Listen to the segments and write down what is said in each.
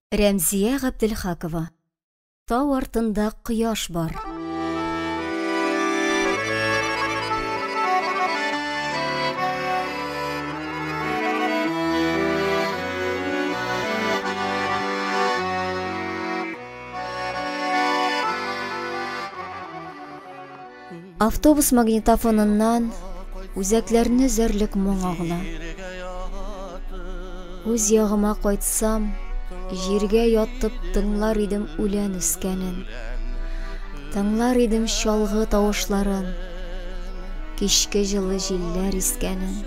Рәмзия Габделхакова. Тау артында кояш бар. Автобус магнитофоныннан үзәкләрне өзәрлек моң агыла. Үз ягыма кайтсам, җиргә ятып тыңлар идем үлән үскәнен. Тыңлар идем чалгы тавышларын, кичке җылы җилләр искәнен.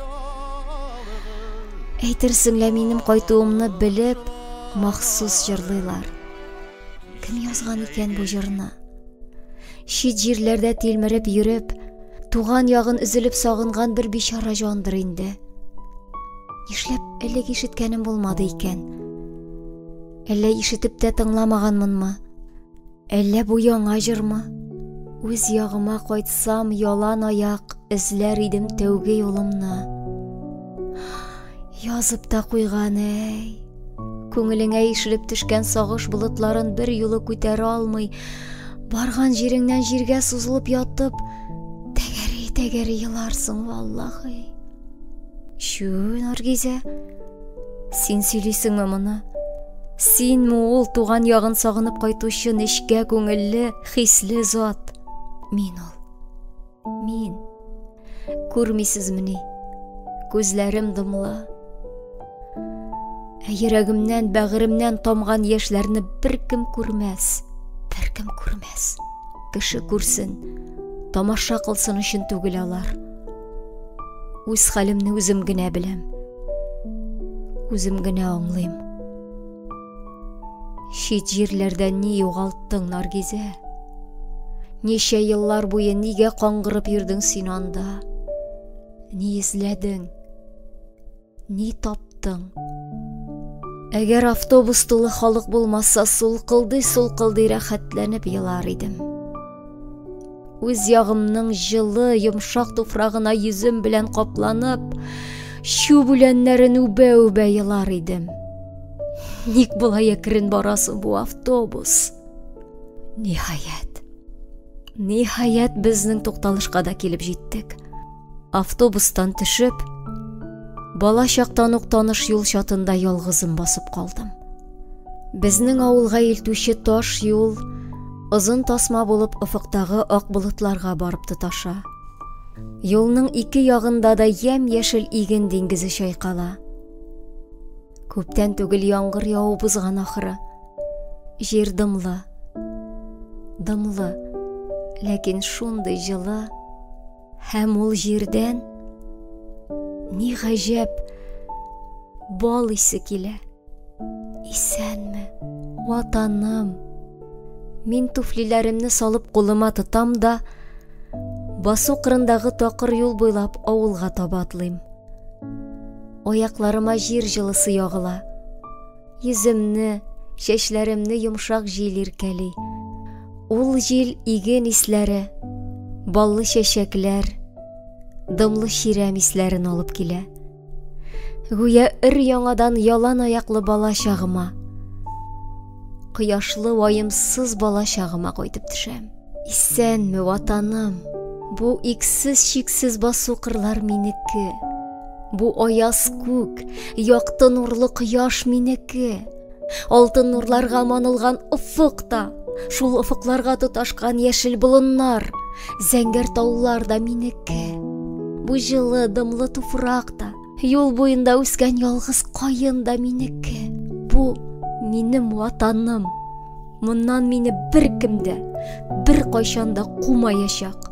Әйтерсең лә минем кайтуымны белеп, махсус җырлыйлар. Кем язган икән бу җырны? Чит җирләрдә тилмереп йөреп, туган ягын өзелеп сагынган бер бичара җандыр инде. Нишләп элек ишеткәнем булмады икән? Әллә ишетеп тә тыңламаганмынмы? Әллә бу яңа җырмы? Үз ягыма кайтсам, ялан аяк эзләр идем тәүге юлымны. Язып та куйган, әй. Күңелеңә ишелеп төшкән сагыш болытларын бер юлы күтәрә алмый, барган җиреңнән җиргә сузылып ятып, тәгәри-тәгәри еларсың, валлахи. Чү, Наргизә, син сөйлисеңме моны? Синме ул туган ягын сагынып кайтучы нечкә күңелле, хисле зат? Мин ул. Мин. Күрмисезмени? Күзләрем дымлы. Ә йөрәгемнән, бәгыремнән тамган яшьләрне беркем күрмәс. Беркем күрмәс. Кеше күрсен, тамаша кылсын өчен түгел алар. Үз хәлемне үзем генә беләм. Үзем генә аңлыйм. Чит җирләрдә ни югалттың, Наргизә? Ничә еллар буе нигә каңгырып йөрдең син анда? Ни эзләдең? Ни таптың? Әгәр автобус тулы халык булмаса, сулкылдый-сулкылдый рәхәтләнеп елар идем. Үз ягымның җылы, йомшак туфрагына йөзем белән капланып, чүп үләннәрен үбә-үбә елар идем. Ник болай әкрен барасың бу автобус? Ниһаять. Ниһаять безнең тукталышка да килеп җиттек. Автобустан төшеп, бала чактан ук таныш юл чатында ялгызым басып калдым. Безнең авылга илтүче таш юл озын тасма булып офыктагы ак болытларга барып тоташа. Юлның ике ягында да ямь-яшел иген диңгезе чайкала. Күптән түгел яңгыр явып узган ахры. Җир дымлы. Дымлы, ләкин шундый җылы. Һәм ул җирдән ни гаҗәп бал исе килә. Исәнме, ватаным. Мин туфлиләремне салып кулыма тотам да, басу кырындагы такыр юл буйлап авылга таба атлыйм. Аякларыма җир җылысы ягыла. Йөземне, чәчләремне йомшак җил иркәли. Ул җил иген исләре, баллы чәчәкләр, дымлы чирәм исләрен алып килә. Гүя өр-яңадан ялан аяклы бала чагыма, кояшлы ваемсыз бала чагыма кайтып төшәм. Исәнме, ватаным! Бу иксез-чиксез басу кырлар минеке. Бу аяз күк, якты нурлы кояш минеке. Алтын нурларга манылган офык та, шул офыкларга тоташкан яшел болыннар, зәңгәр таулар да минеке. Бу җылы, дымлы туфрак та, юл буенда үскән ялгыз каен да минеке. Бу минем ватаным. Моннан мине беркем дә, беркайчан да кумаячак.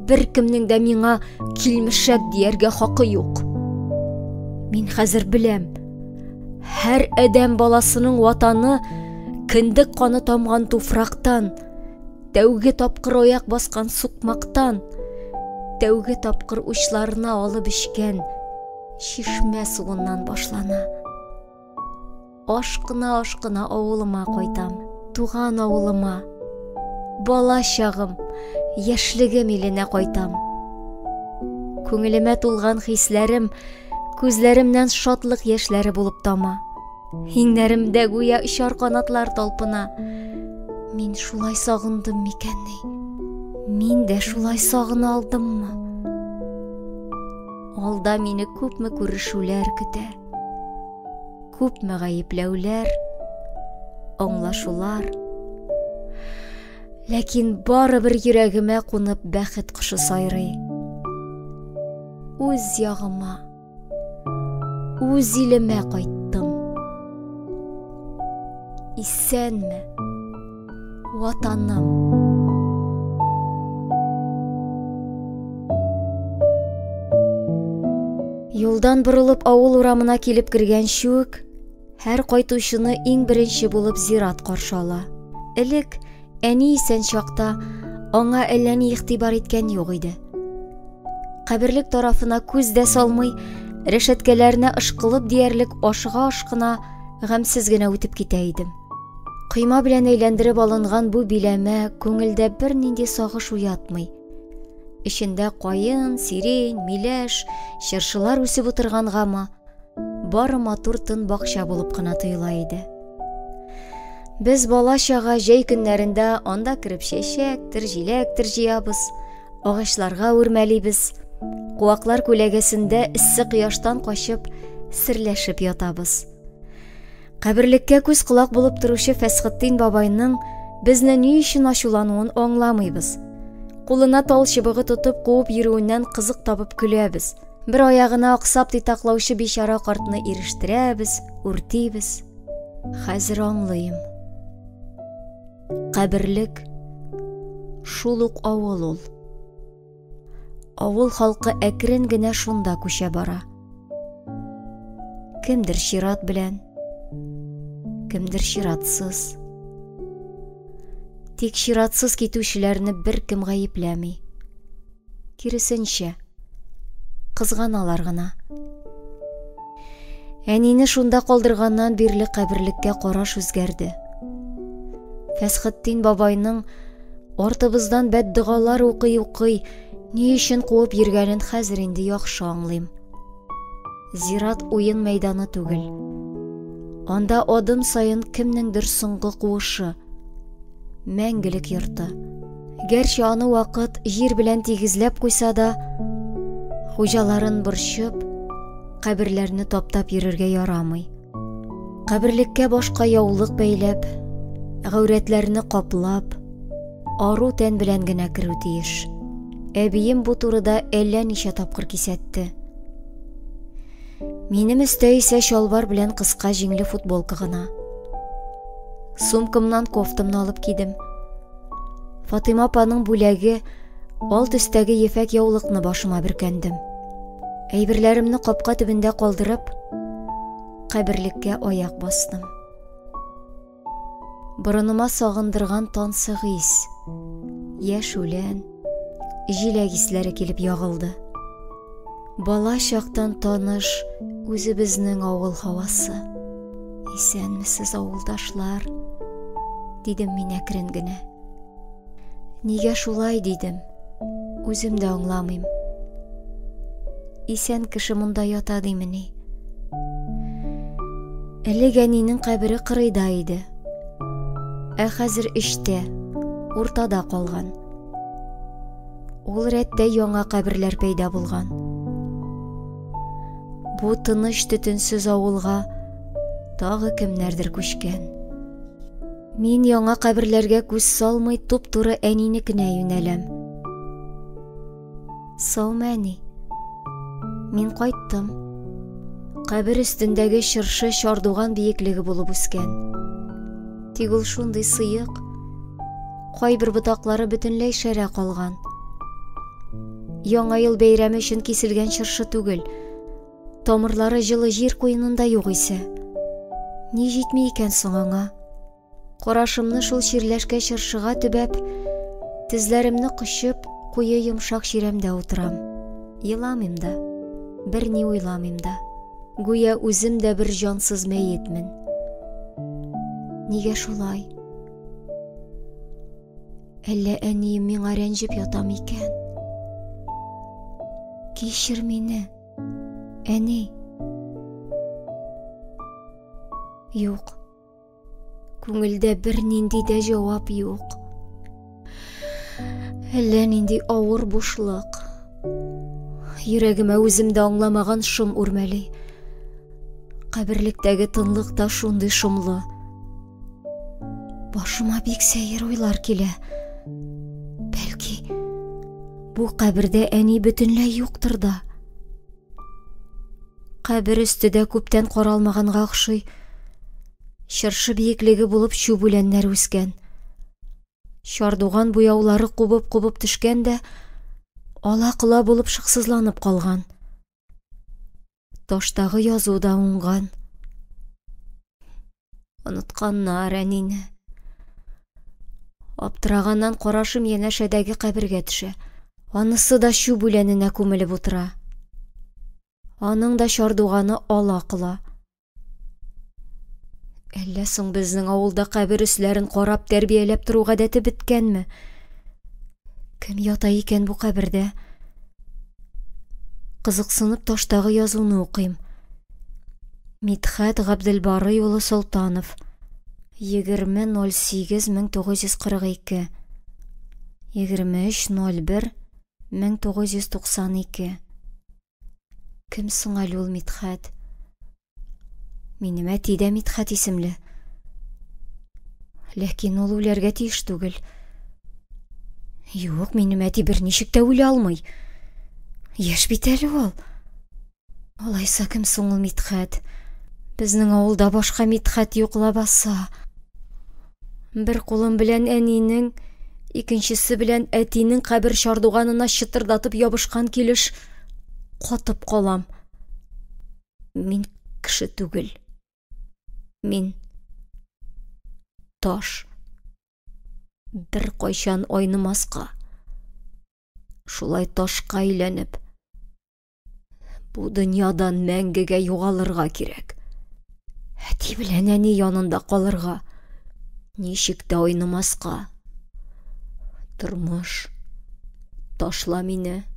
Беркемнең дә миңа килмешәк дияргә хакы юк. Мин хәзер беләм, һәр адәм баласының ватаны кендек каны тамган туфрактан, тәүге тапкыр аяк баскан сукмактан, тәүге тапкыр учларына алып эчкән чишмә суыннан башлана. Ашкына-ашкына авылыма кайтам, туган авылыма. Бала чагым, яшьлегем иленә кайтам. Күңелемә тулган хисләрем күзләремнән шатлык яшьләре булып тама. Иңнәремдә гүя очар канатлар талпына. Мин шулай сагындым микәнни? Мин дә шулай сагына алдыммы? Алда мине күпме күрешүләр көтә. Күпме гаепләүләр, аңлашулар. Ләкин барыбер йөрәгемә кунып бәхет кошы сайрый. Үз ягыма, үз илемә кайттым. Исәнме, Ватаным. Юлдан борылып авыл урамына килеп кергәнче үк, һәр кайтучыны иң беренче булып зират каршы ала. Элек әни исән чакта аңа әллә ни игътибар иткән юк иде. Каберлек тарафына күз дә салмый, рәшәткәләренә ышкылып диярлек ашыга-ашкына гамьсез генә үтеп китә идем. Койма белән әйләндереп алынган бу биләмә күңелдә бернинди сагыш уятмый. Эчендә каен, сирень, миләш, чыршылар үсеп утыргангамы, бары матур тын бакча булып кына тоела иде. Без бала-чага җәй көннәрендә анда кереп чәчәктер, җиләктер җыябыз, агачларга үрмәлибез, куаклар күләгәсендә эссе кояштан качып, серләшеп ятабыз. Каберлеккә күз-колак булып торучы Фәсхетдин бабайның безне ни өчен ачулануын аңламыйбыз. Кулына тал чыбыгы тотып куып йөрүеннән кызык табып көләбез. Бер аягына аксап титаклаучы бичара картны ирештерәбез, үртибез. Хәзер аңлыйм. Каберлек шул ук авыл ул. Авыл халкы әкрен генә шунда күчә бара. Кемдер чират белән, кемдер чиратсыз. Тик чиратсыз китүчеләрне беркем гаепләми. Киресенчә, кызганалар гына. Әнине шунда калдырганнан бирле каберлеккә караш үзгәрде. Фәсхетдин бабайның Артыбыздан бәддогалар укый-укый, ни өчен куып йөргәнен хәзер инде яхшы аңлыйм. Зират уен мәйданы түгел. Анда адым саен кемнеңдер соңгы куышы, мәңгелек йорты. Гәрчә аны вакыт җир белән тигезләп куйса да, хуҗаларын борчып, каберләрне таптап йөрергә ярамый. Каберлеккә башка яулык бәйләп, гаурәтләрне каплап, ару тән белән генә керү тиеш. Әбием бу турыда әллә ничә тапкыр кисәтте. Минем өстә исә чалбар белән кыска җиңле футболка гына. Сумкамнан кофтамны алып кидем. Фатыйма апаның бүләге ал төстәге ефәк яулыкны башыма бөркәндем. Әйберләремне капка төбендә калдырып, каберлеккә аяк бастым. Борыныма сагындырган тансык ис, яшь үлән, җиләк исләре килеп ягылды. Бала чактан таныш үзебезнең авыл һавасы. Исәнмесез, авылдашлар, дидем мин әкрен генә. Нигә шулай дидем, үзем дә аңламыйм. Исән кеше монда ята димени? Элек әнинең кабере кырыйда иде. Ә хәзер эчтә, уртада калган. Ул рәттә яңа каберләр пәйда булган. Бу тыныч төтенсез авылга тагы кемнәрдер күчкән. Мин яңа каберләргә күз салмый туп-туры әнинекенә юнәләм. Саумы, әни? Мин кайттым. Кабер өстендәге чыршы чардуган биеклеге булып үскән. Тик ул шундый сыек, кайбер ботаклары бөтенләй шәрә калган. Яңа ел бәйрәме өчен киселгән чыршы түгел. Тамырлары җылы җир куенында юк исә. Ни җитми икән соң аңа? Карашымны шул чирләшкә чыршыга төбәп, тезләремне кочып, куе йомшак чирәмдә утырам. Еламыйм да, берни уйламыйм да. Гүя үзем дә бер җансыз мәетмен. Нигә шулай? Әллә әнием миңа рәнҗеп ята микән? Кичер мине, әни. Юк. Күңелдә бернинди дә җавап юк. Әллә нинди авыр бушлык. Йөрәгемә үзем дә аңламаган шом үрмәли. Каберлектәге тынлык та шундый шомлы. Башыма бик сәер уйлар килә. Бәлки, бу кабердә әни бөтенләй юктыр да. Кабер өсте дә күптән каралмаганга охшый. Чыршы биеклеге булып чүп үләннәре үскән. Чардуган буяулары кубып-кубып төшкән дә, ала-кола булып шыксызланып калган. Таштагы язу да уңган. Онытканнар әнине. Аптыраганнан карашым янәшәдәге кабергә төшә. Анысы да чүп үләненә күмелеп утыра. Аның да чардуганы ала-кола. Әллә соң безнең авылда кабер өсләрен карап, тәрбияләп тору гадәте беткәнме? Кем ята икән бу кабердә? Кызыксынып таштагы язуны укыйм. Мидхәт Габделбарый улы Солтанов, 20.08.1942, 23.01.1992. Кем соң әле ул Мидхәт? Минем әти дә Мидхәт исемле. Ләкин ул үләргә тиеш түгел. Юк, минем әти берничек тә үлә алмый. Яшь бит әле ул. Алайса кем соң ул Мидхәт? Безнең авылда башка Мидхәт юк лабаса. Бер кулым белән әнинең, икенчесе белән әтинең кабер чардуганына чытырдатып ябышкан килеш катып калам. Мин кеше түгел. Мин таш. Беркайчан айнымаска, шулай ташка әйләнеп, бу дөньядан мәңгегә югалырга кирәк. Әти белән әни янында калырга, ничек тә айнымаска. Тормыш, ташла мине,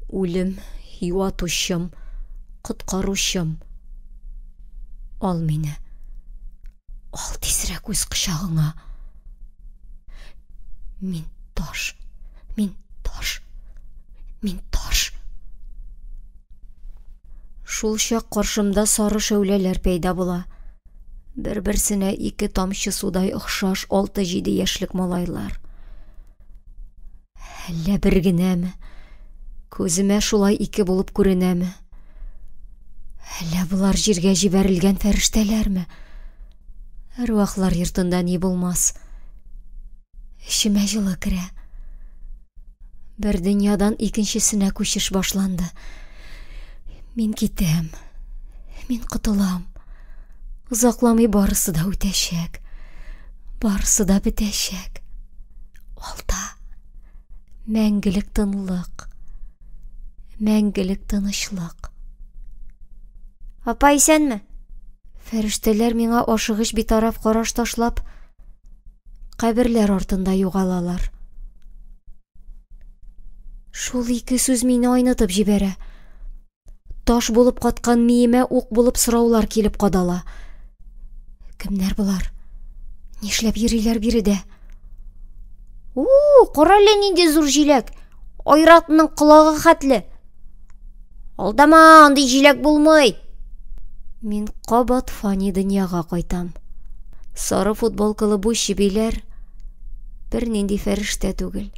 үлем, юатучым, коткаручым. Ал мине. Ал тизрәк үз кочагыңа. Мин таш, мин таш, мин таш. Шул чак каршымда сары шәүләләр пәйда була. Бер-берсенә ике тамчы судай охшаш 6-7 яшьлек малайлар. Әллә бер генәме? Күземә шулай ике булып күренәме? Әллә болар җиргә җибәрелгән фәрештәләрме? Әрвахлар йортында ни булмас? Эчемә җылы керә. Бер дөньядан икенчесенә күчеш башланды. Мин китәм. Мин котылам. Озакламый барысы да үтәчәк. Барысы да бетәчәк. Алда мәңгелек тынлык, мәңгелек тынычлык. Апа, исәнме? Фәрештәләр миңа ашыгыч битараф караш ташлап, каберләр артында югалалар. Шул ике сүз мине айнытып җибәрә. Таш булып каткан миемә ук булып сораулар килеп кадала. Кемнәр болар? Нишләп йөриләр биредә? У, кара әле нинди зур җиләк! Айратның колагы хәтле. Алдама, андый җиләк булмый. Мин кабат фани дөньяга кайтам. Сары футболкалы бу чебиләр бернинди фәрештә түгел.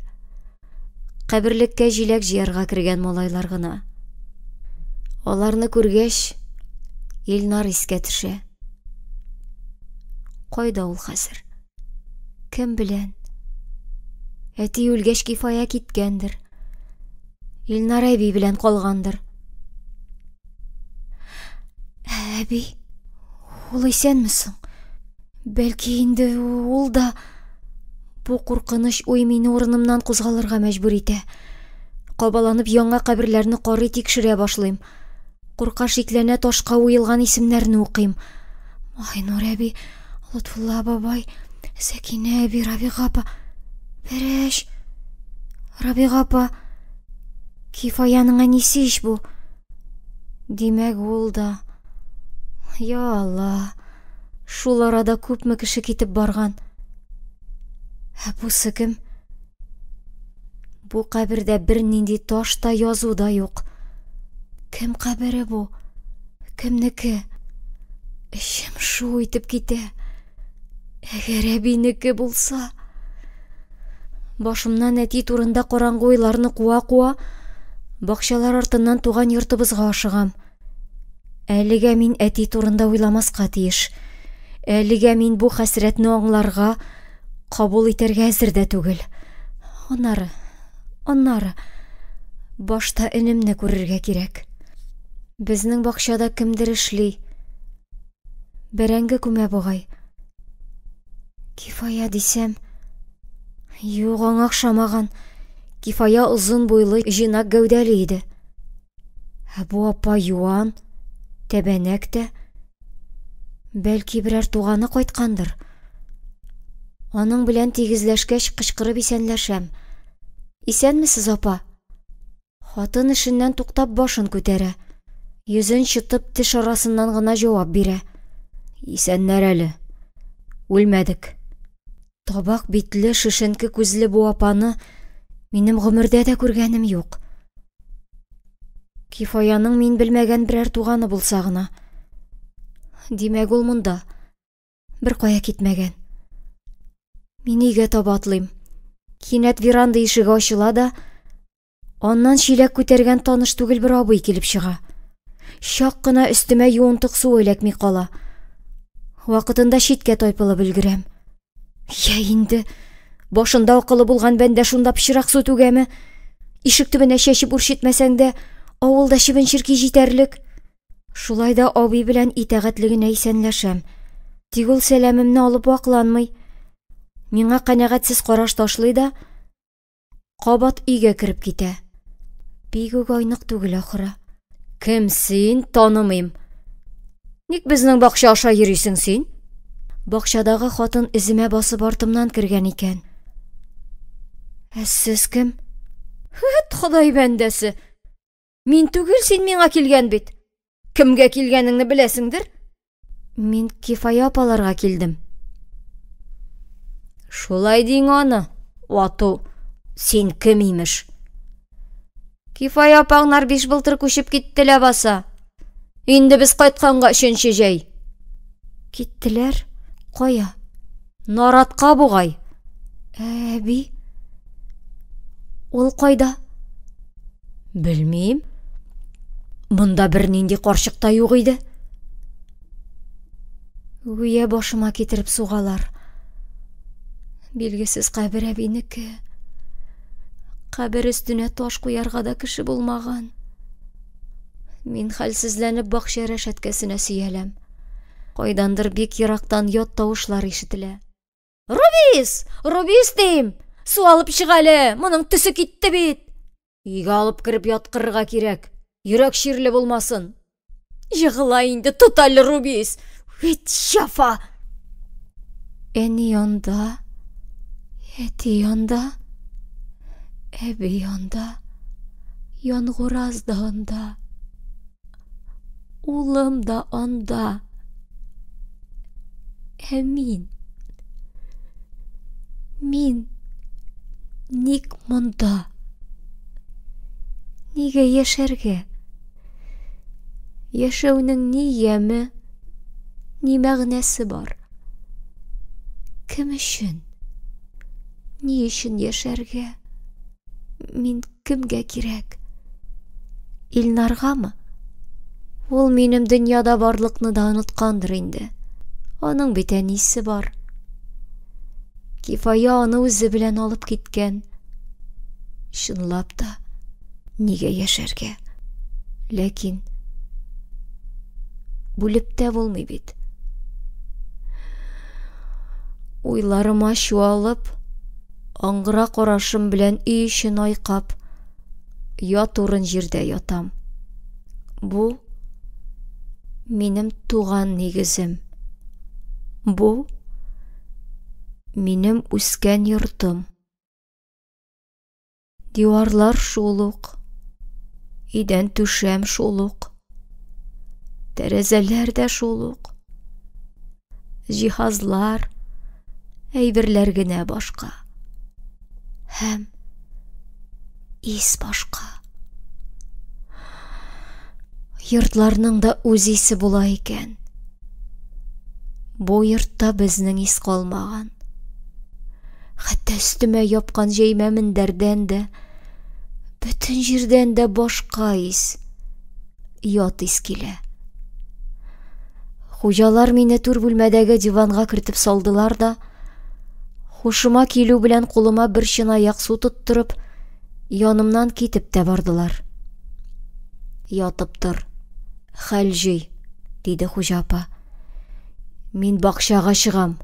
Каберлеккә җиләк җыярга кергән малайлар гына. Аларны күргәч, Илнар искә төшә. Кайда ул хәзер? Кем белән? Әти үлгәч Кифая киткәндер. Илнар әби белән калгандыр. Әби, ул исәнме соң? Бәлки инде ул да... Бу куркыныч уй мине урынымнан кузгалырга мәҗбүр итә. Кабаланып яңа каберләрне карый тикшерә башлыйм. Курка шикләнә ташка уелган исемнәрне укыйм. Айнур әби, Лотфулла бабай, Сәкинә әби, Рабига апа. Бәрәч, Рабига апа, Кифаяның әнисе ич бу. Димәк, ул да. Я Алла. Шул арада күпме кеше китеп барган. Ә бусы кем? Бу кабердә бернинди таш та, язу да юк. Кем кабере бу? Кемнеке? Эчем шу итеп китә. Әгәр әбинеке булса... Башымнан әти турында караңгы уйларны куа-куа, бакчалар артыннан туган йортыбызга ашыгам. Әлегә мин әти турында уйламаска тиеш. Әлегә мин бу хәсрәтне аңларга, кабул итәргә әзер дә түгел. Аннары, аннары, башта энемне күрергә кирәк. Безнең бакчада кемдер эшли. Бәрәңге күмә бугай. Кифая дисәм, юк, аңа охшамаган. Кифая озын буйлы, җыйнак гәүдәле иде. Ә бу апа юан, тәбәнәк тә. Бәлки берәр туганы кайткандыр. Аның белән тигезләшкәч, кычкырып исәнләшәм. Исәнмесез, апа? Хатын эшеннән туктап башын күтәрә. Йөзен чытып, теш арасыннан гына җавап бирә. Исәннәр әле. Үлмәдек. Табак битле, шешенке күзле бу апаны минем гомердә дә күргәнем юк. Кифаяның мин белмәгән берәр туганы булса гына. Димәк, ул монда. Бер кая китмәгән. Мин өйгә таба атлыйм. Кинәт веранда ишеге ачыла да, Аннан чиләк күтәргән таныш түгел бер абый килеп чыга. Чак кына өстемә юынтык су эләкми кала. Вакытында читкә тайпылып өлгерәм. Я инде, башында акылы булган бәндә шунда пычрак су түгәме? Ишек төбенә чәчеп үрчетмәсәң дә, авылда чебен-черки җитәрлек. Шулай да абый белән итагатьле генә исәнләшәм. Тик ул сәламемне алып вакланмый. Миңа канәгатьсез караш ташлый да, Кабат өйгә кереп китә. Бик үк айнык түгел ахры. Кем син? Танымыйм. Ник безнең бакча аша йөрисең син? Бакчадагы хатын эземә басып артымнан кергән икән. Ә сез кем? Хәт, Ходай бәндәсе! Мин түгел, син миңа килгән бит. Кемгә килгәнеңне беләсеңдер? Мин Кифая апаларга килдем. Шулай диң аны, ату. Син кем имеш? Кифая апаңнар биш былтыр күчеп китте ләбаса. Инде без кайтканга өченче җәй. Киттеләр? Кая? Наратка бугай. Әби. Ул кайда? Белмим. Монда бернинди карчык та юк иде. Гүя башыма китереп сугалар. Билгесез кабер әбинеке. Кабер өстенә таш куярга да кеше булмаган. Мин хәлсезләнеп бакча рәшәткәсенә сөяләм. Кайдандыр бик ерактан ят тавышлар ишетелә. Рубис! Рубис дим! Су алып чык әле, моның төсе китте бит! Өйгә алып кереп яткырырга кирәк. Йөрәк чирле булмасын. Егыла инде, тот әле, Рубис! Вит җафа! Әни анда, әти анда, әби анда, Янгураз да анда. Улым да анда. Ә мин? Мин ник монда? Нигә яшәргә? Яшәүнең ни яме, ни мәгънәсе бар? Кем өчен? Ни өчен яшәргә? Мин кемгә кирәк? Илнаргамы? Ул минем дөньяда барлыкны да оныткандыр инде. Аның бит әнисе бар. Кифая аны үзе белән алып киткән. Чынлап та, нигә яшәргә? Ләкин бүлеп тә булмый бит. Уйларыма чуалып, Аңгыра карашым белән өй эчен айкап, ят урын җирдә ятам. Бу минем туган нигезем. Бу минем үскән йортым. Диварлар шул ук, идән түшәм шул ук, тәрәзәләр дә шул ук. Җиһазлар, әйберләр генә башка. Һәм ис башка. Йортларның да үз исе була икән. Бу йортта безнең ис калмаган. Хәтта өстемә япкан җәймә мендәрдән дә, бөтен җирдән дә башка ис, ят ис килә. Хуҗалар мине түр бүлмәдәге диванга кертеп салдылар да, хушыма килү белән кулыма бер чынаяк су тоттырып, янымнан китеп тә бардылар. Ятып тор, хәл җый, диде хуҗа апа. Мин бакчага чыгам.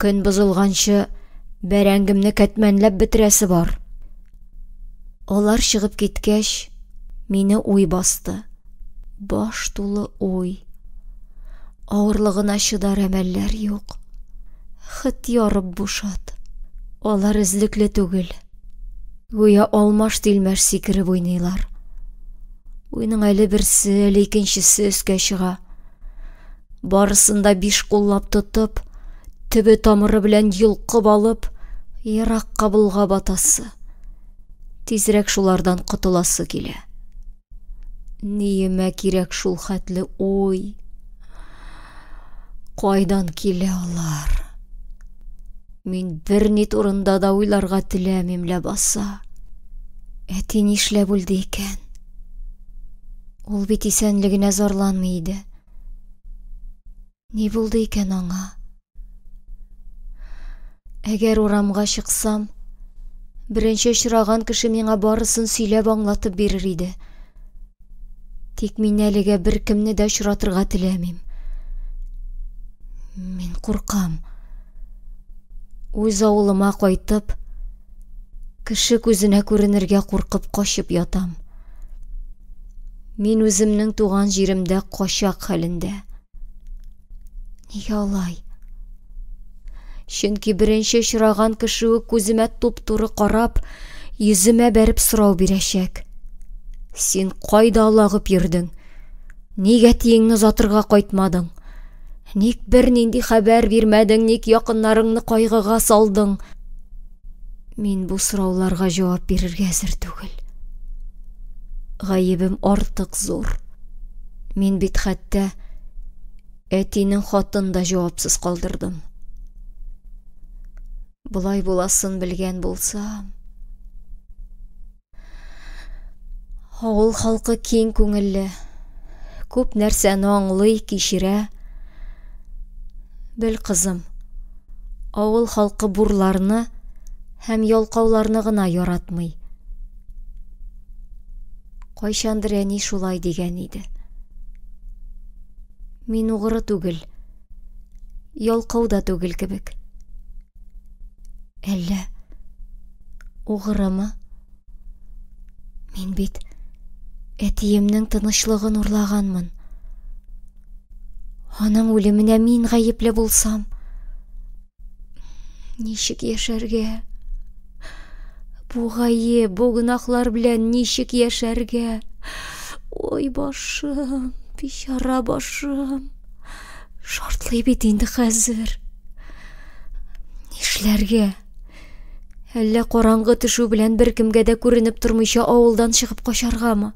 Көн бозылганчы бәрәңгемне кәтмәнләп бетерәсе бар. Алар чыгып киткәч, мине уй басты. Баш тулы уй. Авырлыгына чыдар әмәлләр юк. Хет ярып бушат. Алар эзлекле түгел. Гүя алмаш-тилмәш сикереп уйныйлар. Уйның әле берсе, әле икенчесе өскә чыга. Барысын да биш куллап тотып, төбе тамыры белән йолкып алып, еракка болгап атасы. Тизрәк шулардан котыласы килә. Ниемә кирәк шул хәтле уй? Кайдан килә алар? Мин берни турында да уйларга теләмим ләбаса. Әти нишләп үлде икән? Ул бит исәнлегенә зарланмый иде. Ни булды икән аңа? Әгәр урамга чыксам, беренче очраган кеше миңа барысын сөйләп аңлатып бирер иде. Тик мин әлегә беркемне дә очратырга теләмим. Мин куркам. Үз авылыма кайтып, кеше күзенә күренергә куркып качып ятам. Мин үземнең туган җиремдә качак хәлендә. Нигә алай? Чөнки беренче очраган кеше үк күземә туп-туры карап, йөземә бәреп сорау бирәчәк. Син кайда олагып йөрдең? Нигә әтиеңне озатырга кайтмадың? Ник бернинди хәбәр бирмәдең, ник якыннарыңны кайгыга салдың? Мин бу сорауларга җавап бирергә әзер түгел. Гаебем артык зур. Мин бит хәтта әтинең хатын да җавапсыз калдырдым. Болай буласын белгән булсам... Авыл халкы киң күңелле, күп нәрсәне аңлый, кичерә. Бел, кызым, авыл халкы бурларны һәм ялкауларны гына яратмый. Кайчандыр әни шулай дигән иде. Мин угры түгел, ялкау да түгел кебек. Әллә угрымы? Мин бит әтиемнең тынычлыгын урлаганмын. Аның үлеменә мин гаепле булсам, ничек яшәргә? Бу гаеп, бу гөнаһлар белән ничек яшәргә? Ой, башым, бичара башым. Шартлый бит инде хәзер. Нишләргә? Әллә караңгы төшү белән беркемгә дә күренеп тормыйча авылдан чыгып качаргамы?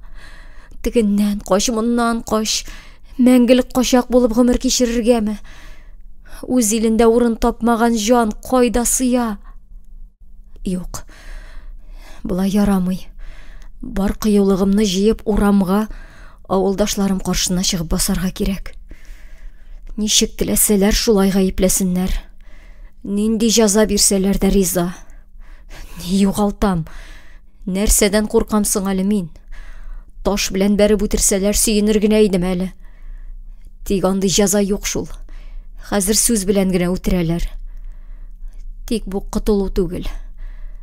Тегеннән кач, моннан кач. Мәңгелек качак булып гомер кичерергәме? Үз илендә урын тапмаган җан кайда сыя? Юк, болай ярамый. Бар кыюлыгымны җыеп урамга, авылдашларым каршына чыгып басарга кирәк. Ничек теләсәләр, шулай гаепләсеннәр. Нинди җәза бирсәләр дә риза. Ни югалтам? Нәрсәдән куркам соң әле мин? Таш белән бәреп үтерсәләр, сөенер генә идем әле. Тик андый җәза юк шул. Хәзер сүз белән генә үтерәләр. Тик бу котылу түгел.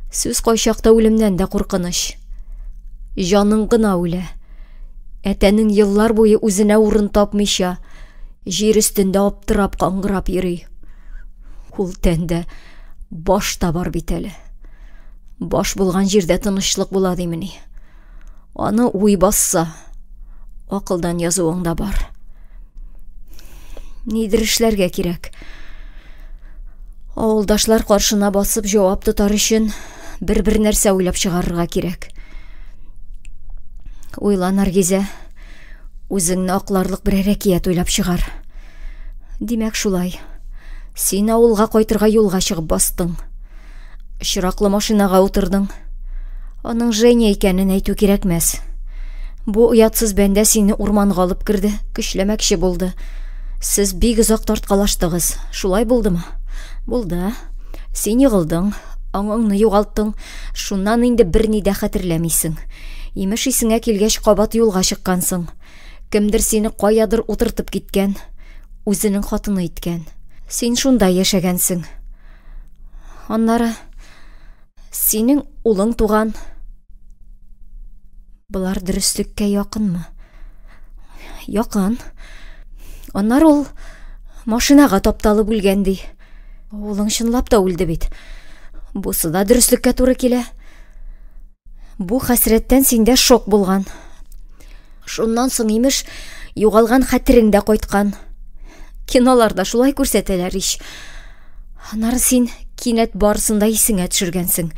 Сүз кайчакта үлемнән дә куркыныч. Җаның гына үлә. Ә тәнең еллар буе үзенә урын тапмыйча, җир өстендә аптырап каңгырап йөри. Ул тәндә баш та бар бит әле. Баш булган җирдә тынычлык була димени. Аны уй басса, акылдан язуың да бар. Нидер эшләргә кирәк. Авылдашлар каршына басып җавап тотар өчен бер-бер нәрсә уйлап чыгарырга кирәк. Уйла, Наргизә, үзеңне акларлык берәр әкият уйлап чыгар. Димәк, шулай. Син авылга кайтырга юлга чыгып бастың. Очраклы машинага утырдың. Аның Женя икәнен әйтү кирәкмәс. Бу оятсыз бәндә сине урманга алып керде, көчләмәкче булды. Сез бик озак тарткалаштыгыз. Шулай булдымы? Булды. Син егылдың, аңыңны югалттың. Шуннан инде берни дә хәтерләмисең. Имеш исеңә килгәч кабат юлга чыккансың. Кемдер сине каядыр утыртып киткән. Үзенең хатыны иткән. Син шунда яшәгәнсең. Аннары синең улың туган. Болар дөреслеккә якынмы? Якын. Аннары ул машинага тапталып үлгән ди. Улың чынлап та үлде бит. Бусы да дөреслеккә туры килә. Бу хәсрәттән синдә шок булган. Шуннан соң, имеш, югалган хәтерең дә кайткан. Киноларда шулай күрсәтәләр ич. Аннары син кинәт барысын да исеңә төшергәнсең.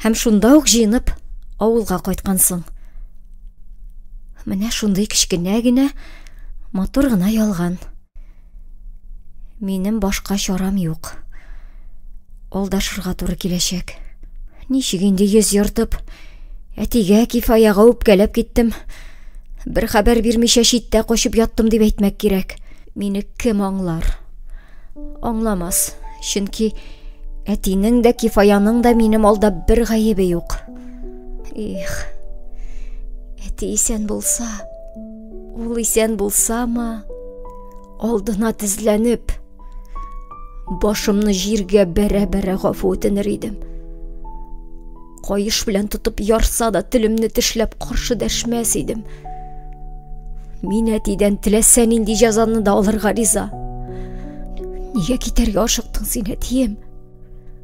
Һәм шунда ук җыенып авылга кайткансың. Менә шундый кечкенә генә, матур гына ялган. Минем башка чарам юк. Алдашырга туры киләчәк. Ничек инде йөз ертып, әтигә, Кифаяга үпкәләп киттем. Бер хәбәр бирмичә читтә качып яттым дип әйтмәк кирәк. Мине кем аңлар? Аңламас, чөнки әтинең дә, Кифаяның да минем алда бер гаебе юк. Их, әти исән булса, ул исән булсамы, алдына тезләнеп, башымны җиргә бәрә-бәрә гафу үтенер идем. Каеш белән тотып ярса да телемне тешләп каршы дәшмәс идем. Мин әтидән теләсә нинди җәзаны да алырга риза. Нигә китәргә ашыктың син, әтием?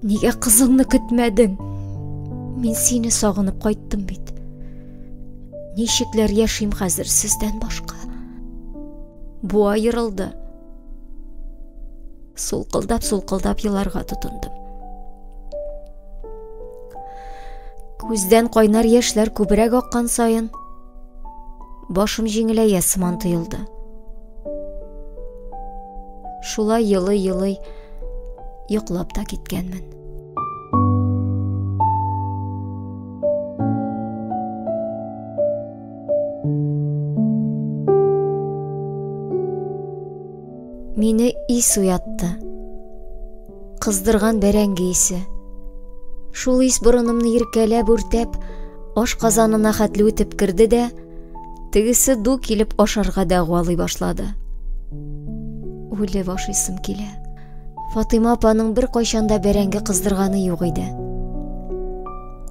Нигә кызыңны көтмәдең? Мин сине сагынып кайттым бит. Ничекләр яшим хәзер сездән башка? Бу аерылды. Сулкылдап-сулкылдап еларга тотындым. Күздән кайнар яшьләр күбрәк аккан саен, башым җиңеләя сыман тоелды. Шулай елый-елый йоклап та киткәнмен. Мине ис уятты. Кыздырган бәрәңге исе. Шул ис борынымны иркәләп үртәп, аш казанына хәтле үтеп керде дә, тегесе ду килеп ашарга дәгъвалый башлады. Үлеп ашыйсым килә. Фатыйма апаның бер кайчан да бәрәңге кыздырганы юк иде.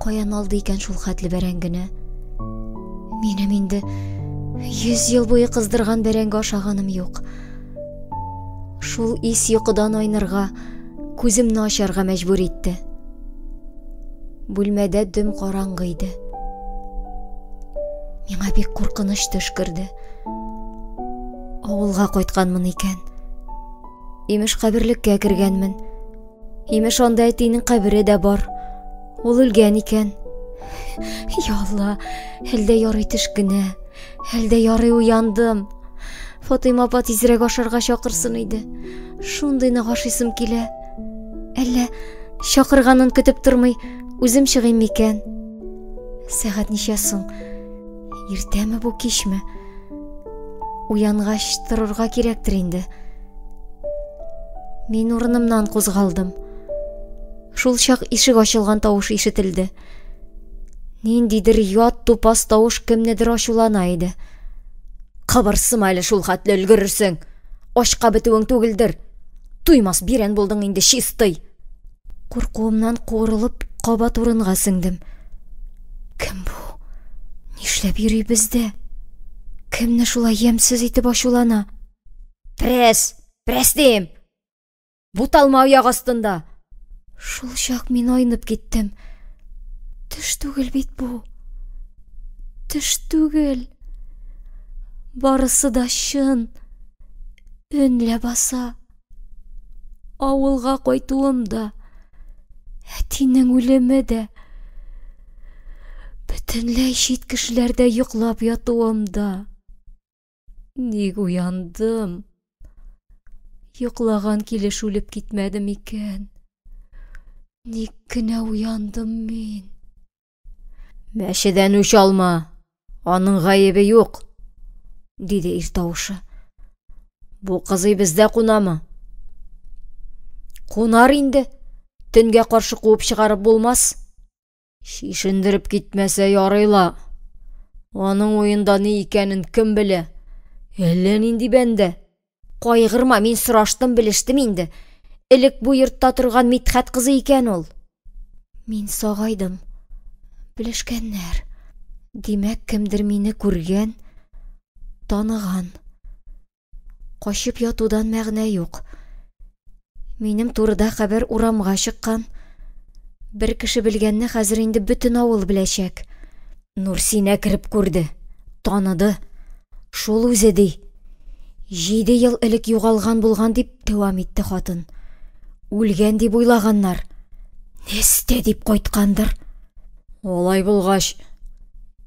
Каян алды икән шул хәтле бәрәңгене? Минем инде 100 ел буе кыздырган бәрәңге ашаганым юк. Шул ис йокыдан айнырга, күземне ачарга мәҗбүр итте. Бүлмәдә дөм караңгы иде. Миңа бик куркыныч төш керде. Авылга кайтканмын икән. Имеш каберлеккә кергәнмен. Имеш анда әтинең кабере дә бар. Ул үлгән икән. Я Алла, әлдә ярый төш кенә, әлдә ярый уяндым. Фатыйма апа тизрәк ашарга чакырсын иде. Шундый нык ашыйсым килә. Әллә чакырганын көтеп тормый, үзем чыгыйм микән? Сәгать ничә соң? Иртәме бу, кичме? Уянгач торырга кирәктер инде. Мин урынымнан кузгалдым. Шул чак ишек ачылган тавыш ишетелде. Ниндидер ят тупас тавыш кемнедер ачулана иде. Кыбырсыма әле шул хәтле өлгерерсең. Ачка бетүең түгелдер. Туймас бирән булдың инде чистый. Куркуымнан куырылып, кабат урынга сеңдем. Кем бу? Нишләп йөри бездә? Кемне шулай ямьсез итеп ачулана? Пресс! Пресс дим! Буталма аяк астында! Шул чак мин айнып киттем. Төш түгел бит бу. Төш түгел. Барысы да чын. Өн ләбаса. Авылга кайтуым да, әтинең үлеме дә, бөтенләй чит кешеләрдә йоклап ятуым да. Ник уяндым? Йоклаган килеш үлеп китмәдем икән. Ник кенә уяндым мин? Мәчедән үч алма, аның гаебе юк, диде ир тавышы. Бу кызый бездә кунамы? Кунар инде. Төнгә каршы куып чыгарып булмас. Чишендереп китмәсә ярый ла. Аның уенда ни икәнен кем белә? Әллә нинди бәндә. Кайгырма, мин сораштым, белештем инде. Элек бу йортта торган Мидхәт кызы икән ул. Мин сагайдым. Белешкәннәр. Димәк, кемдер мине күргән, таныган. Качып ятудан мәгънә юк. Минем турыда хәбәр урамга чыккан. Бер кеше белгәнне хәзер инде бөтен авыл беләчәк. Нурсинә кереп күрде, таныды. Шул үзе ди. 7 ел элек югалган булган дип дәвам итте хатын. Үлгән дип уйлаганнар. Нестә дип кайткандыр. Алай булгач,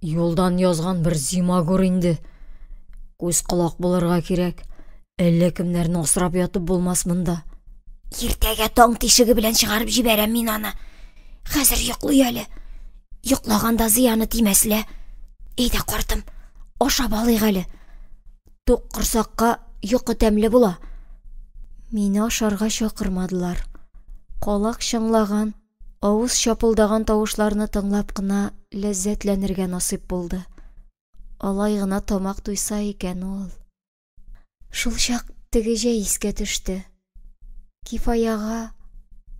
юлдан язган бер зимагур инде. Күз колак булырга кирәк. Әллә кемнәрне асрап ятып булмас монда. Иртәгә таң тишеге белән чыгарып җибәрәм мин аны. Хәзер йоклый әле. Йоклаганда зыяны тимәс лә. Әйдә, картым, ашап алыйк әле. Тук корсакка йокы тәмле була. Мине ашарга чакырмадылар. Колак чыңлаган, авыз чапылдаган тавышларны тыңлап кына ләззәтләнергә насыйп булды. Алай гына тамак туйса икән ул. Шул чак теге җәй искә төште. Кифаяга,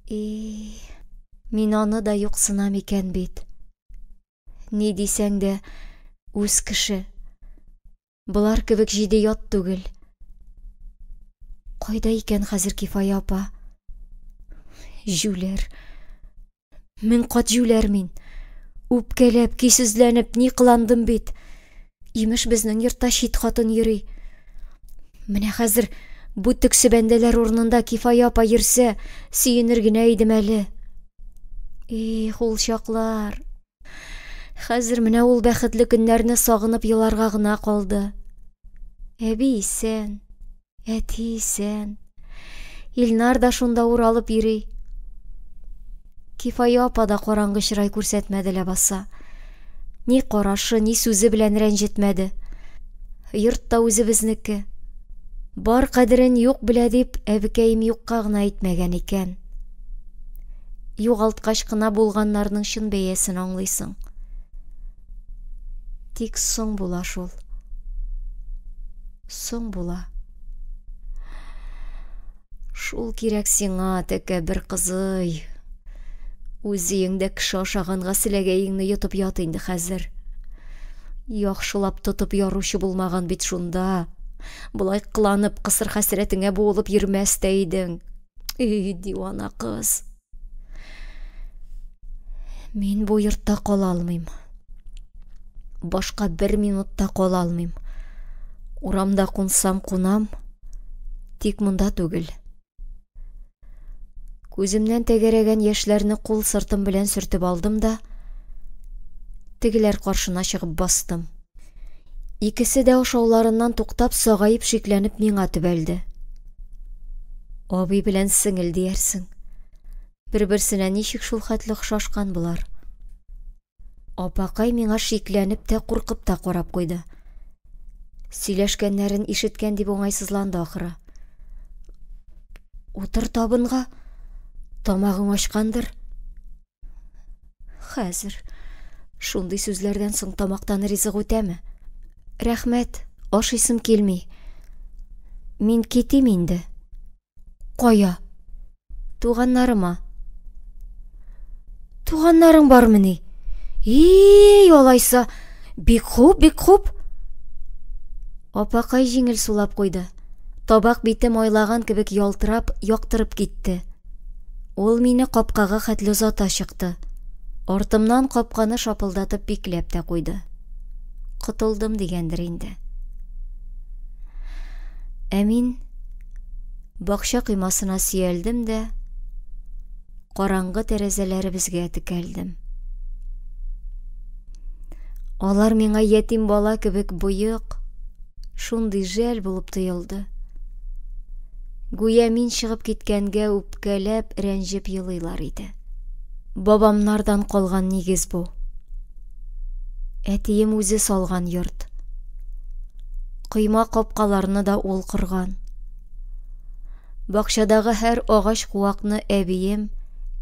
и, мин аны да юксынам икән бит. Ни дисәң дә, үз кеше. Болар кебек 7 ят түгел. Кайда икән хәзер Кифая апа? Җүләр. Мең кат җүләр мин. Үпкәләп, көйсезләнеп, ни кыландым бит. Имеш, безнең йортта чит хатын йөри. Менә хәзер бу төксе бәндәләр урынында Кифая апа йөрсә, сөенер генә идем әле. Их, ул чаклар. Хәзер менә ул бәхетле көннәрне сагынып еларга гына калды. Әби исән, әти исән. Илнар да шунда уралып йөри. Кифая апа да караңгы чырай күрсәтмәде ләбаса. Ни карашы, ни сүзе белән рәнҗетмәде. Йорт та үзебезнеке. Бар кадерен юк белә дип, әбекәем юкка гына әйтмәгән икән. Югалткач кына булганнарның чын бәясен аңлыйсың. Тик соң була шул. Соң була. Шул кирәк сиңа, тәкәббер кызый. Үз өеңдә кеше ашаганга селәгәеңне йотып ят инде хәзер. Яхшылап тотып яручы булмаган бит шунда. Болай кыланып, кысыр хәсрәтеңә буылып йөрмәс тә идең. Эй, дивана кыз. Мин бу йортта кала алмыйм. Башка бер минутта кала алмыйм. Урамда кунсам кунам, тик монда түгел. Күземнән тәгәрәгән яшьләрне кул сыртым белән сөртеп алдым да, тегеләр каршына чыгып бастым. Икесе дә ашауларыннан туктап, сагаеп, шикләнеп миңа төбәлде. Абый белән сеңел диярсең. Бер-берсенә ничек шул хәтле охшашкан болар? Апакай миңа шикләнеп тә, куркып та карап куйды. Сөйләшкәннәрен ишеткән дип уңайсызланды ахыры. Утыр табынга, тамагың ачкандыр. Хәзер шундый сүзләрдән соң тамактан ризык үтәме? Рәхмәт, ашыйсым килми. Мин китим инде. Кая? Туганнарыма. Туганнарың бармыни? И, алайса, бик хуп, бик хуп. Апакай җиңел сулап куйды. Табак бите майлаган кебек ялтырап, яктырып китте. Ул мине капкага хәтле озата чыкты. Артымнан капканы шапылдатып бикләп тә куйды. Котылдым дигәндер инде. Ә мин Бакча коймасына сөялдем дә, караңгы тәрәзәләребезгә текәлдем. Алар миңа ятим бала кебек боек, шундый жәл булып тоелды. Гүя мин чыгып киткәнгә үпкәләп, рәнҗеп елыйлар иде. Бабамнардан калган нигез бу. Әтием үзе салган йорт. Койма капкаларны да ул корган. Бакчадагы һәр агач-куакны әбием,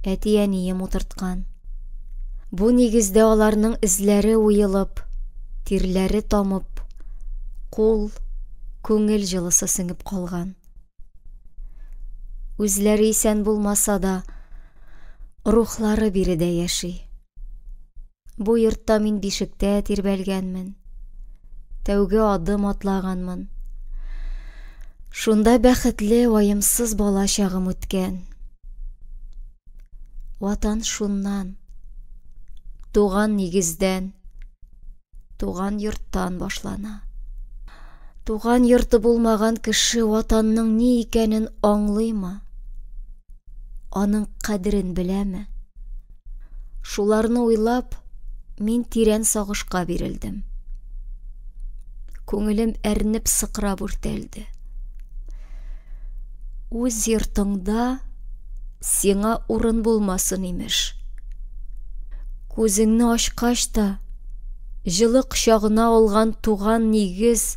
әти-әнием утырткан. Бу нигездә аларның эзләре уелып, тирләре тамып, кул, күңел җылысы сеңеп калган. Үзләре исән булмаса да, рухлары биредә яши. Бу йортта мин бишектә тирбәлгәнмен, тәүге адым атлаганмын. Шунда бәхетле, ваемсыз бала чагым үткән. Ватан шуннан, туган нигездән, туган йорттан башлана. Туган йорты булмаган кеше ватанның ни икәнен аңлыймы? Аның кадерен беләме? Шуларны уйлап, мин тирән сагышка бирелдем. Күңелем әрнеп сыкрап үртәлде. Үз йортыңда сиңа урын булмасын, имеш. Күзеңне ачкач та, җылы кочагына алган туган нигез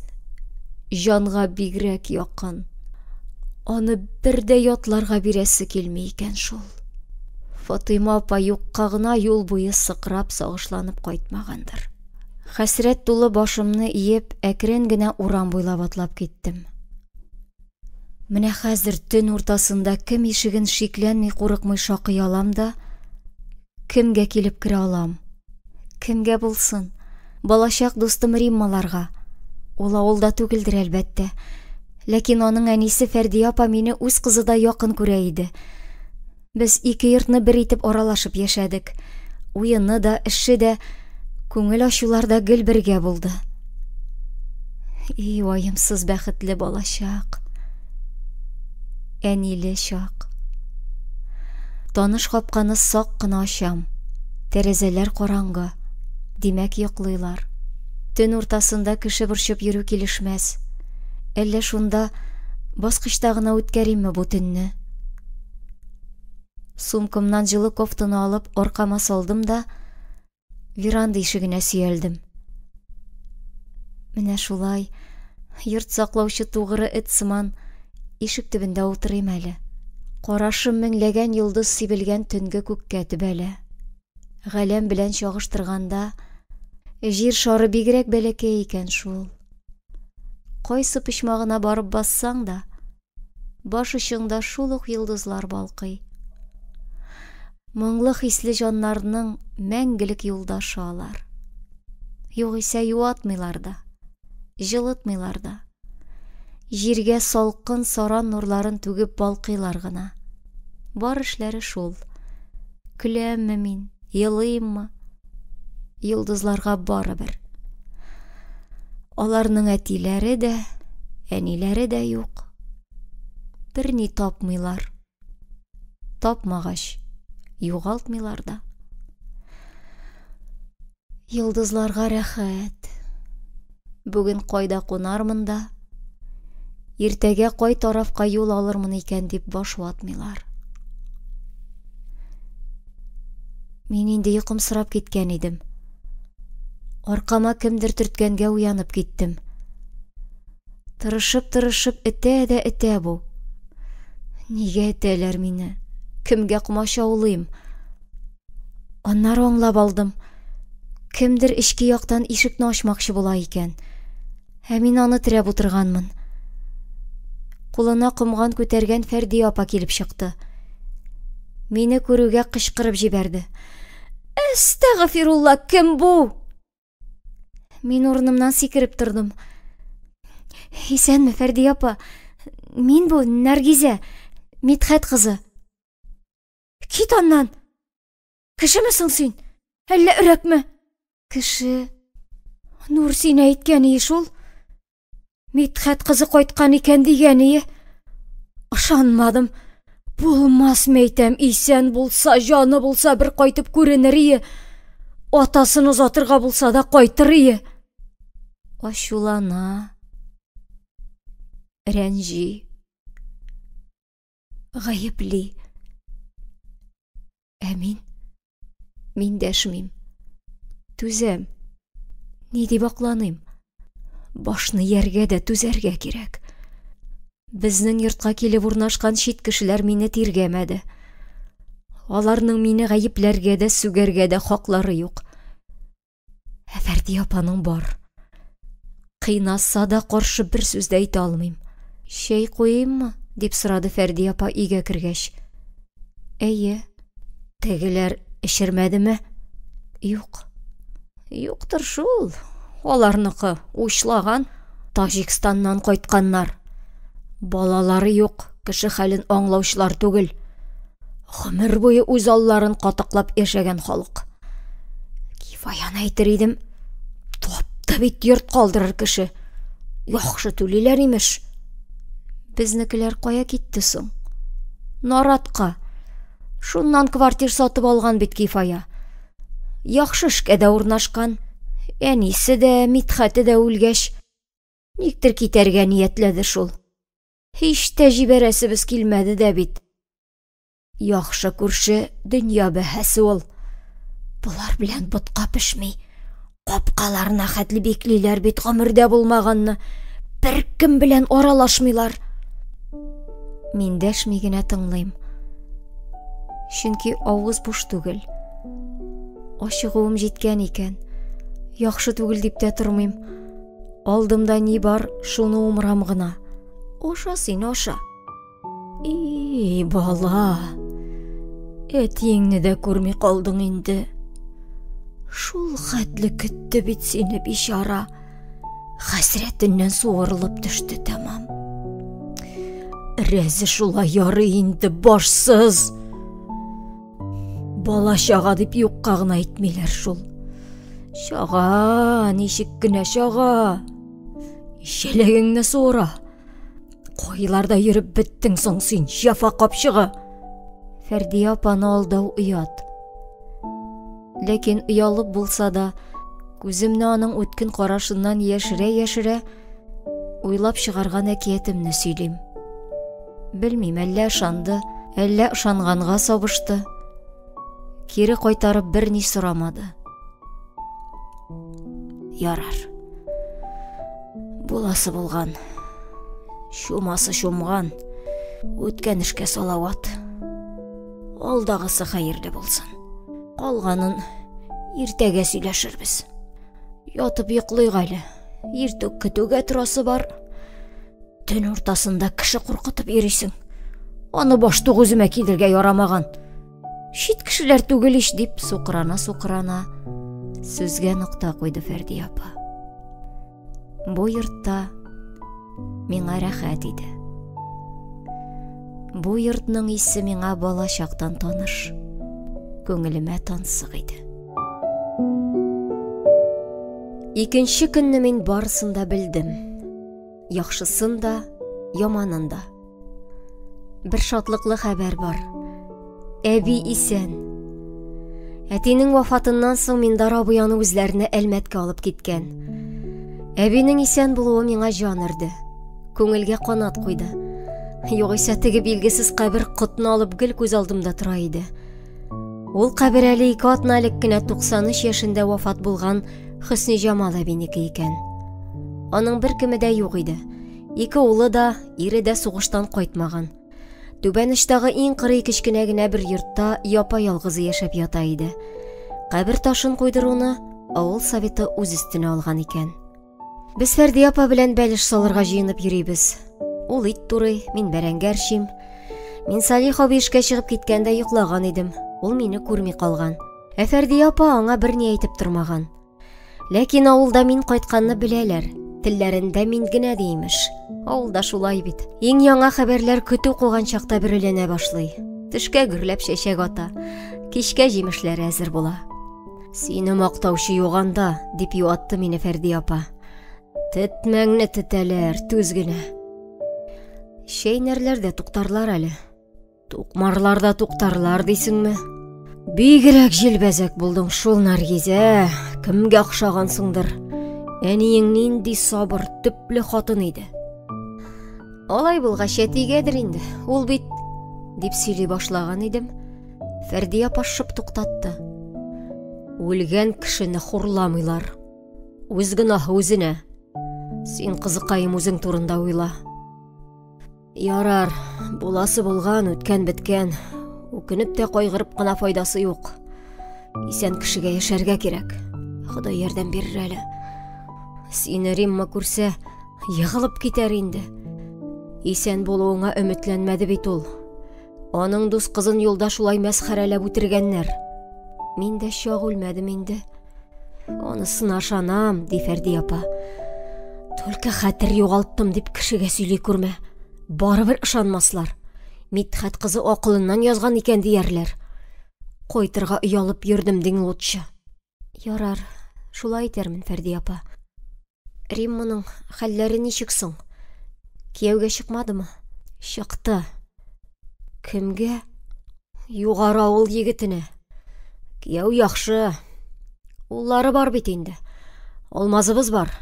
җанга бигрәк якын. Аны бер дә ятларга бирәсе килми икән шул. Фатыйма апа юкка гына юл буе сыкрап, сагышланып кайтмагандыр. Хәсрәт тулы башымны иеп, әкрен генә урам буйлап атлап киттем. Менә хәзер төн уртасында кем ишеген шикләнми курыкмый шакый алам да, кемгә килеп керә алам? Кемгә булсын? Балачак дустым Риммаларга. Ул авылда түгелдер, әлбәттә. Ләкин аның әнисе Фәрдия апа мине үз кызыдай якын күрә иде. Без ике йортны бер итеп аралашып яшәдек. Уены да, эше дә, күңел ачулар да гел бергә булды. И, ваемсыз бәхетле балачак. Әниле чак. Таныш капканы сак кына ачам. Тәрәзәләр караңгы. Димәк, йоклыйлар. Төн уртасында кеше борчып йөрү килешмәс. Әллә шунда баскычта гына үткәримме бу төнне? Сумкамнан җылы кофтаны алып, аркама салдым да, веранда ишегенә сөялдем. Менә шулай, йорт саклаучы тугры эт сыман, ишек төбендә утырыйм әле. Карашым меңләгән йолдыз сибелгән төнге күккә төбәлә. Галәм белән чагыштырганда, җир шары бигрәк бәләкәй икән шул. Кайсы почмагына барып бассаң да, баш очыңда шул ук йолдызлар балкый. Моңлы хисле җаннарның мәңгелек юлдашы алар. Югыйсә юатмыйлар да, җылытмыйлар да. Җиргә салкын саран нурларын түгеп балкыйлар гына. Бар эшләре шул. Көләмме мин, елыйммы? Йолдызларга барыбер. Аларның әтиләре дә, әниләре дә юк. Берни тапмыйлар. Тапмагач, югалтмыйлар да. Йолдызларга рәхәт. Бүген кайда кунармын да, иртәгә кай тарафка юл алырмын икән дип баш ватмыйлар. Мин инде йокымсырап киткән идем. Аркама кемдер төрткәнгә уянып киттем. Тырышып-тырышып этә дә этә бу. Нигә этәләр мине? Кемгә комачаулыйм? Аннары аңлап алдым. Кемдер эчке яктан ишекне ачмакчы була икән. Ә мин аны терәп утырганмын. Кулына комган күтәргән Фәрдия апа килеп чыкты. Мине күрүгә кычкырып җибәрде. Әстәгъфирулла, кем бу? Мин урынымнан сикереп тордым. Исәнме, Фәрдия апа. Мин бу, Наргизә, Мидхәт кызы. Кит аннан! Кешеме соң син? Әллә өрәкме? Кеше. Нур сине әйткән ие шул. Мидхәт кызы кайткан икән дигән ие. Ышанмадым. Булмас, мәйтәм, исән булса, җаны булса, бер кайтып күренер ие. Атасын озатырга булса да кайтыр ие. Ачулана, рәнҗи, гаепли. Ә мин? Мин дәшмим. Түзәм. Ни дип акланыйм? Башны ияргә дә түзәргә кирәк. Безнең йортка килеп урнашкан чит кешеләр мине тиргәмәде. Аларның мине гаепләргә дә, сүгәргә дә хаклары юк. Ә Фәрдия апаның бар. Кыйнаса да каршы бер сүз дә әйтә алмыйм. Чәй куйыйммы? дип сорады Фәрдия апа өйгә кергәч. Әйе. Тегеләр эчермәдеме? Юк. Юктыр шул. Аларныкы учлаган, Таҗикстаннан кайтканнар. Балалары юк, кеше хәлен аңлаучылар түгел. Гомер буе үз алларын катыклап яшәгән халык. Кифаяны әйтер идем, тапты бит йорт калдырыр кеше. Яхшы түлиләр имеш. Безнекеләр кая китте соң? Наратка. Шуннан квартир сатып алган бит Кифая. Яхшы эшкә дә урнашкан. Әнисе дә, Мидхәте дә үлгәч, никтер китәргә ниятләде шул. Һич тә җибәрәсебез килмәде дә бит. Яхшы күрше дөнья бәһасе ул. Болар белән ботка пешми. Капкаларына хәтле биклиләр бит гомердә булмаганны. Беркем белән аралашмыйлар. Мин дәшми генә тыңлыйм. Чөнки авыз буш түгел. Ачыгуым җиткән икән. Яхшы түгел дип тә тормыйм. Алдымда ни бар, шуны умырам гына. Аша син, аша. И, бала, әтиеңне дә күрми калдың инде. Шул хәтле көтте бит сине, бичара. Хәсрәтеннән суырылып төште тәмам. Рәзе шулай ярый инде, башсыз. Бала чага дип юкка гына әйтмиләр шул. Чага, ничек кенә чага. Җелегеңне суыра. Кайларда йөреп беттең соң син, җәфа капчыгы? Фәрдия апаны алдау оят. Ләкин оялып булса да, күземне аның үткен карашыннан яшерә-яшерә, уйлап чыгарган әкиятемне сөйлим. Белмим, әллә ышанды, әллә ышанганга сабышты. Кире кайтарып берни сорамады. Ярар. Буласы булган. Чумасы чумган. Үткән эшкә салават. Алдагысы хәерле булсын. Калганын иртәгә сөйләшербез. Ятып йоклыйк әле. Иртүк көтүгә торасы бар. Төн уртасында кеше куркытып йөрисең. Аны баштук үземә килергә ярамаган. Чит кешеләр түгел ич, дип сукрана-сукрана сүзгә нокта куйды Фәрди апа. Бу йортта миңа рәхәт иде. Бу йортның исе миңа бала чактан таныш, күңелемә тансык иде. Икенче көнне мин барысын да белдем. Яхшысын да, яманын да. Бер шатлыклы хәбәр бар. Әби исән. Әтинең вафатыннан соң Миндар абый аны үзләренә Әлмәткә алып киткән. Әбинең исән булуы миңа җан өрде. Күңелгә канат куйды. Югыйсә теге билгесез кабер котны алып гел күз алдымда тора иде. Ул кабер әле ике атна элек кенә 93 яшендә вафат булган Хөсниҗамал әбинеке икән. Аның беркеме дә юк иде. Ике улы да, ире дә сугыштан кайтмаган. Түбән очтагы иң кырый кечкенә генә бер йортта япа-ялгызы яшәп ята иде. Кабер ташын куйдыруны авыл советы үз өстенә алган икән. Без Фәрдия апа белән бәлеш салырга җыенып йөрибез. Ул ит турый, мин бәрәңге әрчим. Мин Салих абый эшкә чыгып киткәндә йоклаган идем. Ул мине күрми калган. Ә Фәрдия апа аңа берни әйтеп тормаган. Ләкин авылда мин кайтканны беләләр. Телләрендә мин генә ди имеш. Авылда шулай бит. Иң яңа хәбәрләр көтү куган чакта бөреләнә башлый. Төшкә гөрләп чәчәк ата. Кичкә җимешләре әзер була. Сине мактаучы юк анда, дип юатты мине Фәрди апа. Тетмәңне тетәләр, түз генә. Чәйнәрләр дә туктарлар әле. Тукмарлар да туктарлар дисеңме? Бигрәк җилбәзәк булдың шул, Наргизә. Кемгә охшагансыңдыр? Әниең нинди сабыр, төпле хатын иде. Алай булгач, әтигәдер инде. Ул бит дип сөйли башлаган идем. Фәрдия апа шып туктатты. Үлгән кешене хурламыйлар. Үз гөнаһы үзенә. Син, кызыкаем, үзең турында уйла. Ярар, буласы булган, үткән беткән. Үкенеп тә кайгырып кына файдасы юк. Исән кешегә яшәргә кирәк. Ходай ярдәм бирер әле. Сине Римма күрсә, егылып китәр инде. Исән булуыңа өметләнмәде бит ул. Аның дус кызын юлда шулай мәсхәрәләп үтергәннәр. Мин дә чак үлмәдем инде. Анысына ышанам, ди Фәрди апа. Только хәтер югалттым дип кешегә сөйли күрмә. Барыбер ышанмаслар. Мидхәт кызы акылыннан язган икән диярләр. Кайтырга оялып йөрдем диң лутчы. Ярар, шулай итәрмен, Фәрди апа. Римманың хәлләре ничек соң? Кияүгә чыкмадымы? Чыкты. Кемгә? Югары авыл егетенә. Кияү яхшы. Уллары бар бит инде. Алмазыбыз бар.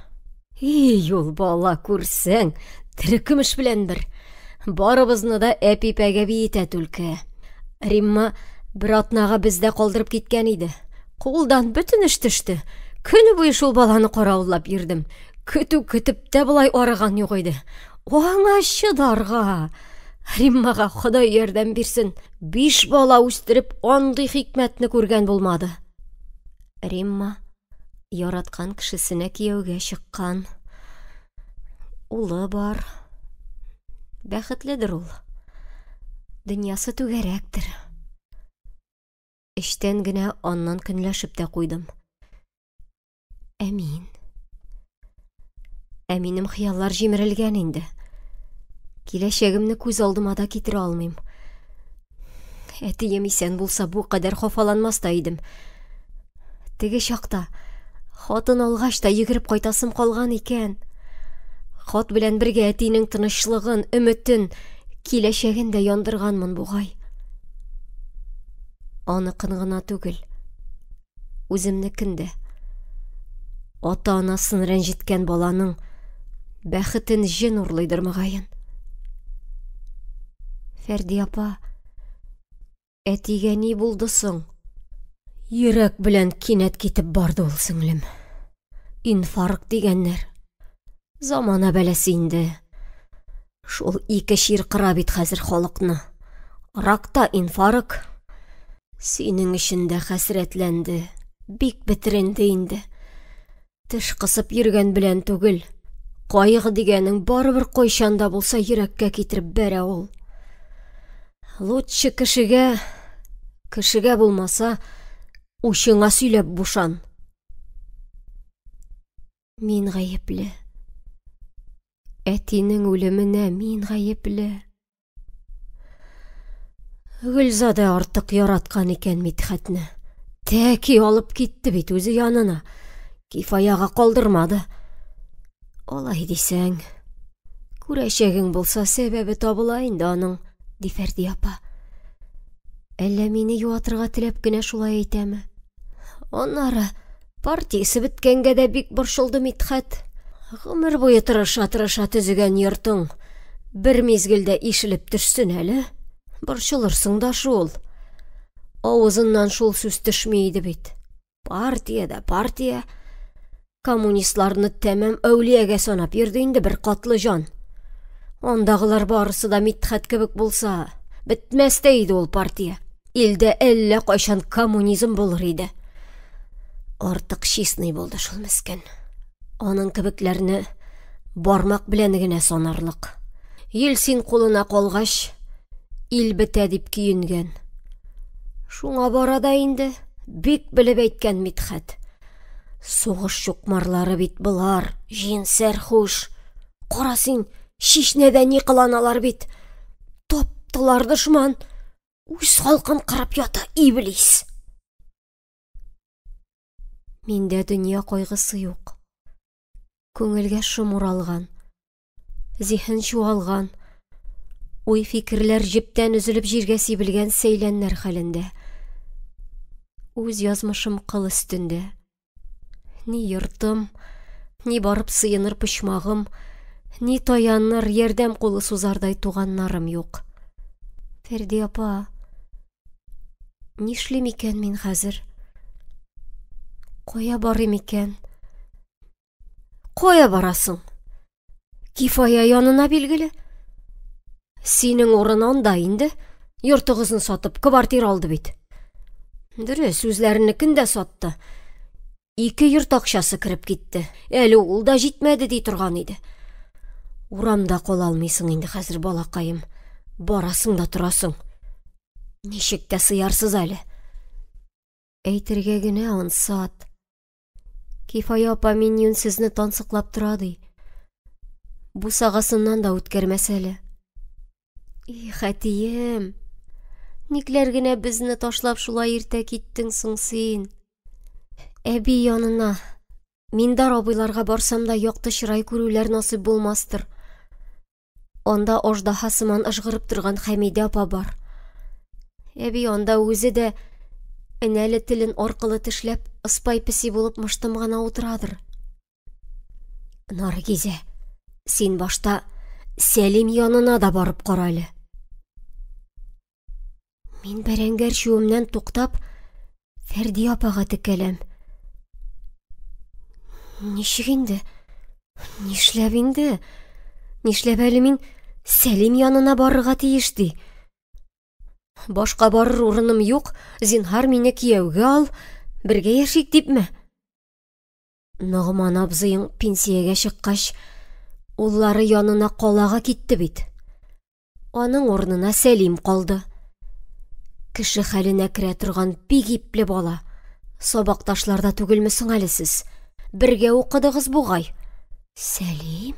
И, ул бала күрсәң, тере көмеш белән бер. Барыбызны да әпипәгә биетә түлке. Римма бер атнага бездә калдырып киткән иде. Кулдан бөтен эш төште. Көне буе шул баланы каравыллап йөрдем. Көтү көтеп тә болай арыган юк иде. Аңа чыдарга. Риммага Ходай ярдәм бирсен. Биш бала үстереп, андый хикмәтне күргән булмады. Римма яраткан кешесенә кияүгә чыккан. Улы бар. Бәхетледер ул. Дөньясы түгәрәктер. Эчтән генә аннан көнләшеп тә куйдым. Ә мин? Ә минем хыяллар җимерелгән инде. Киләчәгемне күз алдыма да китерә алмыйм. Әтием исән булса, бу кадәр хафаланмас та идем. Теге чакта хатын алгач та йөгереп кайтасым калган икән. Хат белән бергә әтинең тынычлыгын, өметен, киләчәген дә яндырганмын бугай. Аныкын гына түгел, үземнекен дә. Ата-анасын рәнҗеткән баланың бәхетен җен урлыйдыр мөгаен. Фәрди апа, әтигә ни булды соң? Йөрәк белән кинәт китеп барды ул, сеңлем. Инфаркт дигәннәр. Замана бәласе инде. Шул ике чир кыра бит хәзер халыкны. Рак та инфаркт. Синең өчен дә хәсрәтләнде, бик бетеренде инде. Теш кысып йөргән белән түгел. Кайгы дигәнең барыбер кайчан да булса йөрәккә китереп бәрә ул. Лучше кешегә, кешегә булмаса, учыңа сөйләп бушан. Мин гаепле. Әтинең үлеменә мин гаепле. Гөлзадә артык яраткан икән Мидхәтне. Тәки алып китте бит үзе янына. Кифаяга калдырмады. Алай дисәң, күрәчәгең булса, сәбәбе табыла инде аның, ди Фәрди апа. Әллә мине юатырга теләп кенә шулай әйтәме? Аннары партиясе беткәнгә дә бик борчылды Мидхәт. Гомер буе тырыша-тырыша төзегән йортың бер мизгелдә ишелеп төшсен әле. Борчылырсың да шул. Авызыннан шул сүз төшми иде бит. Партия дә партия. Коммунистларны тәмам әүлиягә санап йөрде инде бер катлы җан. Андагылар барысы да Мидхәт кебек булса, бетмәс тә иде ул партия. Илдә әллә кайчан коммунизм булыр иде. Артык чистный булды шул мескен. Аның кебекләрне бармак белән генә санарлык. Ельцин кулына калгач, ил бетә дип көенгән. Шуңа бара да инде, бик белеп әйткән Мидхәт. Сугыш чукмарлары бит болар, җен сәрхуш. Кара син, Чишнәдә ни кыланалар бит. Таптылар дошман. Үз халкын кырып ята, иблис. Миндә дөнья кайгысы юк. Күңелгә шом уралган. Зиһен чуалган. Уй-фикерләр җептән өзелеп җиргә сибелгән сәйләннәр хәлендә. Үз язмышым кыл өстендә. Ни йортым, ни барып сыеныр почмагым, ни таяныр, ярдәм кулы сузардай туганнарым юк. Фәрди апа, нишлим икән мин хәзер? Кая барыйм икән? Кая барасың? Кифая янына билгеле. Синең урын анда инде. Йортыгызны сатып, квартира алды бит. Дөрес, үзләренекен дә сатты. Ике йорт акчасы кереп китте. Әле ул да җитмәде ди торган иде. Урамда кала алмыйсың инде хәзер, балакаем. Барасың да торасың. Ничек тә сыярсыз әле. Әйтергә генә ансат. Кифая апа мин юньсезне тансыклап тора ди. Бусагасыннан да үткәрмәс әле. Их, әтием, никләр генә безне ташлап шулай иртә киттең соң син? Әби янына, Миндар абыйларга барсам да якты чырай күрүләр насыйп булмастыр. Анда аждаһа сыман ыжгырып торган Хәмидә апа бар. Әби анда үзе дә энәле телен аркылы тешләп, ыспай песи булып мыштым гына утырадыр. Наргизә, син башта Сәлим янына да барып кара әле. Мин бәрәңге әрчүемнән туктап, Фәрди апага текәләм. Ничек инде? Нишләп инде? Нишләп әле мин Сәлим янына барырга тиеш ди? Башка барыр урыным юк, зинһар мине кияүгә ал, бергә яшик дипме? Ногман абзыең пенсиягә чыккач, уллары янына калага китте бит. Аның урынына Сәлим калды. Кеше хәленә керә торган бик ипле бала. Сабакташлар да түгелме соң әле сез? Бергә укыдыгыз бугай. Сәлим?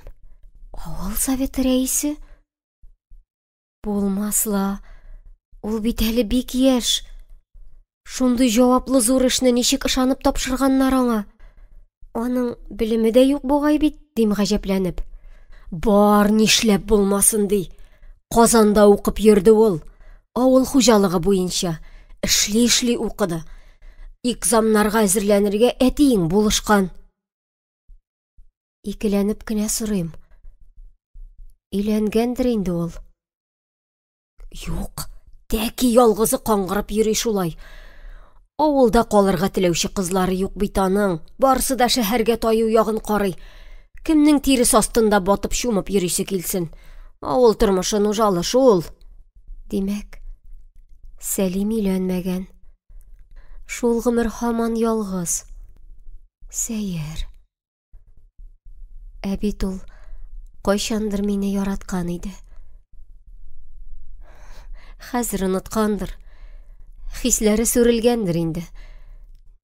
Авыл советы рәисе? Булмас ла. Ул бит әле бик яшь. Шундый җаваплы зур эшне ничек ышанып тапшырганнар аңа? Аның белеме дә юк бугай бит, дим гаҗәпләнеп. Бар, нишләп булмасын ди. Казанда укып йөрде ул. Авыл хуҗалыгы буенча. Эшли-эшли укыды. Экзамнарга әзерләнергә әтиең булышкан. Икеләнеп кенә сорыйм. Өйләнгәндер инде ул. Юк, тәки ялгызы каңгырып йөри шулай. Авылда калырга теләүче кызлары юк бит аның. Барысы да шәһәргә таю ягын карый. Кемнең тирес астында батып чумып йөрисе килсен? Авыл тормышы нужалы шул. Димәк, Сәлим өйләнмәгән. Шул гомер һаман ялгыз. Сәер. Ә бит ул кайчандыр мине яраткан иде. Хәзер оныткандыр. Хисләре сүрелгәндер инде.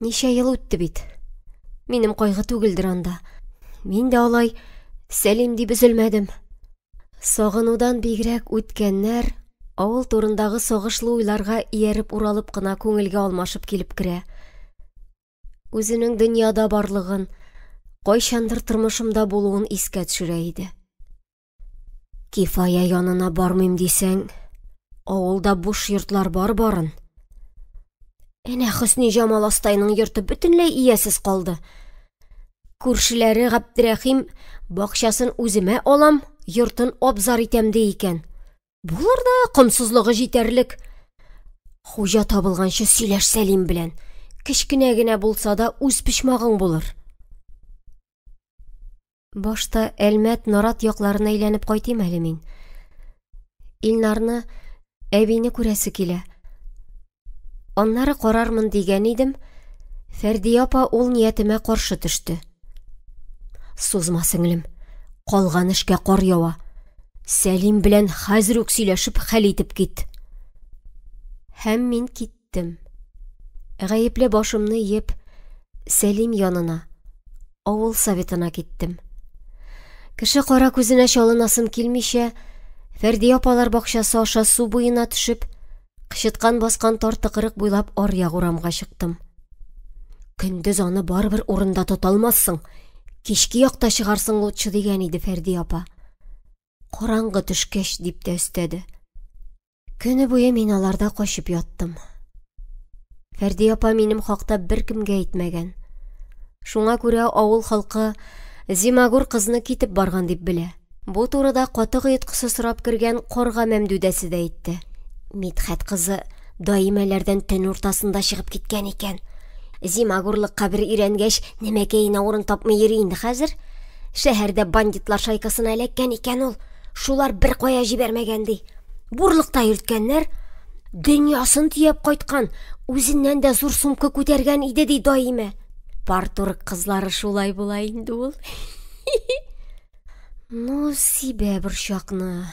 Ничә ел үтте бит. Минем кайгы түгелдер анда. Мин дә алай Сәлим дип өзелмәдем. Сагынудан бигрәк үткәннәр авыл турындагы сагышлы уйларга ияреп уралып кына күңелгә алмашып килеп керә. Үзенең дөньяда барлыгын, кайчандыр тормышымда булуын искә төшерә иде. Кифая янына бармыйм дисәң, авылда буш йортлар бар барын. Әнә Хөсниҗамал астайның йорты бөтенләй иясез калды. Күршеләре Габдерәхим бакчасын үземә алам, йортын абзар итәм ди икән. Булыр да, комсызлыгы җитәрлек. Хуҗа табылганчы сөйләш Сәлим белән. Кечкенә генә булса да үз почмагың булыр. Башта Әлмәт Нарат якларына әйләнеп кайтыйм әле мин. Илнарны, әбине күрәсе килә. Аннары карармын дигән идем, Фәрдия апа ул ниятемә каршы төште. Сузма, сеңлем, калган эшкә кар ява. Сәлим белән хәзер үк сөйләшеп хәл итеп кит. Һәм мин киттем. Гаепле башымны иеп, Сәлим янына, авыл советына киттем. Кеше кара күзенә чалынасым килмичә, Фәрдия апалар бакчасы аша су буена төшеп, Кычыткан баскан тар тыкрык буйлап аръяк урамга чыктым. Көндез аны барыбер урында тота алмассың, кичке якта чыгарсың лучше дигән иде Фәрди апа. Караңгы төшкәч, дип тә өстәде. Көне буе мин аларда качып яттым. Фәрдия апа минем хакта беркемгә әйтмәгән. Шуңа күрә авыл халкы Зимагур кызны китеп барган дип белә. Бу турыда катык оеткысы сорап кергән Карга Мәмдүдәсе дә әйтте. Мидхәт кызы даимәләрдән төн уртасында чыгып киткән икән. Зимагурлыкка бер өйрәнгәч, нәмәкәенә урын тапмый йөри инде хәзер. Шәһәрдә бандитлар шайкасына эләккән икән ул. Шулар бер кая җибәрмәгән ди. Бурлыкта йөрткәннәр. Дөньясын төяп кайткан, үзеннән дә зур сумка күтәргән иде ди даимә. Парторг кызлары шулай була инде ул. Ну, сибә борчакны.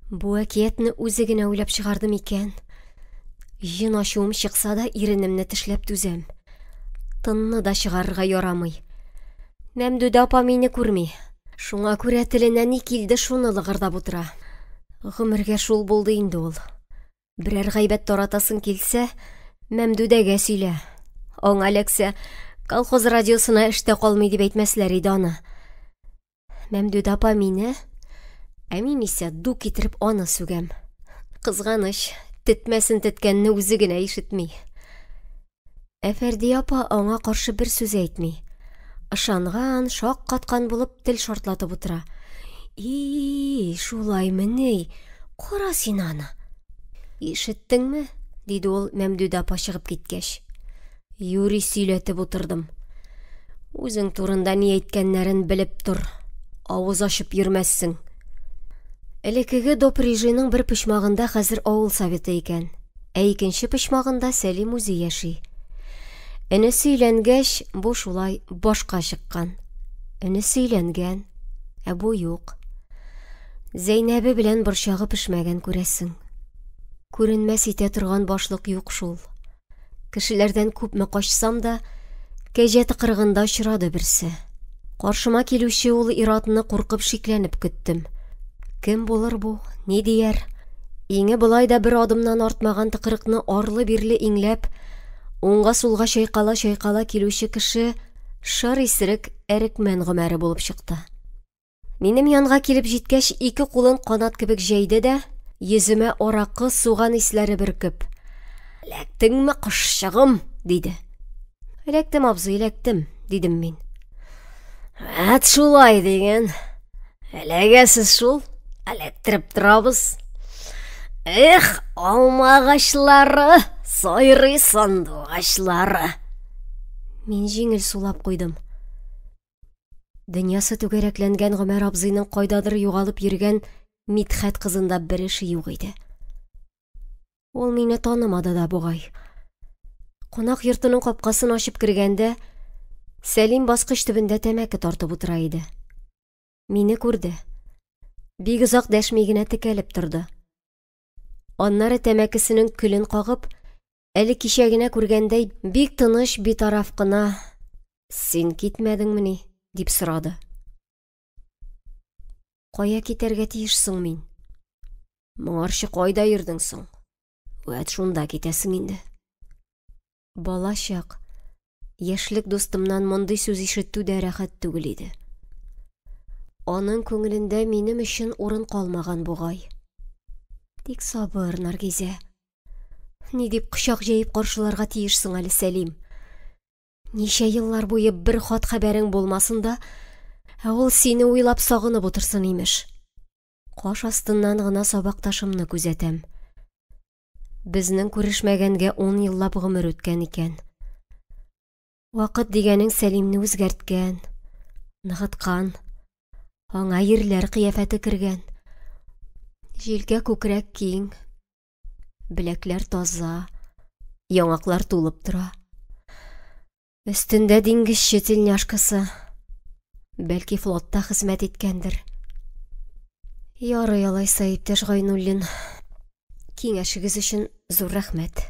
Бу әкиятне үзе генә уйлап чыгарды микән? Җен ачуым чыкса да, иренемне тешләп түзәм. Тынны да чыгарырга ярамый. Мәмдүдә апа мине күрми. Шуңа күрә теленә ни килде, шуны лыгырдап утыра. Гомергә шул булды инде ул. Берәр гайбәт таратасың килсә, Мәмдүдәгә сөйлә. Аңа эләксә, колхоз радиосына эштә калмый дип әйтмәсләр иде аны. Мәмдүдә апа мине, ә мин исә ду китереп аны сүгәм. Кызганыч, тетмәсен теткәнне үзе генә ишетми. Ә Фәрдия апа аңа каршы бер сүз әйтми. Ышанган, шаккаткан булып тел шартлатып утыра. И, шулаймыни? Кара син аны. Ишеттеңме? диде ул Мәмдүдә апа чыгып киткәч. Юри сөйләтеп утырдым. Үзең турында ни әйткәннәрен белеп тор. Авыз ачып йөрмәссең. Элеккеге допрежиның бер почмагында хәзер авыл советы икән. Ә икенче почмагында Сәлим үзе яши. Энесе өйләнгәч, бу шулай башка чыккан. Энесе өйләнгән, ә бу юк. Зәйнәбе белән борчагы пешмәгән күрәсең. Күренмәс итә торган башлык юк шул. Кешеләрдән күпме качсам да, кәҗә тыкрыгында очрады берсе. Каршыма килүче ул ир-атны куркып шикләнеп көттем. Кем булыр бу, ни дияр? Иңе болай да бер адымнан артмаган тыкрыкны арлы-бирле иңләп, уңга-сулга чайкала-чайкала килүче кеше шыр исерек Әрекмән Гомәре булып чыкты. Минем янга килеп җиткәч, ике кулын канат кебек җәйде дә, йөземә аракы, суган исләре бөркеп, «Эләктеңме, кошчыгым?» диде. «Эләктем, абзый, эләктем», дидем мин. Әт шулай диген. Эләгәсез шул, эләктереп торабыз. Эх, алма агачлары, сайрый сандугачлары. Мин җиңел сулап куйдым. Дөньясы түгәрәкләнгән Гомәр абзыйның кайдадыр югалып йөргән Мидхәт кызында бер эше юк иде. Ул мине танымады да бугай. Кунак йортының капкасын ачып кергәндә, Сәлим баскыч төбендә тәмәке тартып утыра иде. Мине күрде. Бик озак дәшми генә текәлеп торды. Аннары тәмәкесенең көлен кагып, әле кичә генә күргәндәй, бик тыныч, битараф кына, «Син китмәдеңмени?» дип сорады. Кая китәргә тиеш соң мин? Моңарчы кайда йөрдең соң? Вәт шунда китәсең инде. Бала чак, яшьлек дустымнан мондый сүз ишетү дә рәхәт түгел иде. Аның күңелендә минем өчен урын калмаган бугай. Тик сабыр, Наргизә. Ни дип кочак җәеп каршыларга тиеш соң әле Сәлим? Ничә еллар буе бер хат хәбәрең булмасын да, ә ул сине уйлап сагынып утырсын, имеш. Каш астыннан гына сабакташымны күзәтәм. Безнең күрешмәгәнгә ун еллап гомер үткән икән. Вакыт дигәнең Сәлимне үзгәрткән, ныгыткан. Аңа ирләр кыяфәте кергән. Җилкә күкрәк киң, беләкләр таза, яңаклар тулып тора. Өстендә диңгезче тельняшкасы. Бәлки флотта хезмәт иткәндер. Ярый алайса, иптәш Гайнуллин. Киңәшегез өчен зур рәхмәт.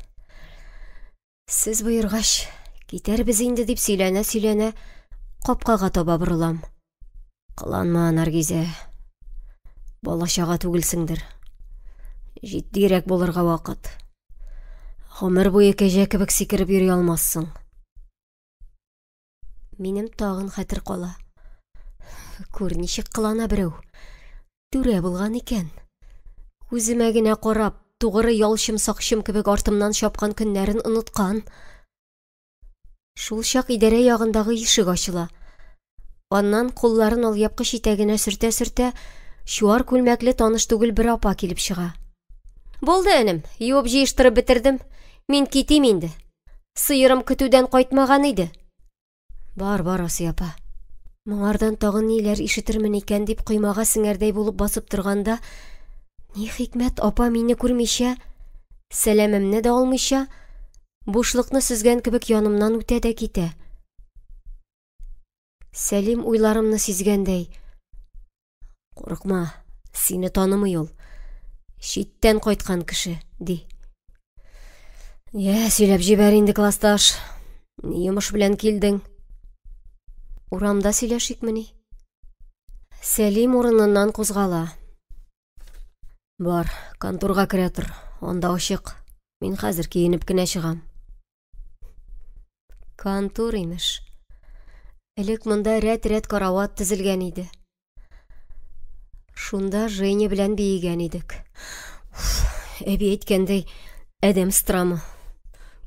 Сез боергач, китәрбез инде дип сөйләнә-сөйләнә капкага таба борылам. Кыланма, Наргизә. Бала-чага түгелсеңдер. Җитдирәк булырга вакыт. Гомер буе кәҗә кебек сикереп йөри алмассың. Минем тагын хәтер кала. Күр, ничек кылана берәү. Түрә булган икән. Күземә генә карап, тугры ялчым-сакчым кебек артымнан чапкан көннәрен оныткан. Шул чак идарә ягындагы ишек ачыла. Аннан кулларын алъяпкыч итәгенә сөртә-сөртә, чуар күлмәкле таныш түгел бер апа килеп чыга. Булды, энем, юып җыештырып бетердем. Мин китим инде. Сыерым көтүдән кайтмаган иде. Бар, бар, Асия апа. Моңардан тагын ниләр ишетермен икән дип коймага сеңәрдәй булып басып торганда, ни хикмәт апа мине күрмичә, сәламемне дә алмыйча, бушлыкны сөзгән кебек янымнан үтә дә китә. Сәлим уйларымны сизгәндәй, Курыкма, сине танымый ул. Читтән кайткан кеше, ди. Йә, сөйләп җибәр инде, классташ. Ни йомыш белән килдең? Урамда сөйләшикмени? Сәлим урыныннан кузгала. Бар, конторга керә тор, анда ачык. Мин хәзер киенеп кенә чыгам. Контур, имеш. Элек монда рәт-рәт карават тезелгән иде. Шунда Женя белән биегән идек. Уф, әби әйткәндәй, адәм страмы.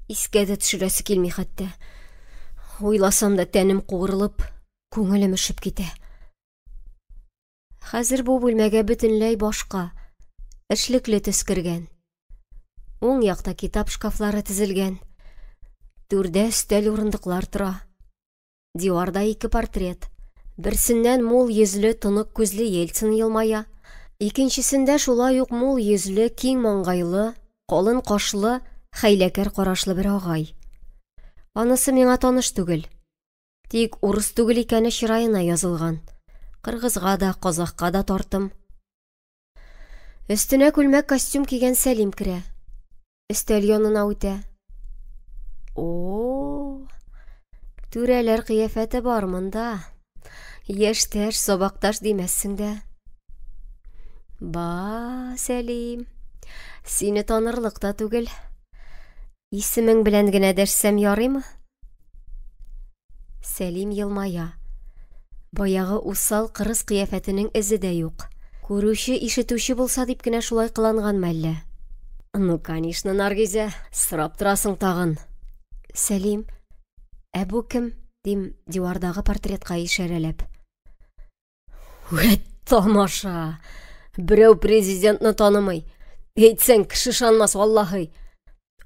Искә дә төшерәсе килми хәтта. Уйласам да тәнем куырылып, күңелем өшеп китә. Хәзер бу бүлмәгә бөтенләй башка, эшлекле төс кергән. Уң якта китап шкафлары тезелгән. Түрдә өстәл-урындыклар тора. Диварда ике портрет. Берсеннән мул йөзле, тонык күзле Ельцин елмая. Икенчесендә шулай ук мул йөзле, киң маңгайлы, калын кашлы, хәйләкәр карашлы бер агай. Анысы миңа таныш түгел. Тик урыс түгел икәне чыраена язылган. Кыргызга да, казахка да тартым. Өстенә күлмәк-костюм кигән Сәлим керә. Өстәл янына үтә. О, түрәләр кыяфәте бар монда. Яшьтәш, сабакташ димәссең дә. Ба, Сәлим, сине танырлык та түгел. Исемең белән генә дәшсәм ярыймы? Сәлим елмая. Баягы усал, кырыс кыяфәтенең эзе дә юк. Күрүче, ишетүче булса дип кенә шулай кыланганмы әллә? Ну, конечно, Наргизә, сорап торасың тагын. Сәлим, ә бу кем? дим, дивардагы портретка ишарәләп. Вәт тамаша! Берәү президентны танымый. Әйтсәң, кеше ышанмас, валлаһи.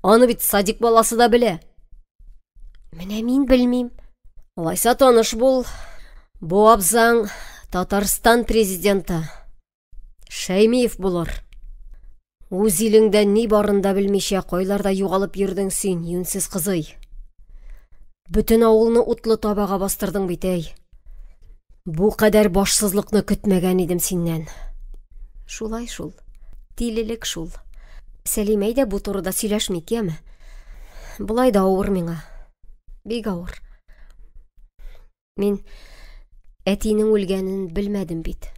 Аны бит садик баласы да белә. Менә мин белмим. Алайса таныш бул. Бу абзаң Татарстан президенты. Шәймиев булыр. Үз илеңдә ни барын да белмичә, кайларда югалып йөрдең син, юньсез кызый. Бөтен авылны утлы табага бастырдың бит, әй. Бу кадәр башсызлыкны көтмәгән идем синнән. Шулай шул. Тилелек шул. Сәлим, әйдә бу турыда сөйләшмик, яме. Болай да авыр миңа. Бик авыр. Мин әтинең үлгәнен белмәдем бит.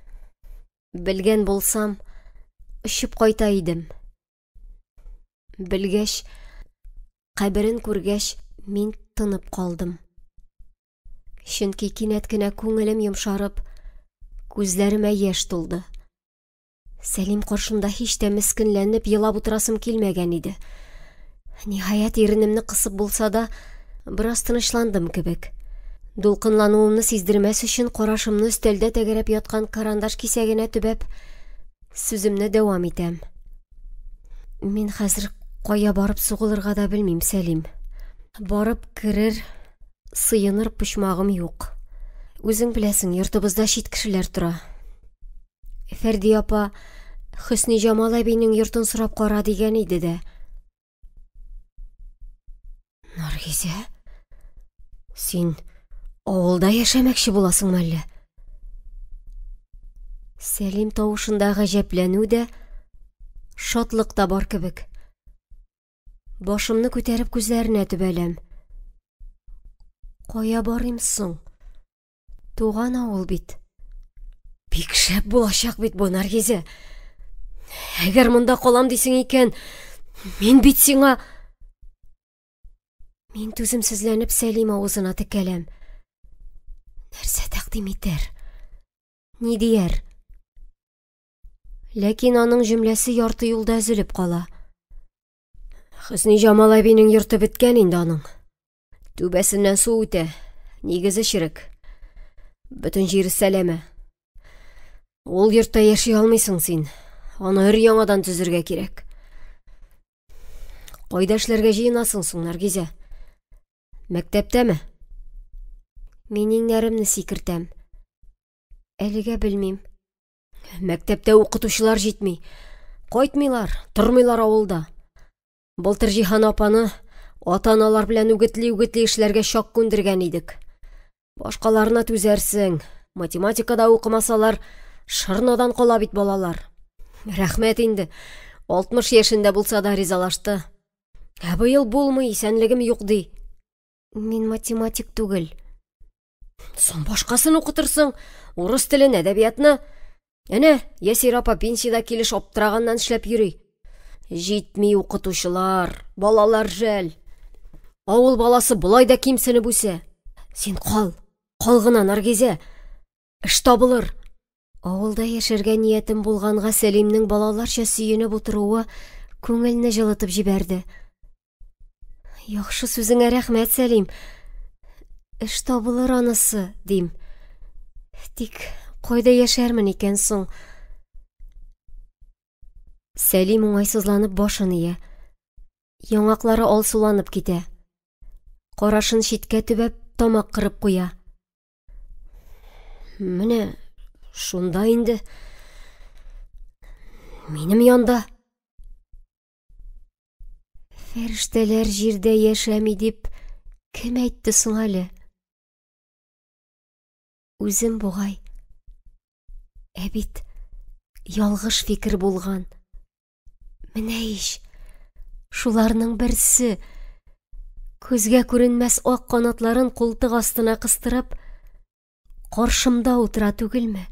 Белгән булсам, очып кайта идем. Белгәч, каберен күргәч, мин тынып калдым. Чөнки кинәт кенә күңелем йомшарып, күзләремә яшь тулды. Сәлим каршында һич тә мескенләнеп елап утырасым килмәгән иде. Ниһаять, иренемне кысып булса да, бераз тынычландым кебек. Дулкынлануымны сиздермәс өчен карашымны өстәлдә тәгәрәп яткан карандаш кисәгенә төбәп, сүземне дәвам итәм. Мин хәзер кая барып сугылырга да белмим, Сәлим. Барып керер, сыеныр почмагым юк. Үзең беләсең, йортыбызда чит кешеләр тора. Фәрди апа Хөсниҗамал әбинең йортын сорап кара дигән иде дә. Наргизә, син авылда яшәмәкче буласыңмы әллә? Сәлим тавышында гаҗәпләнү дә, шатлык та бар кебек. Башымны күтәреп күзләренә төбәләм. Кая барыйм соң? Туган авыл бит. Бик шәп булачак бит бу, Наргизә. Әгәр монда калам дисең икән, мин бит сиңа... Мин түземсезләнеп Сәлим авызына текәләм. Нәрсә тәкъдим итәр? Ни дияр? Ләкин аның җөмләсе ярты юлда өзелеп кала. Хөсниҗамал әбинең йорты беткән инде аның. Түбәсеннән су үтә, нигезе черек. Бөтен җире сәләмә. Ул йортта яши алмыйсың син. Аны өр-яңадан төзергә кирәк. Кайда эшләргә җыенасың соң, Наргизә? Мәктәптәме? Мин иңнәремне сикертәм. Әлегә белмим. Мәктәптә укытучылар җитми. Кайтмыйлар, тормыйлар авылда. Былтыр Җиһан апаны ата-аналар белән үгетли-үгетли эшләргә чак күндергән идек. Башкаларына түзәрсең. Математикада укымасалар, шырнадан кала бит балалар. Рәхмәт инде. 60 яшендә булса да ризалашты. Ә быел булмый, исәнлегем юк ди. Мин математик түгел. Соң башкасын укытырсың. Урыс телен, әдәбиятны. Әнә, Ясир апа пенсиядә килеш аптыраганнан эшләп йөри. Җитми укытучылар, балалар жәл. Авыл баласы болай да кимсенеп үсә. Син кал, кал гына, Наргизә. Эш табылыр. Авылда яшәргә ниятем булганга Сәлимнең балаларча сөенеп утыруы күңелне җылытып җибәрде. Яхшы сүзеңә рәхмәт, Сәлим. Эш табылыр анысы, дим. Тик кайда яшәрмен икән соң? Сәлим уңайсызланып башын ия. Яңаклары алсуланып китә. Карашын читкә төбәп, тамак кырып куя. Менә шунда инде. Минем янда. Фәрештәләр җирдә яшәми дип кем әйтте соң әле? Үзем бугай. Ә бит ялгыш фикер булган. Менә ич, шуларның берсе күзгә күренмәс ак канатларын култык астына кыстырып, каршымда утыра түгелме?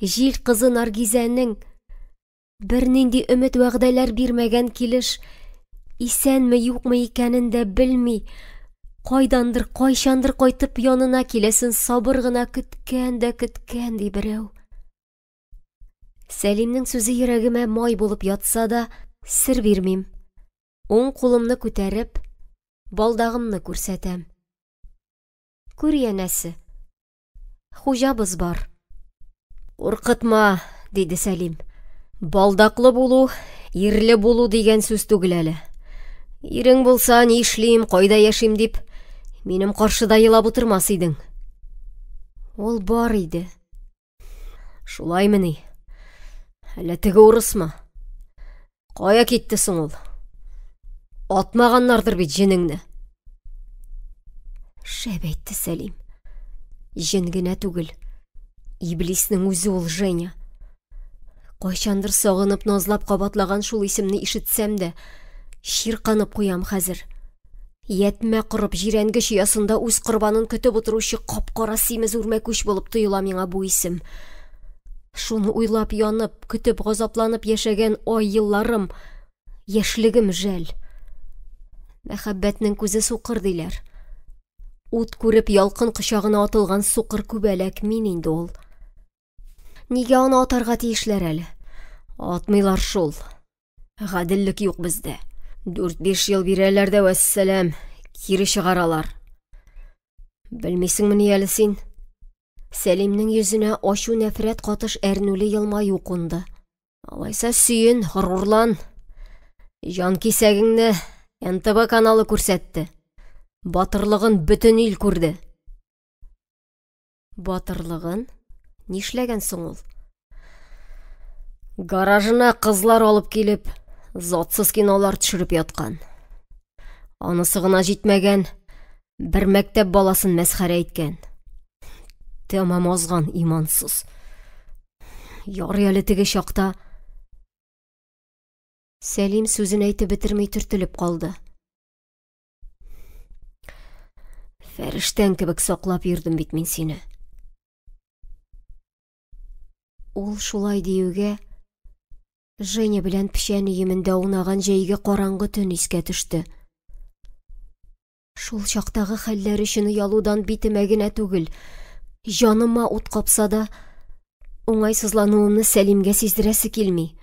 Җил кызы Наргизәнең Бернинди өмет-вәгъдәләр бирмәгән килеш, исәнме-юкмы икәнен дә белми, кайдандыр, кайчандыр кайтып янына киләсен сабыр гына көткән дә көткән, ди берәү. Сәлимнең сүзе йөрәгемә май булып ятса да, сер бирмим. Уң кулымны күтәреп, балдагымны күрсәтәм. Күр янәсе, Хуҗабыз бар. Куркытма, диде Сәлим. Балдаклы булу, ирле булу дигән сүз түгел әле. Ирең булса, ни эшлим, кайда яшим дип, минем каршыда елап утырмас идең. Ул бар иде. Шулаймыни? Әллә теге урысмы? Кая китте соң ул? Атмаганнардыр бит җенеңне. Шәп әйтте Сәлим. Җен генә түгел. Иблиснең үзе ул Женя. Кайчандыр сагынып, назлап кабатлаган шул исемне ишетсәм дә, чирканып куям хәзер. Ятьмә корып, җирәнгеч оясында үз корбанын көтеп утыручы кап-кара симез үрмәкүч булып тоела миңа бу исем. Шуны уйлап янып, көтеп газапланып яшәгән ай-елларым, яшьлегем жәл. Мәхәббәтнең күзе сукыр диләр. Ут күреп ялкын кочагына атылган сукыр күбәләк мин инде ул. Нигә аны атарга тиешләр әле? Атмыйлар шул. Гаделлек юк бездә. Дүрт-биш ел бирәләр дә вәссәлам, кире чыгаралар. Белмисеңмени әле син? Сәлимнең йөзенә ачу-нәфрәт катыш әрнүле елмаю кунды. Алайса сөен, горурлан. Җан кисәгеңне НТВ каналы күрсәтте. Батырлыгын бөтен ил күрде. Батырлыгын? Нишләгән соң ул? Гаражына кызлар алып килеп, затсыз кинолар төшереп яткан. Анысы гына җитмәгән, бер мәктәп баласын мәсхәрә иткән. Тәмам азган имансыз. Ярый әле теге чакта. Сәлим сүзен әйтеп бетерми төртелеп калды. Фәрештәң кебек саклап йөрдем бит мин сине. Ул шулай диюгә, Женя белән печән өемендә аунаган җәйге караңгы төн искә төште. Шул чактагы хәлләр өчен оялудан битемә генә түгел, җаныма ут капса да, Уңайсызлануымны Сәлимгә сиздерәсе килми.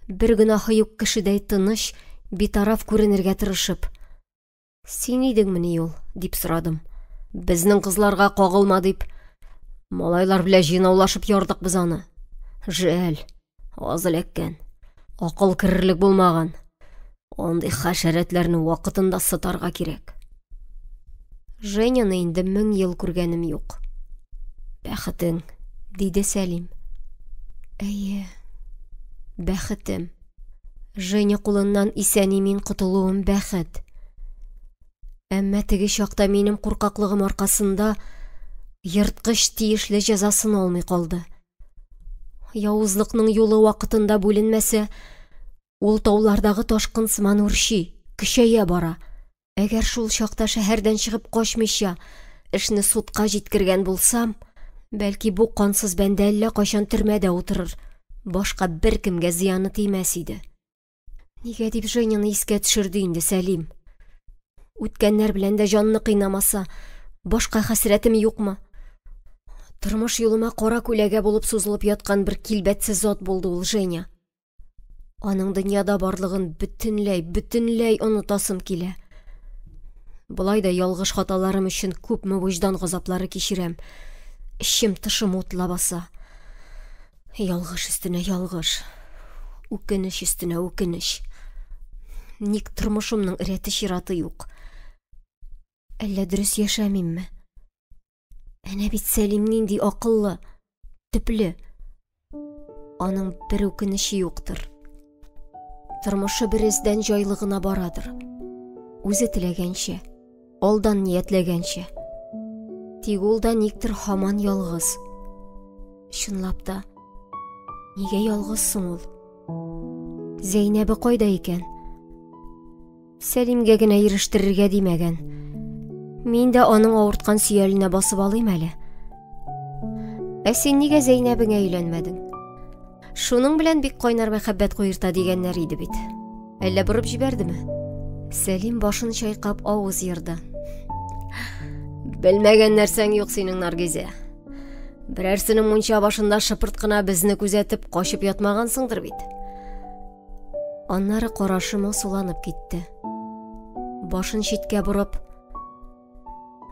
Бер гөнаһы юк кешедәй тыныч, битараф күренергә тырышып. Син идеңмени ул? дип сорадым. Безнең кызларга кагылма дип, малайлар белән җыйнаулашып ярдык без аны. Жәл, аз эләккән. Акыл керерлек булмаган. Андый хәшәрәтләрне вакытында сытарга кирәк. Женяны инде мең ел күргәнем юк. Бәхетең, диде Сәлим. Әйе, бәхетем. Женя кулыннан исән-имин котылуым бәхет. Әмма теге чакта минем куркаклыгым аркасында ерткыч тиешле җәзасын алмый калды. Явызлыкның юлы вакытында бүленмәсә, Ул таулардагы ташкын сыман үрчи, көчәя бара. Әгәр шул чакта шәһәрдән чыгып качмыйча, эшне судка җиткергән булсам, бәлки бу кансыз бәндә әллә кайчан төрмәдә утырыр, башка беркемгә зыяны тимәс иде. Нигә дип Женяны искә төшерде инде Сәлим? Үткәннәр белән дә җанны кыйнамаса, башка хәсрәтем юкмы? Тормыш юлыма кара күләгә булып сузылып яткан бер килбәтсез зат булды ул Женя. Аның дөньяда барлыгын бөтенләй, бөтенләй онытасым килә. Болай да ялгыш хаталарым өчен күпме вөҗдан газаплары кичерәм. Эчем тышым утла баса. Ялгыш өстенә ялгыш. Үкенеч өстенә үкенеч. Ник тормышымның рәте чираты юк? Әллә дөрес яшәмимме? Әнә бит Сәлим нинди акыллы, төпле. Аның бер үкенече юктыр. Тормышы бер эздән җайлы гына барадыр. Үзе теләгәнчә, алдан ниятләгәнчә. Тик ул да никтер һаман ялгыз. Чынлап та, нигә ялгыз соң ул? Зәйнәбе кайда икән? Сәлимгә генә ирештерергә димәгән. Мин дә аның авырткан сөяленә басып алыйм әле. Ә син нигә Зәйнәбеңә өйләнмәдең? Шуның белән бик кайнар мәхәббәт куерта дигәннәр иде бит. Әллә борып җибәрдеме? Сәлим башын чайкап авыз ерды. Белмәгән нәрсәң юк синең, Наргизә. Берәрсенең мунча башында шыпырт кына безне күзәтеп качып ятмагансыңдыр бит. Аннары карашы моңсуланып китте. Башын читкә борып,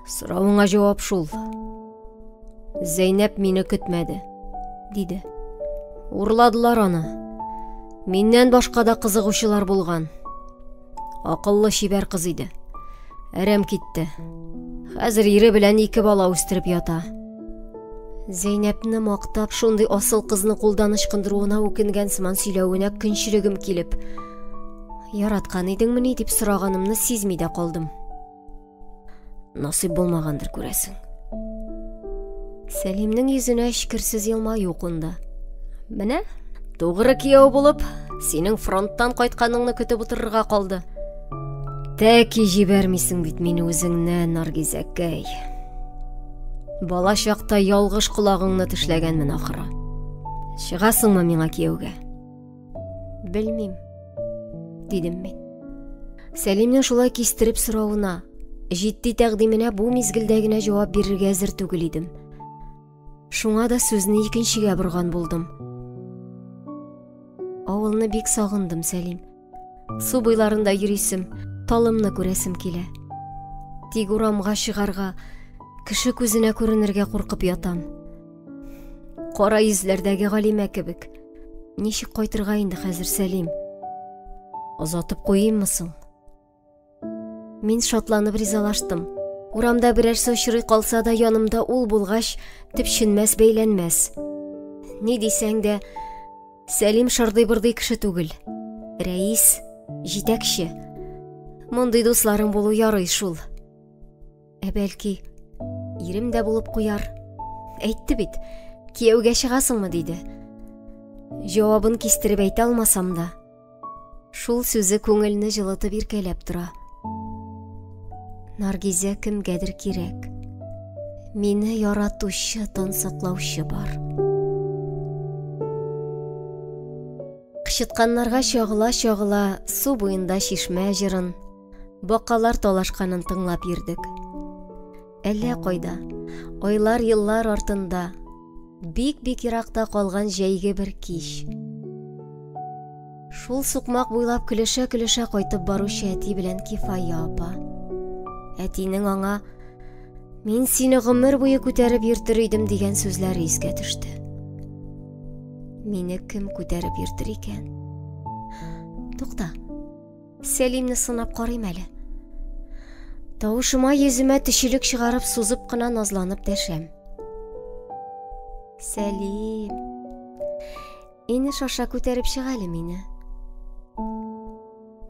Соравыңа җавап шул. Зәйнәп мине көтмәде, диде. Урладылар аны. Миннән башка да кызыгучылар булган. Акыллы чибәр кыз иде. Әрәм китте. Хәзер ире белән ике бала үстереп ята. Зәйнәпне мактап, шундый асыл кызны кулдан ычкындыруына үкенгән сыман сөйләвенә көнчелегем килеп, яраткан идеңмени дип сораганымны сизми дә калдым. Насыйп булмагандыр, күрәсең. Сәлимнең йөзенә эчкерсез елмаю кунды. Менә, тугры кияү булып, синең фронттан кайтканыңны көтеп утырырга калды. Тәки җибәрмисең бит мине үзеңнән, Наргизәкәй. Бала чакта ялгыш колагыңны тешләгәнмен ахры. Чыгасыңмы миңа кияүгә? Белмим, дидем мин. Сәлимнең шулай кистереп соравына, җитди тәкъдименә бу мизгелдә генә җавап бирергә әзер түгел идем. Шуңа да сүзне икенчегә борган булдым. Авылны бик сагындым, Сәлим. Су буйларында йөрисем, талымны күрәсем килә. Тик урамга чыгарга, кеше күзенә күренергә куркып ятам. Кара йөзләрдәге Галимә кебек. Ничек кайтырга инде хәзер, Сәлим? Озатып куйыйммы соң? Мин шатланып ризалаштым. Урамда берәрсе очрый калса да, янымда ул булгач, төпченмәс, бәйләнмәс. Ни дисәң дә, Сәлим шырдый-бырдый кеше түгел. Рәис, җитәкче. Мондый дусларың булу ярый шул. Ә бәлки, ирем дә булып куяр. Әйтте бит, кияүгә чыгасыңмы, диде. Җавабын кистереп әйтә алмасам да, Шул сүзе күңелне җылытып иркәләп тора. Наргизә кемгәдер кирәк. Мине яратучы, тансыклаучы бар. Кычытканнарга чагыла-чагыла су буенда чишмә җырын, бакалар талашканын тыңлап йөрдек. Әллә кайда, айлар-еллар артында. Бик-бик еракта калган җәйге бер кич. Шул сукмак буйлап көлешә-көлешә кайтып баручы әти белән Кифая апа. Әтинең аңа «Мин сине гомер буе күтәреп йөртер идем» дигән сүзләре искә төште. Мине кем күтәреп йөртер икән? Тукта. Сәлимне сынап карыйм әле. Тавышыма йөземә төчелек чыгарып сузып кына назланып дәшәм. Сәлим. Инеш аша күтәреп чык әле мине.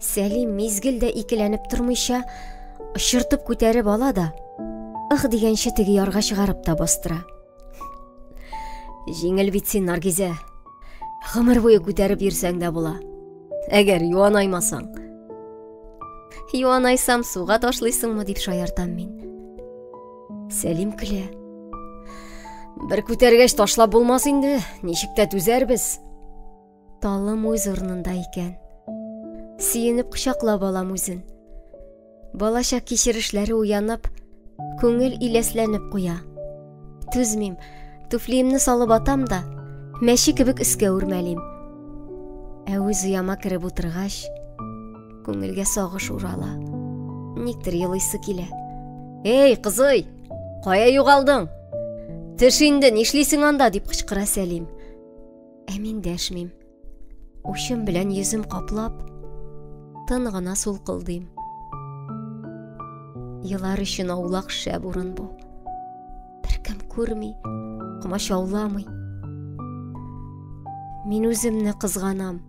Сәлим мизгел дә икеләнеп тормыйча, очыртып күтәреп ала да, ых дигәнче теге ярга чыгарып та бастыра. Җиңел бит син, Наргизә. Гомер буе күтәреп йөрсәң дә була. Әгәр юанаймасаң. Юанайсам, суга ташлыйсыңмы дип шаяртам мин. Сәлим көлә. Бер күтәргәч ташлап булмас инде, ничек тә түзәрбез. Талым үз урынында икән. Сөенеп кочаклап алам үзен. Балачак кичерешләре уянып, күңел иләсләнеп куя. Түзмим, туфлиемне салып атам да, мәче кебек өскә үрмәлим. Ә үз ояма кереп утыргач, күңелгә сагыш урала. Никтер елыйсы килә. Эй, кызый, кая югалдың? Төш инде, нишлисең анда, дип кычкыра Сәлим. Ә мин дәшмим. Учым белән йөзем каплап, тын гына сулкылдыйм. Елар өчен аулак шәп урын бу. Беркем күрми, комачауламый. Мин үземне кызганам.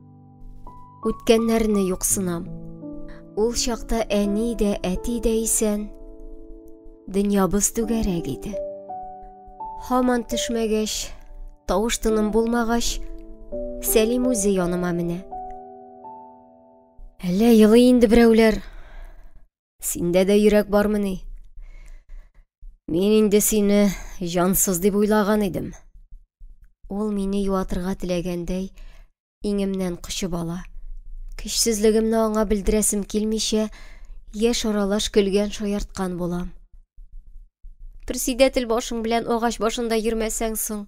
Үткәннәрне юксынам. Ул чакта әни дә, әти дә исән. Дөньябыз түгәрәк иде. Һаман төшмәгәч, тавыш тыным булмагач, Сәлим үзе яныма менә. Әллә елый инде берәүләр. Синдә дә йөрәк бармыни? Мин инде сине җансыз дип уйлаган идем. Ул мине юатырга теләгәндәй, иңемнән кочып ала. Көчсезлегемне аңа белдерәсем килмичә, яшь аралаш көлгән шаярткан булам. Председатель башың белән агач башында йөрмәсәң соң.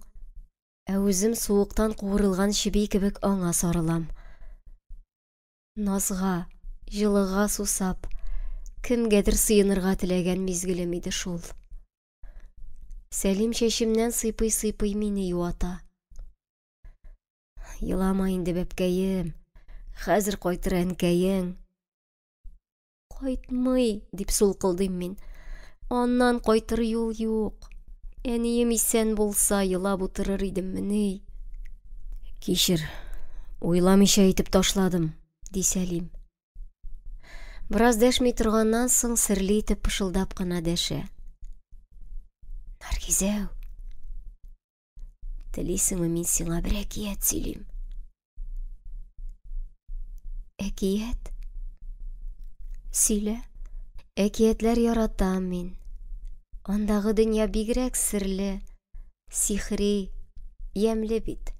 Ә үзем суыктан куырылган чеби кебек аңа сарылам. Назга, җылыга сусап, кемгәдер сыенырга теләгән мизгелем иде шул. Сәлим чәчемнән сыйпый-сыйпый мине юата. Елама инде, бәбкәем. Хәзер кайтыр әнкәең. Кайтмый, дип сулкылдыйм мин. Аннан кайтыр юл юк. Әнием исән булса, елап утырыр идеммени? Кичер, уйламыйча әйтеп ташладым, ди Сәлим. Бераз дәшми торганнан соң серле итеп пышылдап кына дәшә. Наргизәү, Телисеңме, мин сиңа бер әкият сөйлим. Әкият? Сөйлә. Әкиятләр яратам мин. Андагы дөнья бигрәк серле, сихри, ямьле бит.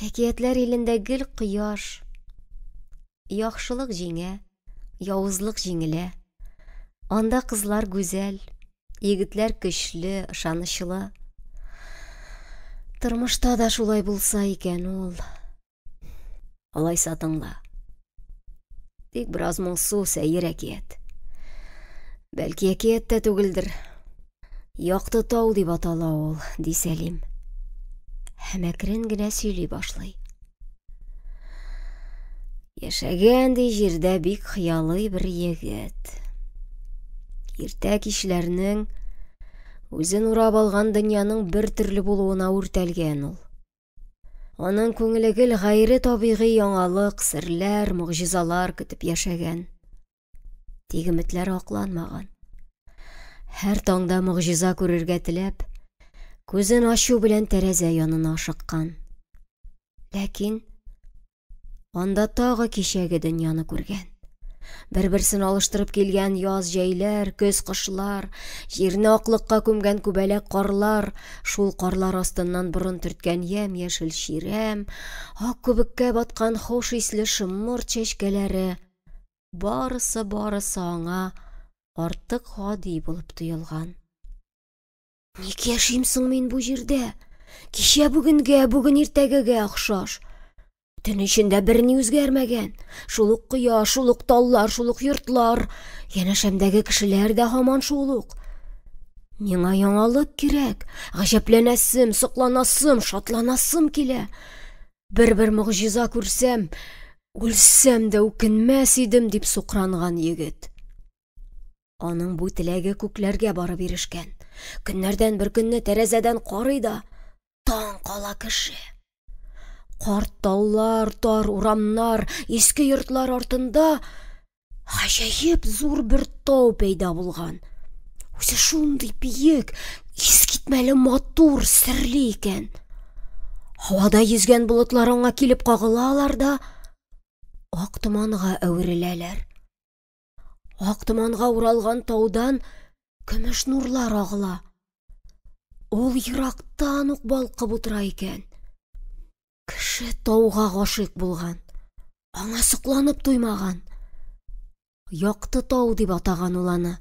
Әкиятләр илендә гел кояш. Яхшылык җиңә, явызлык җиңелә. Анда кызлар гүзәл, егетләр көчле, ышанычлы. Тормышта да шулай булса икән ул. Алайса тыңла. Тик бераз моңсу, сәер әкият. Бәлки әкият тә түгелдер. Якты тау дип атала ул, ди Сәлим. Һәм әкрен генә сөйли башлый. Яшәгән ди җирдә бик хыялый бер егет. Иртә кичләрнең үзен урап алган дөньяның бер төрле булуына үртәлгән ул. Аның күңеле гел гайре табигый яңалык, серләр, могҗизалар көтеп яшәгән. Тик өметләре акланмаган. Һәр таңда могҗиза күрергә теләп, күзен ачу белән тәрәзә янына ашыккан. Ләкин анда тагы кичәге дөньяны күргән. Бер-берсен алыштырып килгән яз-җәйләр, көз-кышлар, җирне аклыкка күмгән күбәләк карлар, шул карлар астыннан борын төрткән ямь-яшел чирәм, ак күбеккә баткан хуш исле шомырт чәчкәләре, барысы-барысы аңа артык гади булып тоелган. Ник яшим соң мин бу җирдә? Кичә бүгенгә, бүген иртәгегә охшаш. Төн эчендә берни үзгәрмәгән. Шул ук кояш, шул ук таллар, шул ук йортлар. Янәшәмдәге кешеләр дә һаман шул ук. Миңа яңалык кирәк. Гаҗәпләнәсем, сокланасым, шатланасым килә. Бер-бер могҗиза күрсәм, үлсәм дә үкенмәс идем, дип сукранган егет. Аның бу теләге күкләргә барып ирешкән. Көннәрдән бер көнне тәрәзәдән карый да, таң кала кеше. Карт таулар, тар урамнар, иске йортлар артында гаҗәеп зур бер тау пәйда булган. Үзе шундый биек, искитмәле матур, серле икән. Һавада йөзгән болытлар аңа килеп кагылалар да, ак томанга әвереләләр. Ак томанга уралган таудан көмеш нурлар агыла. Ул ерактан ук балкып утыра икән. Кеше тауга гашыйк булган. Аңа сокланып туймаган. Якты тау дип атаган ул аны.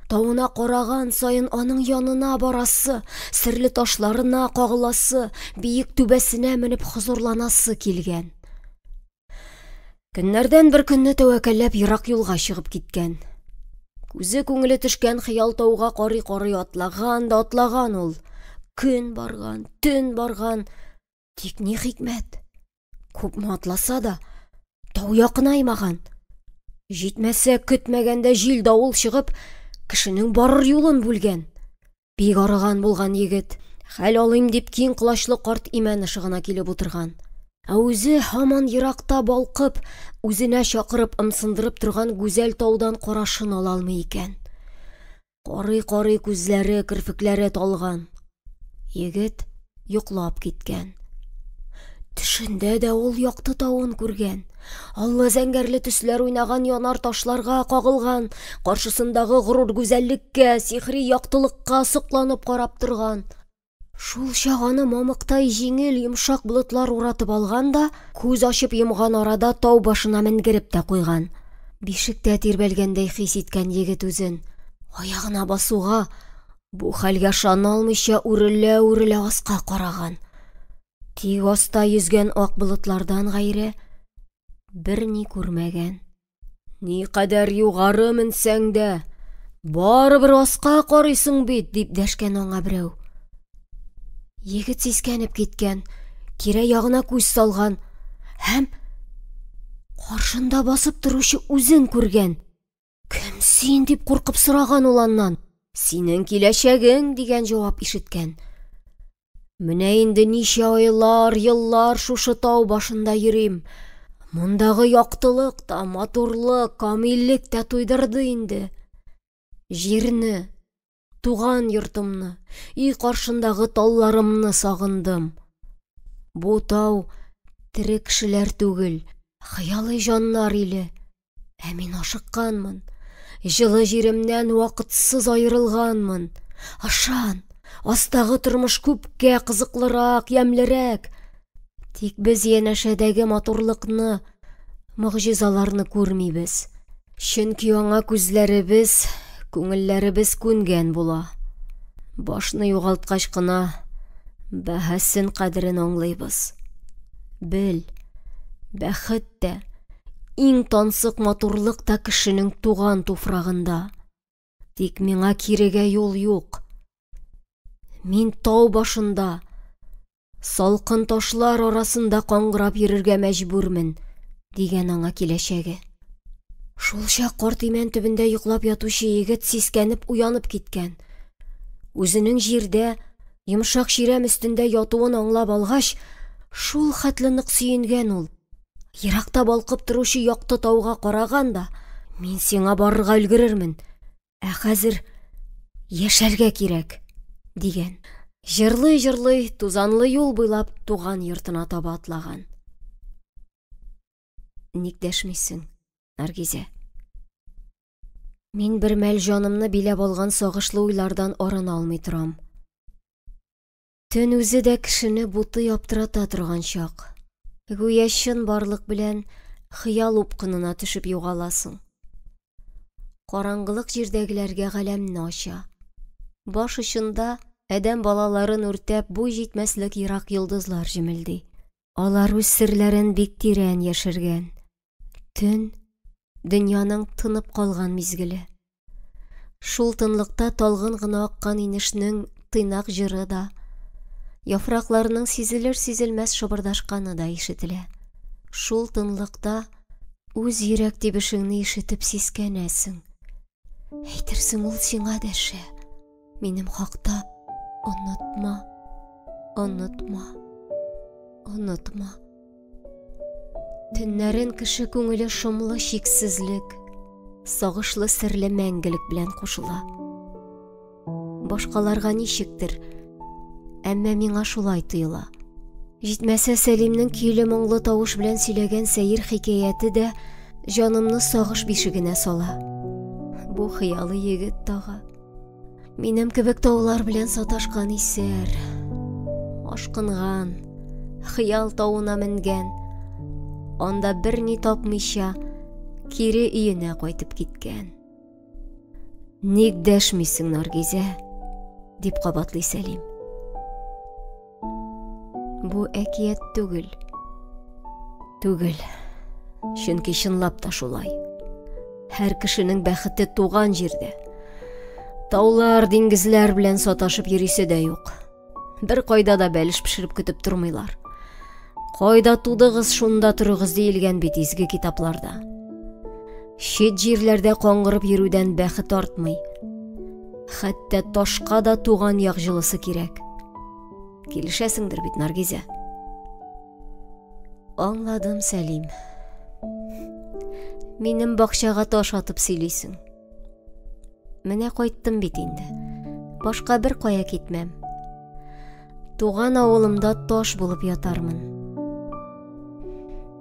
Тавына караган саен аның янына барасы, серле ташларына кагыласы, биек түбәсенә менеп хозурланасы килгән. Көннәрдән бер көнне тәвәккәлләп ерак юлга чыгып киткән. Күзе күңеле төшкән хыял тауга карый-карый атлаган да атлаган ул. Көн барган, төн барган. Тик ни хикмәт? Күпме атласа да, тау якынаймаган. Җитмәсә, көтмәгәндә җил-давыл чыгып, кешенең барыр юлын бүлгән. Бик арыган булган егет, хәл алыйм дип киң колачлы карт имән ышыгына килеп утырган. Ә үзе һаман еракта балкып, үзенә чакырып ымсындырып торган гүзәл таудан карашын ала алмый икән. Карый-карый күзләре, керфекләре талган. Егет йоклап киткән. Төшендә дә ул якты тавын күргән. Аллы зәңгәрле төсләр уйнаган янар ташларга кагылган, каршысындагы горур гүзәллеккә, сихри яктылыкка сокланып карап торган. Шул чак аны мамыктай җиңел, йомшак болытлар уратып алган да, күз ачып йомган арада тау башына менгереп тә куйган. Бишектә тирбәлгәндәй хис иткән егет үзен. Аягына басуга, бу хәлгә ышана алмыйча үрелә-үрелә аска караган. Тик аста йөзгән ак болытлардан гайре берни күрмәгән. Никадәр югары менсәң дә, барыбер аска карыйсың бит, дип дәшкән аңа берәү. Егет сискәнеп киткән, тирә-ягына күз салган һәм каршында басып торучы үзен күргән. Кем син? дип куркып сораган ул аннан. Синең киләчәгең, дигән җавап ишеткән. Менә инде ничә айлар, еллар шушы тау башында йөрим. Мондагы яктылык та, матурлык, камиллек тә туйдырды инде. Җирне, туган йортымны, өй каршындагы талларымны сагындым. Бу тау тере кешеләр түгел, хыялый җаннар иле. Ә мин ашыкканмын. Җылы җиремнән вакытсыз аерылганмын. Ышан, астагы тормыш күпкә кызыклырак, ямьлерәк. Тик без янәшәдәге матурлыкны, могҗизаларны күрмибез. Чөнки аңа күзләребез, күңелләребез күнгән була. Башны югалткач кына бәһасен кадерен аңлыйбыз. Бел, бәхет тә, иң тансык матурлык та кешенең туган туфрагында. Тик миңа кирегә юл юк. Мин тау башында, салкын ташлар арасында каңгырап йөрергә мәҗбүрмен, дигән аңа киләчәге. Шул чак карт имән төбендә йоклап ятучы егет сискәнеп уянып киткән. Үзенең җирдә, йомшак чирәм өстендә ятуын аңлап алгач, шул хәтле нык сөенгән ул. Еракта балкып торучы якты тауга караган да, мин сиңа барырга өлгерермен. Ә хәзер яшәргә кирәк, дигән. Җырлый-җырлый тузанлы юл буйлап туган йортына таба атлаган. Ник дәшмисең, Наргизә? Мин бер мәл җанымны биләп алган сагышлы уйлардан арына алмый торам. Төн үзе дә кешене бутый аптырата торган чак. Гүя чынбарлык белән хыял упкынына төшеп югаласың. Караңгылык җирдәгеләргә галәмне ача. Баш очында. Адәм балаларын үртәп, буй җитмәслек ерак йолдызлар җемелди. Алар үз серләрен бик тирән яшергән. Төн дөньяның тынып калган мизгеле. Шул тынлыкта талгын гына аккан инешнең тыйнак җыры да, яфракларның сизелер-сизелмәс шыбырдашканы да ишетелә. Шул тынлыкта үз йөрәк тибешеңне ишетеп сискәнәсең. Әйтерсең, ул сиңа дәшә. Минем хакта онытма, онытма, онытма. Төннәрен кеше күңеле шомлы чиксезлек, сагышлы серле мәңгелек белән кушыла. Башкаларга ничектер, әмма миңа шулай тоела. Җитмәсә, Сәлимнең көйле моңлы тавыш белән сөйләгән сәер хикәяте дә җанымны сагыш бишегенә сала. Бу хыялый егет тагы. Минем кебек таулар белән саташкан исәр, ашкынган, хыял тавына менгән, анда берни тапмыйча, кире өенә кайтып киткән. Ник дәшмисең, Наргизә? дип кабатлый Сәлим. Бу әкият түгел. Түгел. Чөнки чынлап та шулай. Һәр кешенең бәхете туган җирдә. Таулар, диңгезләр белән саташып йөрисе дә юк. Бер кайда да бәлеш пешереп көтеп тормыйлар. Кайда тудыгыз, шунда торыгыз диелгән бит изге китапларда. Чит җирләрдә каңгырып йөрүдән бәхет артмый. Хәтта ташка да туган як җылысы кирәк. Килешәсеңдер бит, Наргизә? Аңладым, Сәлим. Минем бакчага таш атып сөйлисең. Менә кайттым бит инде. Башка бер кая китмәм. Туган авылымда таш булып ятармын.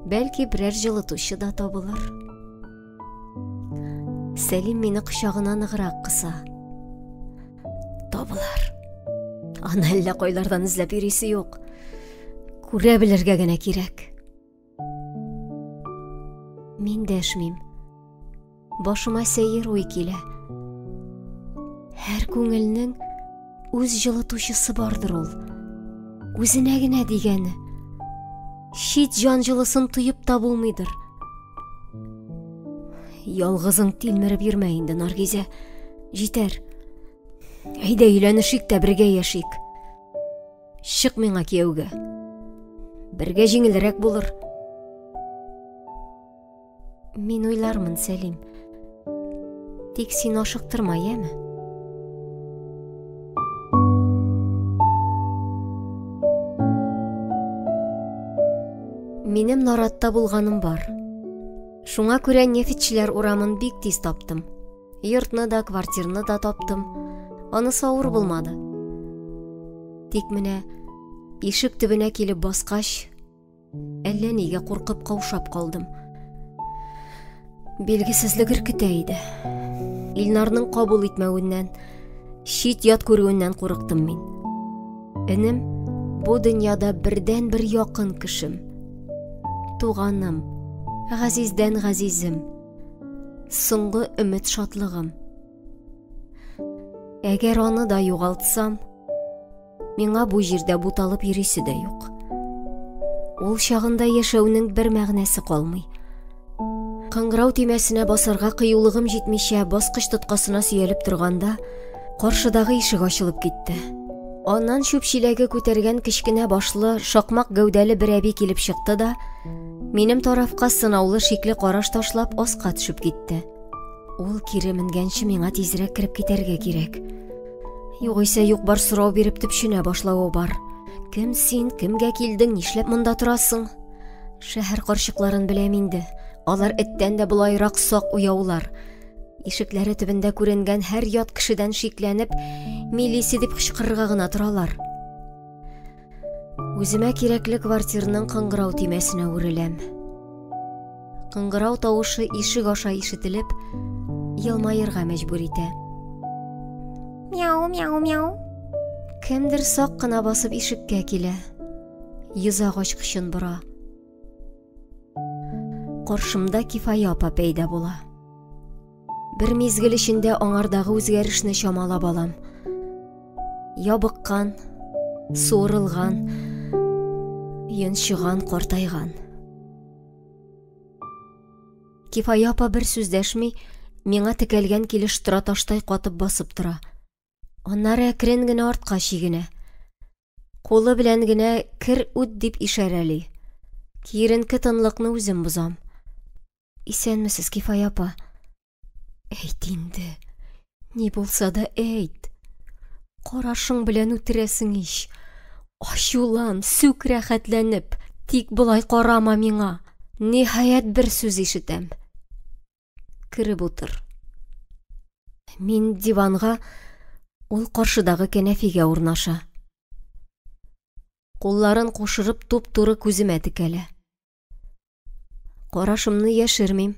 Бәлки берәр җылытучы да табылыр. Сәлим мине кочагына ныграк кыса. Табылыр. Аны әллә кайлардан эзләп йөрисе юк. Күрә белергә генә кирәк. Мин дәшмим. Башыма сәер уй килә. Һәр күңелнең үз җылытучысы бардыр ул. Үзенә генә дигәне. Чит җан җылысын тоеп та булмыйдыр. Ялгызың тилмереп йөрмә инде, Наргизә. Җитәр. Әйдә өйләнешик тә бергә яшик. Чык миңа кияүгә. Бергә җиңелрәк булыр. Мин уйлармын, Сәлим. Тик син ашыктырма, яме? Минем Наратта булганым бар. Шуңа күрә нефтьчеләр урамын бик тиз таптым. Йортны да, квартирны да таптым. Анысы авыр булмады. Тик менә ишек төбенә килеп баскач, әллә нигә куркып каушап калдым. Билгесезлек өркетә иде. Илнарның кабул итмәвеннән, чит ят күрүеннән курыктым мин. Энем бу дөньяда бердән-бер якын кешем. Туганым, газиздән газизем, соңгы өмет шатлыгым. Әгәр аны да югалтсам, миңа бу җирдә буталып йөрисе дә юк. Ул чагында яшәүнең бер мәгънәсе калмый. Кыңгырау төймәсенә басарга кыюлыгым җитмичә, баскыч тоткасына сөялеп торганда, каршыдагы ишек ачылып китте. Аннан чүп чиләге күтәргән кечкенә башлы, шакмак гәүдәле бер әби килеп чыкты да, минем тарафка сынаулы шикле караш ташлап, аска төшеп китте. Ул кире менгәнче миңа тизрәк кереп китәргә кирәк. Югыйсә юк-бар сорау биреп төпченә башлавы бар. Кем син, кемгә килдең, нишләп монда торасың? Шәһәр карчыкларын беләм инде. Алар эттән дә болайрак сак уяулар. Ишекләре төбендә күренгән һәр ят кешедән шикләнеп, милиция дип кычкырырга гына торалар. Үземә кирәкле квартирның кыңгырау төймәсенә үреләм. Кыңгырау тавышы ишек аша ишетелеп, елмаерга мәҗбүр итә. Мяу, мяу, мяу. Кемдер сак кына басып ишеккә килә. Йозак ачкычын бора. Каршымда Кифая апа пәйда була. Бер мизгел эчендә аңардагы үзгәрешне чамалап алам. Ябыккан, суырылган, йончыган, картайган. Кифая апа бер сүз дәшми, миңа текәлгән килеш тораташтай катып басып тора. Аннары әкрен генә артка чигенә. Кулы белән генә кер үт дип ишарәли. Киеренке тынлыкны үзем бозам. Исәнмесез, Кифая апа. Әйт инде. Ни булса да әйт. Карашың белән үтерәсең ич. Ачулан, сүк рәхәтләнеп. Тик болай карама миңа. Ниһаять бер сүз ишетәм. Кереп утыр. Мин диванга, ул каршыдагы кәнәфигә урнаша. Кулларын кушырып туп-туры күземә текәлә. Карашымны яшермим.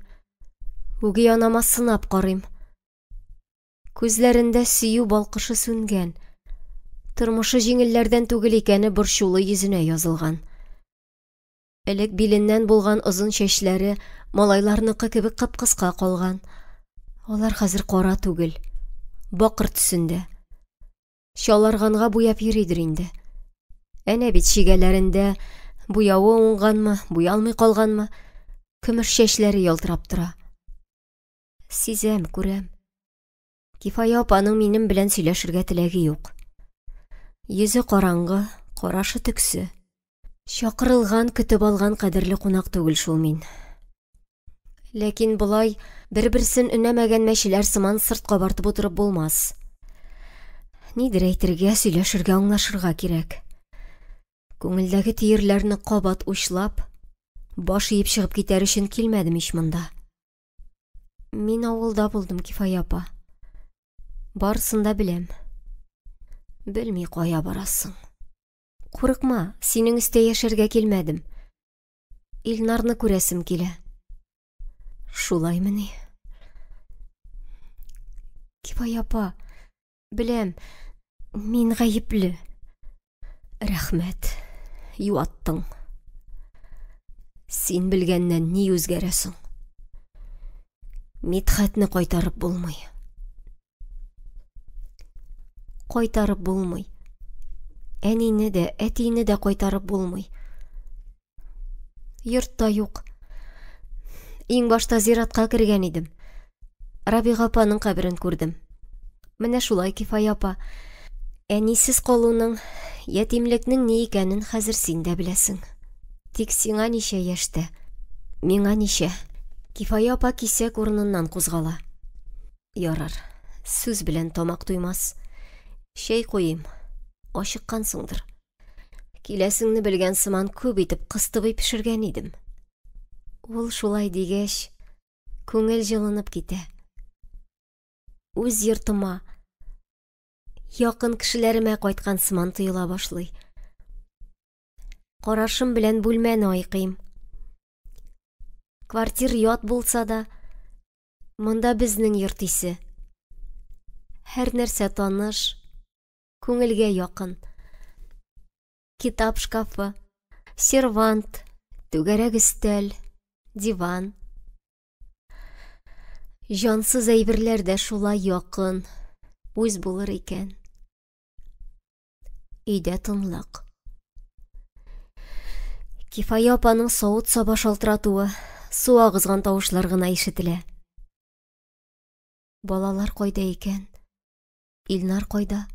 Үги анама сынап карыйм. Күзләрендә сөю балкышы сүнгән. Тормышы җиңелләрдән түгел икәне борчулы йөзенә язылган. Элек биленнән булган озын чәчләре малайларныкы кебек кып-кыска калган. Алар хәзер кара түгел, бакыр төсендә. Чаларганга буяп йөридер инде. Әнә бит чигәләрендә буявы уңганмы, буялмый калганмы, көмеш чәчләре ялтырап тора. Сизәм, күрәм. Кифая апаның минем белән сөйләшергә теләге юк. Йөзе караңгы, карашы төксе. Чакырылган, көтеп алган кадерле кунак түгел шул мин. Ләкин болай бер-берсен өнәмәгән мәчеләр сыман сырт кабартып утырып булмас. Нидер әйтергә, сөйләшергә, аңлашырга кирәк. Күңелдәге төерләрне кабат учлап, баш иеп чыгып китәр өчен килмәдем ич монда. Мин авылда булдым, Кифая апа. Барысын да беләм. Белми кая барасың. Курыкма, синең өстә яшәргә килмәдем. Илнарны күрәсем килә. Шулаймыни? Кифая апа, беләм, мин гаепле. Рәхмәт, юаттың. Син белгәннән ни үзгәрә соң? Мидхәтне кайтарып булмый. Кайтарып булмый. Әнине дә, әтине дә кайтарып булмый. Йортта юк. Иң башта зиратка кергән идем. Рабига апаның каберен күрдем. Менә шулай, Кифая апа. Әнисез калуның, ятимлекнең ни икәнен хәзер син дә беләсең. Тик сиңа ничә яшьтә, миңа ничә? Кифая апа кисәк урыныннан кузгала. Ярар, сүз белән тамак туймас. Чәй куйыйм, ачыккансыңдыр. Киләсеңне белгән сыман күп итеп кыстыбый пешергән идем. Ул шулай дигәч, күңел җылынып китә. Үз йортыма, якын кешеләремә кайткан сыман тоела башлый. Карашым белән бүлмәне айкыйм. Квартир ят булса да, монда безнең йорт исе. Һәр нәрсә таныш, күңелгә якын. Китап шкафы, сервант, түгәрәк өстәл, диван. Җансыз әйберләр дә шулай якын, үз булыр икән. Өйдә тынлык. Кифая апаның савыт-саба шалтыратуы, су агызган тавышлар гына ишетелә. Балалар кайда икән? Илнар кайда?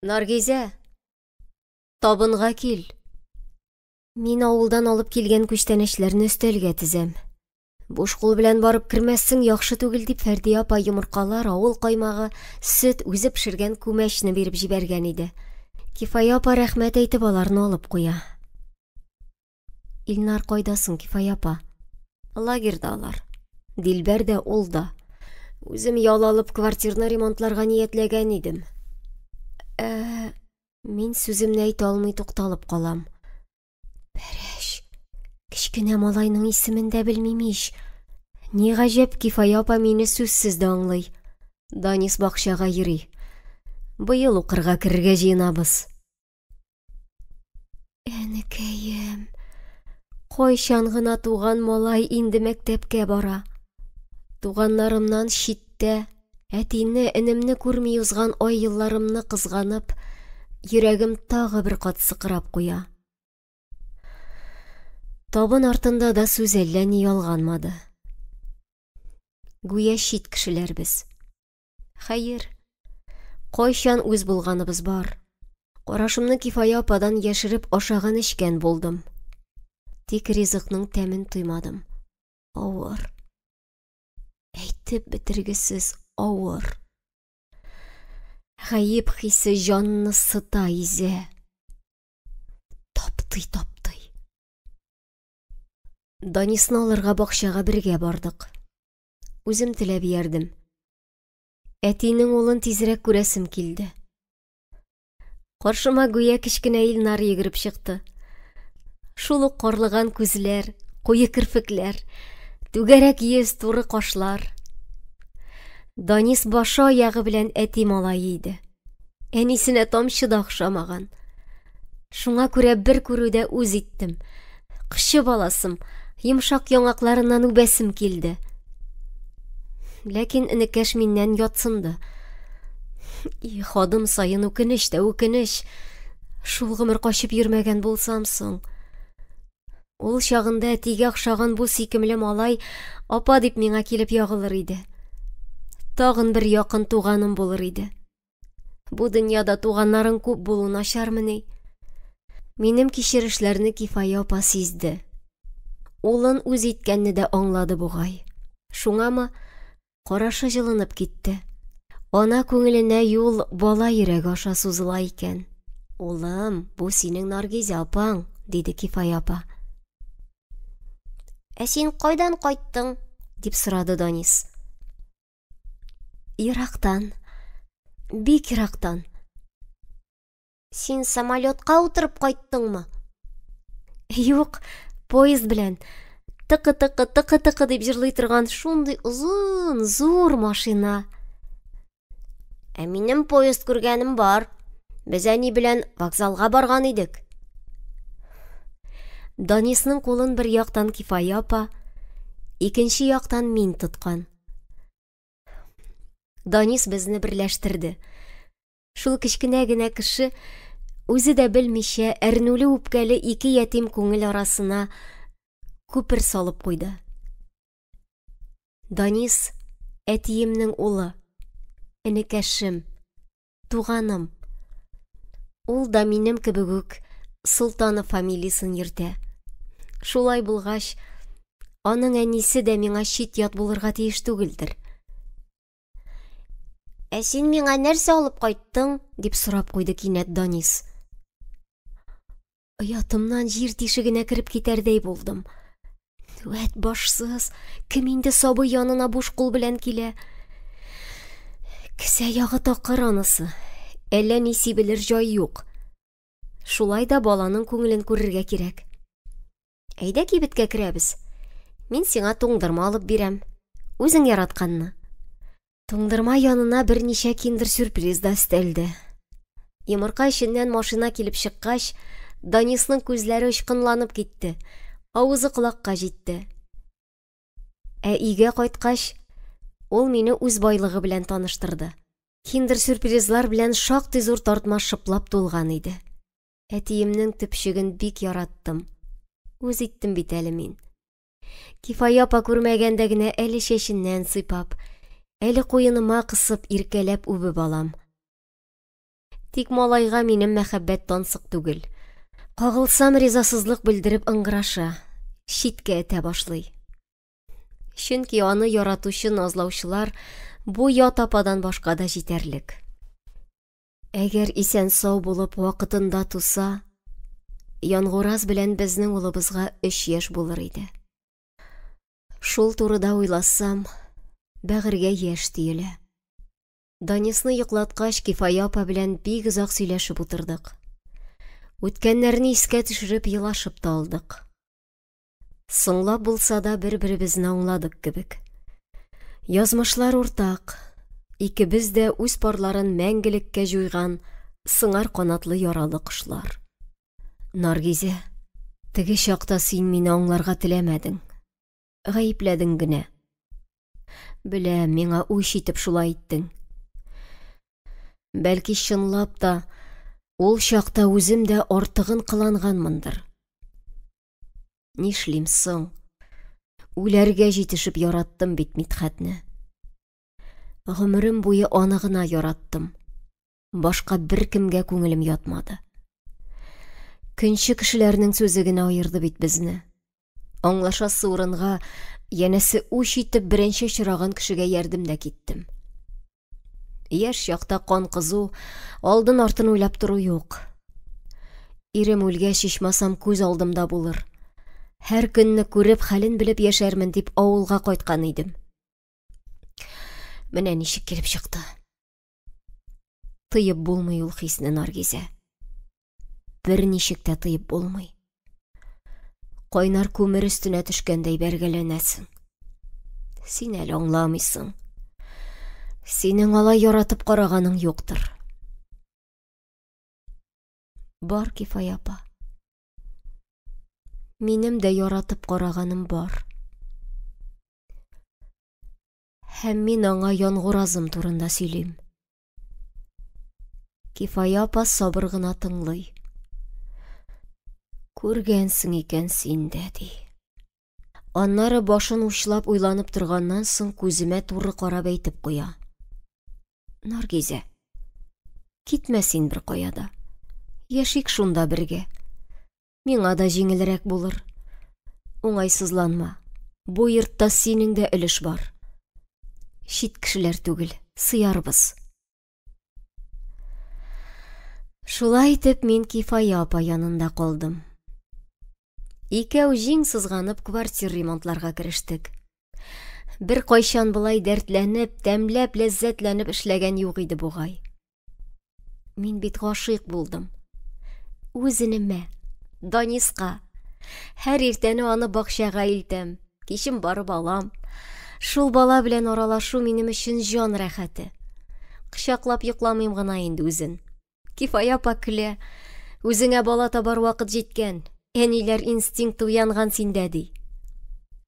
Наргизә, табынга кил. Мин авылдан алып килгән күчтәнәчләрне өстәлгә тезәм. Буш кул белән барып кермәссең, яхшы түгел, дип Фәрдия апа йомыркалар, авыл каймагы, сөт, үзе пешергән күмәчне биреп җибәргән иде. Кифая апа рәхмәт әйтеп аларны алып куя. Илнар кайда соң, Кифая апа? Лагерьда алар. Дилбәр дә, ул да. Үзем ял алып квартирны ремонтларга ниятләгән идем. Ә, мин сүземне әйтә алмый тукталып калам. Бәрәч, кечкенә малайның исемен дә белмим ич. Ни гаҗәп, Кифая апа мине сүзсез дә аңлый. Данис бакчага йөри. Быел укырга керергә җыенабыз. Әнекәем, кайчан гына туган малай инде мәктәпкә бара. Туганнарымнан читтә. Әтине, энемне күрми узган ай-елларымны кызганып, йөрәгем тагы бер кат сыкрап куя. Табын артында да сүз әллә ни ялганмады. Гүя чит кешеләр без. Хәер, кайчан үз булганыбыз бар? Карашымны Кифая ападан яшереп ашаган-эчкән булдым. Тик ризыкның тәмен тоймадым. Авыр. Әйтеп бетергесез авыр. Гаеп хисе җанны сыта, изә. Таптый-таптый. Данисны алырга бакчага бергә бардык. Үзем теләп иярдем. Әтинең улын тизрәк күрәсем килде. Каршыма гүя кечкенә Илнар йөгереп чыкты. Шул ук карлыган күзләр, куе керфекләр, түгәрәк йөз, туры кашлар. Данис башы аягы белән әти малае иде. Әнисенә тамчы да охшамаган. Шуңа күрә бер күрүдә үз иттем. Кочып аласым, йомшак яңакларыннан үбәсем килде. Ләкин энекәш миннән ятсынды. Их, адым саен үкенеч тә үкенеч. Шул гомер качып йөрмәгән булсам соң. Ул чагында әтигә охшаган бу сөйкемле малай апа дип миңа килеп ягылыр иде. Тагын бер якын туганым булыр иде. Бу дөньяда туганнарың күп булу начармыни? Минем кичерешләрне Кифая апа сизде. Улын үз иткәнне дә аңлады бугай. Шуңамы, карашы җылынып китте. Ана күңеленә юл бала йөрәге аша сузыла икән. Улым, бу синең Наргизә апаң, диде Кифая апа. Ә син кайдан кайттың? дип сорады Данис. Ерактан. Бик ерактан. Син самолетка утырып кайттыңмы? Юк, поезд белән. Тыкы-тыкы, тыкы-тыкы дип җырлый торган шундый озын, зур машина. Ә минем поезд күргәнем бар. Без әни белән вокзалга барган идек. Данисның кулын бер яктан Кифая апа, икенче яктан мин тоткан. Данис безне берләштерде. Шул кечкенә генә кеше үзе дә белмичә әрнүле үпкәле ике ятим күңел арасына күпер салып куйды. Данис әтиемнең улы, энекәшем, туганым. Ул да минем кебек үк Солтанов фамилиясен йөртә. Шулай булгач, аның әнисе дә миңа чит-ят булырга тиеш түгелдер. Ә син миңа нәрсә алып кайттың? дип сорап куйды кинәт Данис. Оятымнан җир тишегенә кереп китәрдәй булдым. Вәт башсыз, кем инде сабый янына буш кул белән килә? Кесә ягы такыр анысы. Әллә ни сибелер җай юк. Шулай да баланың күңелен күрергә кирәк. Әйдә кибеткә керәбез. Мин сиңа туңдырма алып бирәм. Үзең яратканны. Туңдырма янына берничә киндер-сюрприз да өстәлде. Йомырка эченнән машина килеп чыккач, Данисның күзләре очкынланып китте, авызы колакка җитте. Ә өйгә кайткач, ул мине үз байлыгы белән таныштырды. Киндер-сюрпризлар белән шактый зур тартма шыплап тулган иде. Әтиемнең төпчеген бик яраттым. Үз иттем бит әле мин. Кифая апа күрмәгәндә генә әле чәченнән сыйпап, әле куеныма кысып, иркәләп үбеп алам. Тик малайга минем мәхәббәт тансык түгел. Кагылсам, ризасызлык белдереп ыңгыраша, читкә этә башлый. Чөнки аны яратучы, назлаучылар бу ят ападан башка да җитәрлек. Әгәр исән-сау булып вакытында туса, Янгураз белән безнең улыбызга 3 яшь булыр иде. Шул турыда уйласам, бәгырьгә яшь төелә. Данисны йоклаткач, Кифая апа белән бик озак сөйләшеп утырдык. Үткәннәрне искә төшереп елашып та алдык. Соңлап булса да бер-беребезне аңладык кебек. Язмышлар уртак. Икебез дә үз парларын мәңгелеккә җуйган сыңар канатлы яралы кошлар. Наргизә, теге чакта син мине аңларга теләмәдең. Гаепләдең генә. Беләм, миңа үч итеп шулай иттең. Бәлки, чынлап та, ул чакта үзем дә артыгын кыланганмындыр. Нишлим соң? Үләргә җитешеп яраттым бит Мидхәтне. Гомерем буе аны гына яраттым. Башка беркемгә күңелем ятмады. Көнче кешеләрнең сүзе генә аерды бит безне. Аңлашасы урынга, янәсе үч итеп беренче очраган кешегә ярдем дә киттем. Яшь чакта кан кызу, алдын-артын уйлап тору юк. Ирем үлгәч, ичмасам, күз алдымда булыр. Һәр көнне күреп, хәлен белеп яшәрмен дип авылга кайткан идем. Менә ничек килеп чыкты. Тыеп булмый ул хисне, Наргизә. Берничек тә тыеп булмый. Кайнар күмер өстенә төшкәндәй бәргәләнәсең. Син әле аңламыйсың. Синең алай яратып караганың юктыр. Бар, Кифая апа. Минем дә яратып караганым бар. Һәм мин аңа Янгуразым турында сөйлим. Кифая апа сабыр гына тыңлый. Күргәнсең икән син дә, ди. Аннары башын учлап уйланып торганнан соң күземә туры карап әйтеп куя. Наргизә, китмә син бер кая да. Яшик шунда бергә. Миңа да җиңелрәк булыр. Уңайсызланма. Бу йортта синең дә өлеш бар. Чит кешеләр түгел, сыярбыз. Шулай итеп мин Кифая апа янында калдым. Икәү җиң сызганып квартир ремонтларга керештек. Бер кайчан болай дәртләнеп, тәмләп, ләззәтләнеп эшләгән юк иде бугай. Мин бит гашыйк булдым. Үз энемә, Даниска. Һәр иртәне аны бакчага илтәм, кичен барып алам. Шул бала белән аралашу минем өчен җан рәхәте. Кочаклап йокламыйм гына инде үзен. Кифая апа көлә. Үзеңә бала табар вакыт җиткән. Әниләр инстинкты уянган синдә, ди.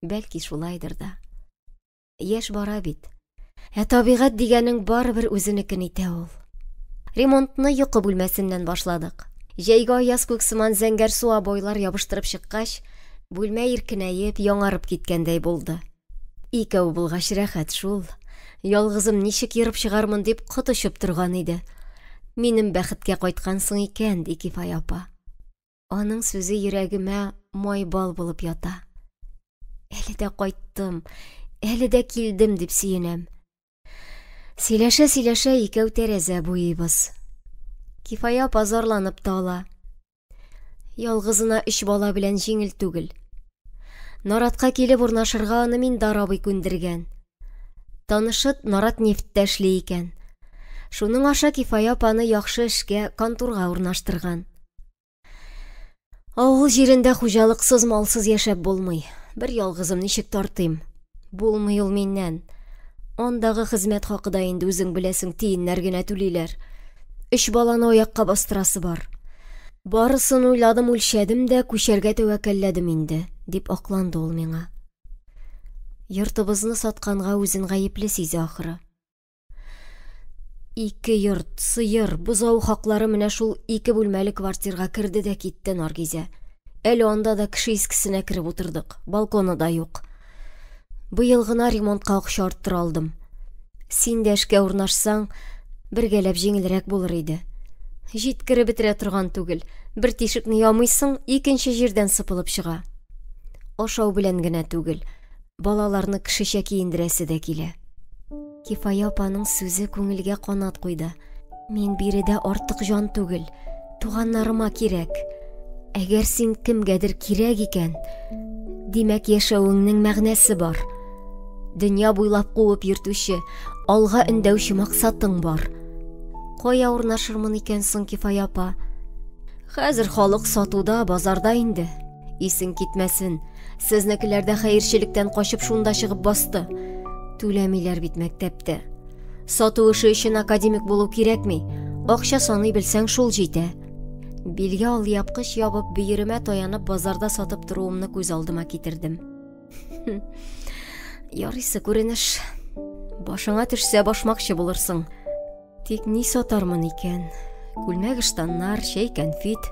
Бәлки шулайдыр да. Яшь бара бит. Ә табигать дигәнең барыбер үзенекен итә ул. Ремонтны йокы бүлмәсеннән башладык. Җәйге аяз күк сыман зәңгәр су обойлар ябыштырып чыккач, бүлмә иркенәеп, яңарып киткәндәй булды. Икәү булгач рәхәт шул. Ялгызым ничек ерып чыгармын дип кот очып торган иде. Минем бәхеткә кайткансың икән, ди Кифая апа. Аның сүзе йөрәгемә май-бал булып ята. Әле дә кайттым, әле дә килдем дип сөенәм. Сөйләшә-сөйләшә икәү тәрәзә буйыйбыз. Кифая апа зарланып та ала. Ялгызына өч бала белән җиңел түгел. Наратка килеп урнашырга аны Миндар абый күндергән. Танышы Нарат нефтьтә эшли икән. Шуның аша Кифая апаны яхшы эшкә, конторга урнаштырган. Авыл җирендә хуҗалыксыз, малсыз яшәп булмый. Бер ялгызым ничек тартыйм? Булмый ул миннән. Андагы хезмәт хакы да инде үзең беләсең, тиеннәр генә түлиләр. Өч баланы аякка бастырасы бар. Барысын уйладым, үлчәдем дә күчәргә тәвәккәлләдем инде, дип акланды ул миңа. Йортыбызны сатканга үзен гаепле сизә ахры. Ике йорт, сыер, бозау хаклары менә шул ике бүлмәле квартирга керде дә китте Наргизә. Әле анда да кеше искесенә кереп утырдык, балконы да юк. Быел гына ремонтка акча арттыра алдым. Син дә эшкә урнашсаң, бергәләп җиңелрәк булыр иде. Җиткереп бетерә торган түгел. Бер тишекне ямыйсың, икенче җирдән сыпылып чыга. Ашау белән генә түгел, балаларны кешечә киендерәсе дә килә. Кифая апаның сүзе күңелгә канат куйды. Мин биредә артык җан түгел, туганнарыма кирәк. Әгәр син кемгәдер кирәк икән, димәк, яшәвеңнең мәгънәсе бар. Дөнья буйлап куып йөртүче, алга өндәүче максатың бар. Кая урнашырмын икән соң, Кифая апа? Хәзер халык сатуда, базарда инде. Исең китмәсен. Сезнекеләр дә хәерчелектән качып шунда чыгып басты. Түләмиләр бит мәктәптә. Сату эше өчен академик булу кирәкми. Акча саный белсәң, шул җитә. Билгә алъяпкыч ябып, бөеремә таянып базарда сатып торуымны күз алдыма китердем. Ярыйсы күренеш. Башыңа төшсә башмакчы булырсың. Тик ни сатармын икән? Күлмәк-ыштаннар, чәй, кәнфит,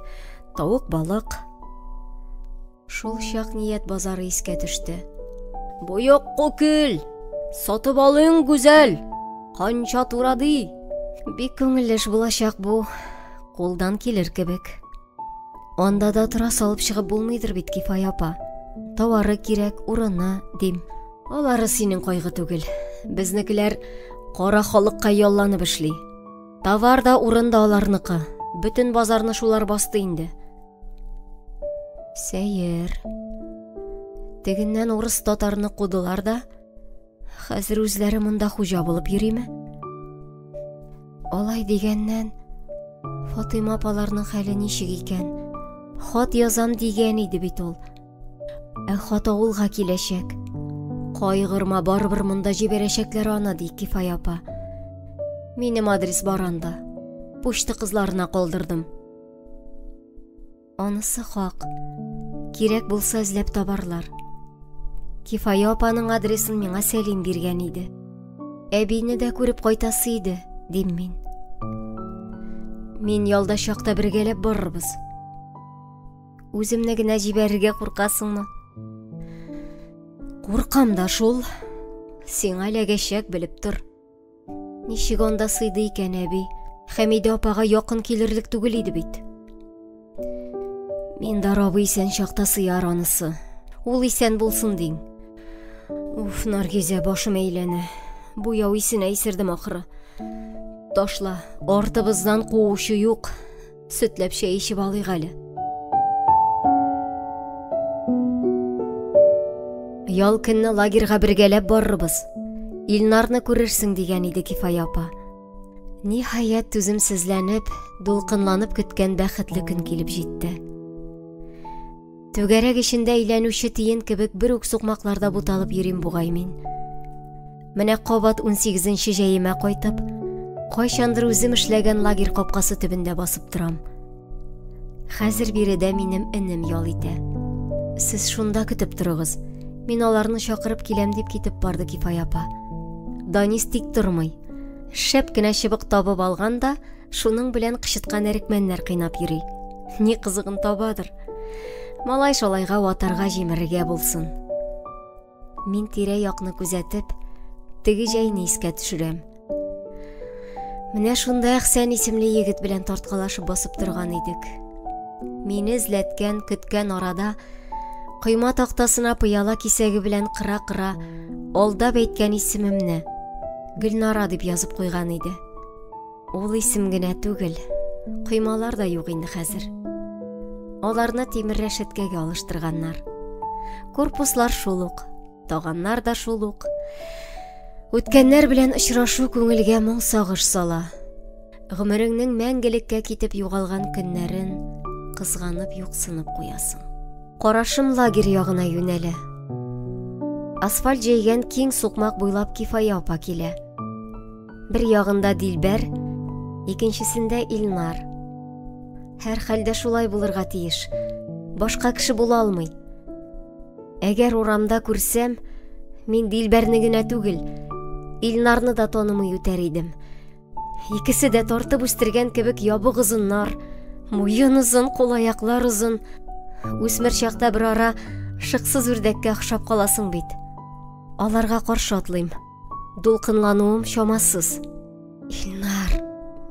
тавык, балык. Шул чак ният базары искә төште. Бу якка кил! Сатып алың, гүзәл! Канча тура ди? Бик күңелле эш булачак бу. Кулдан килер кебек. Анда да тора салып чыгып булмыйдыр бит, Кифая апа. Товары кирәк, урыны, дим. Алары синең кайгы түгел. Безнекеләр кара халыкка ялланып эшли. Товар да, урын да аларныкы. Бөтен базарны шулар басты инде. Сәер. Тегеннән урыс татарны кудылар да, хәзер үзләре монда хуҗа булып йөриме? Алай дигәннән, Фатыйма апаларның хәле ничек икән? Хат язам дигән иде бит ул. Ә хат авылга киләчәк. Кайгырма, барыбер монда җибәрәчәкләр аны, ди Кифая апа. Минем адрес бар анда. Почта кызларына калдырдым. Анысы хак. Кирәк булса эзләп табарлар. Кифая апаның адресын миңа Сәлим биргән иде. Әбине дә күреп кайтасы иде, дим мин. Мин ялда чакта бергәләп барырбыз. Үземне генә җибәрергә куркасыңмы? Куркам да шул. Сиңа эләгәчәк, белеп тор. Ничек анда сыйды икән әби? Хәмидә апага якын килерлек түгел иде бит. Миндар абый исән чакта сыяр анысы. Ул исән булсын диң. Уф, Наргизә, башым әйләнә. Буяу исенә исердем ахры. Ташла, артыбыздан куучы юк. Сөтләп чәй эчеп алыйк әле. Ял көнне лагерьга бергәләп барырбыз. Илнарны күрерсең дигән иде Кифая апа. Ниһаять, түземсезләнеп, дулкынланып көткән бәхетле көн килеп җитте. Түгәрәк эчендә әйләнүче тиен кебек бер үк сукмакларда буталып йөрим бугай мин. Менә кабат 18-нче җәемә кайтып, кайчандыр үзем эшләгән лагерь капкасы төбендә басып торам. Хәзер биредә минем энем ял итә. Сез шунда көтеп торыгыз. Мин аларны чакырып киләм дип китеп барды Кифая апа. Данис тик тормый. Шәп кенә чыбык табып алган да, Шуның белән кычыткан әрекмәннәр кыйнап йөри. Ни кызыгын табадыр. Малай шалайга ватарга җимерергә булсын. Мин тирә-якны күзәтеп, теге җәйне искә төшерәм. Менә шунда Әхсән исемле егет белән тарткалашып басып торган идек. Мине эзләткән, көткән арада койма тактасына пыяла кисәге белән кыра-кыра алдап әйткән исемемне Гөлнара дип язып куйган иде. Ул исем генә түгел, коймалар да юк инде хәзер. Аларны тимер рәшәткәгә алыштырганнар. Корпуслар шул ук, таганнар да шул ук. Үткәннәр белән очрашу күңелгә моң сагыш сала. Гомереңнең мәңгелеккә китеп югалган көннәрен кызганып юксынып куясың. Карашым лагерь ягына юнәлә. Асфальт җәйгән киң сукмак буйлап Кифая апа килә. Бер ягында Дилбәр, икенчесендә Илнар. Һәрхәлдә шулай булырга тиеш. Башка кеше була алмый. Әгәр урамда күрсәм, мин Дилбәрне генә түгел, Илнарны да танымый үтәр идем. Икесе дә тартып үстергән кебек ябык озыннар, муен озын, кул-аяклар озын. Үсмер чакта бер ара шыксыз үрдәккә охшап каласың бит. Аларга каршы атлыйм. Дулкынлануым чамасыз. Илнар,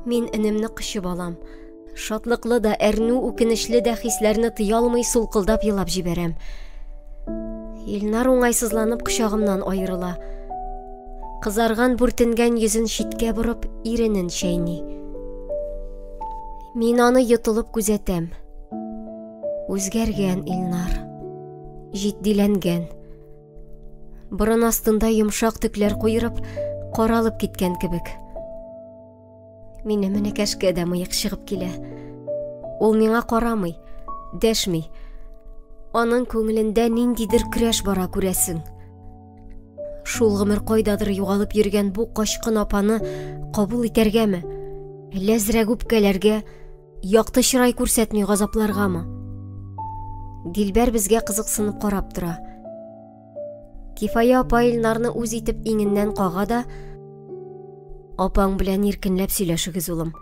мин энемне кочып алам. Шатлыклы да, әрнү, үкенечле дә хисләрне тыя алмый сулкылдап елап җибәрәм. Илнар уңайсызланып кочагымнан аерыла. Кызарган, бүртенгән йөзен читкә борып, иренен чәйни. Мин аны йотылып күзәтәм. Үзгәргән Илнар. Җитдиләнгән. Борын астында йомшак төкләр куерып, каралып киткән кебек. Минем энекәшкә дә мыек чыгып килә. Ул миңа карамый, дәшми. Аның күңелендә ниндидер көрәш бара күрәсең. Шул гомер кайдадыр югалып йөргән бу качкын апаны кабул итәргәме? Әллә әзрәк үпкәләргә, Якты чырай күрсәтми газапларгамы? Дилбәр безгә кызыксынып карап тора. Кифая апа Илнарны үз итеп иңеннән кага да, Апаң белән иркенләп сөйләшегез, улым.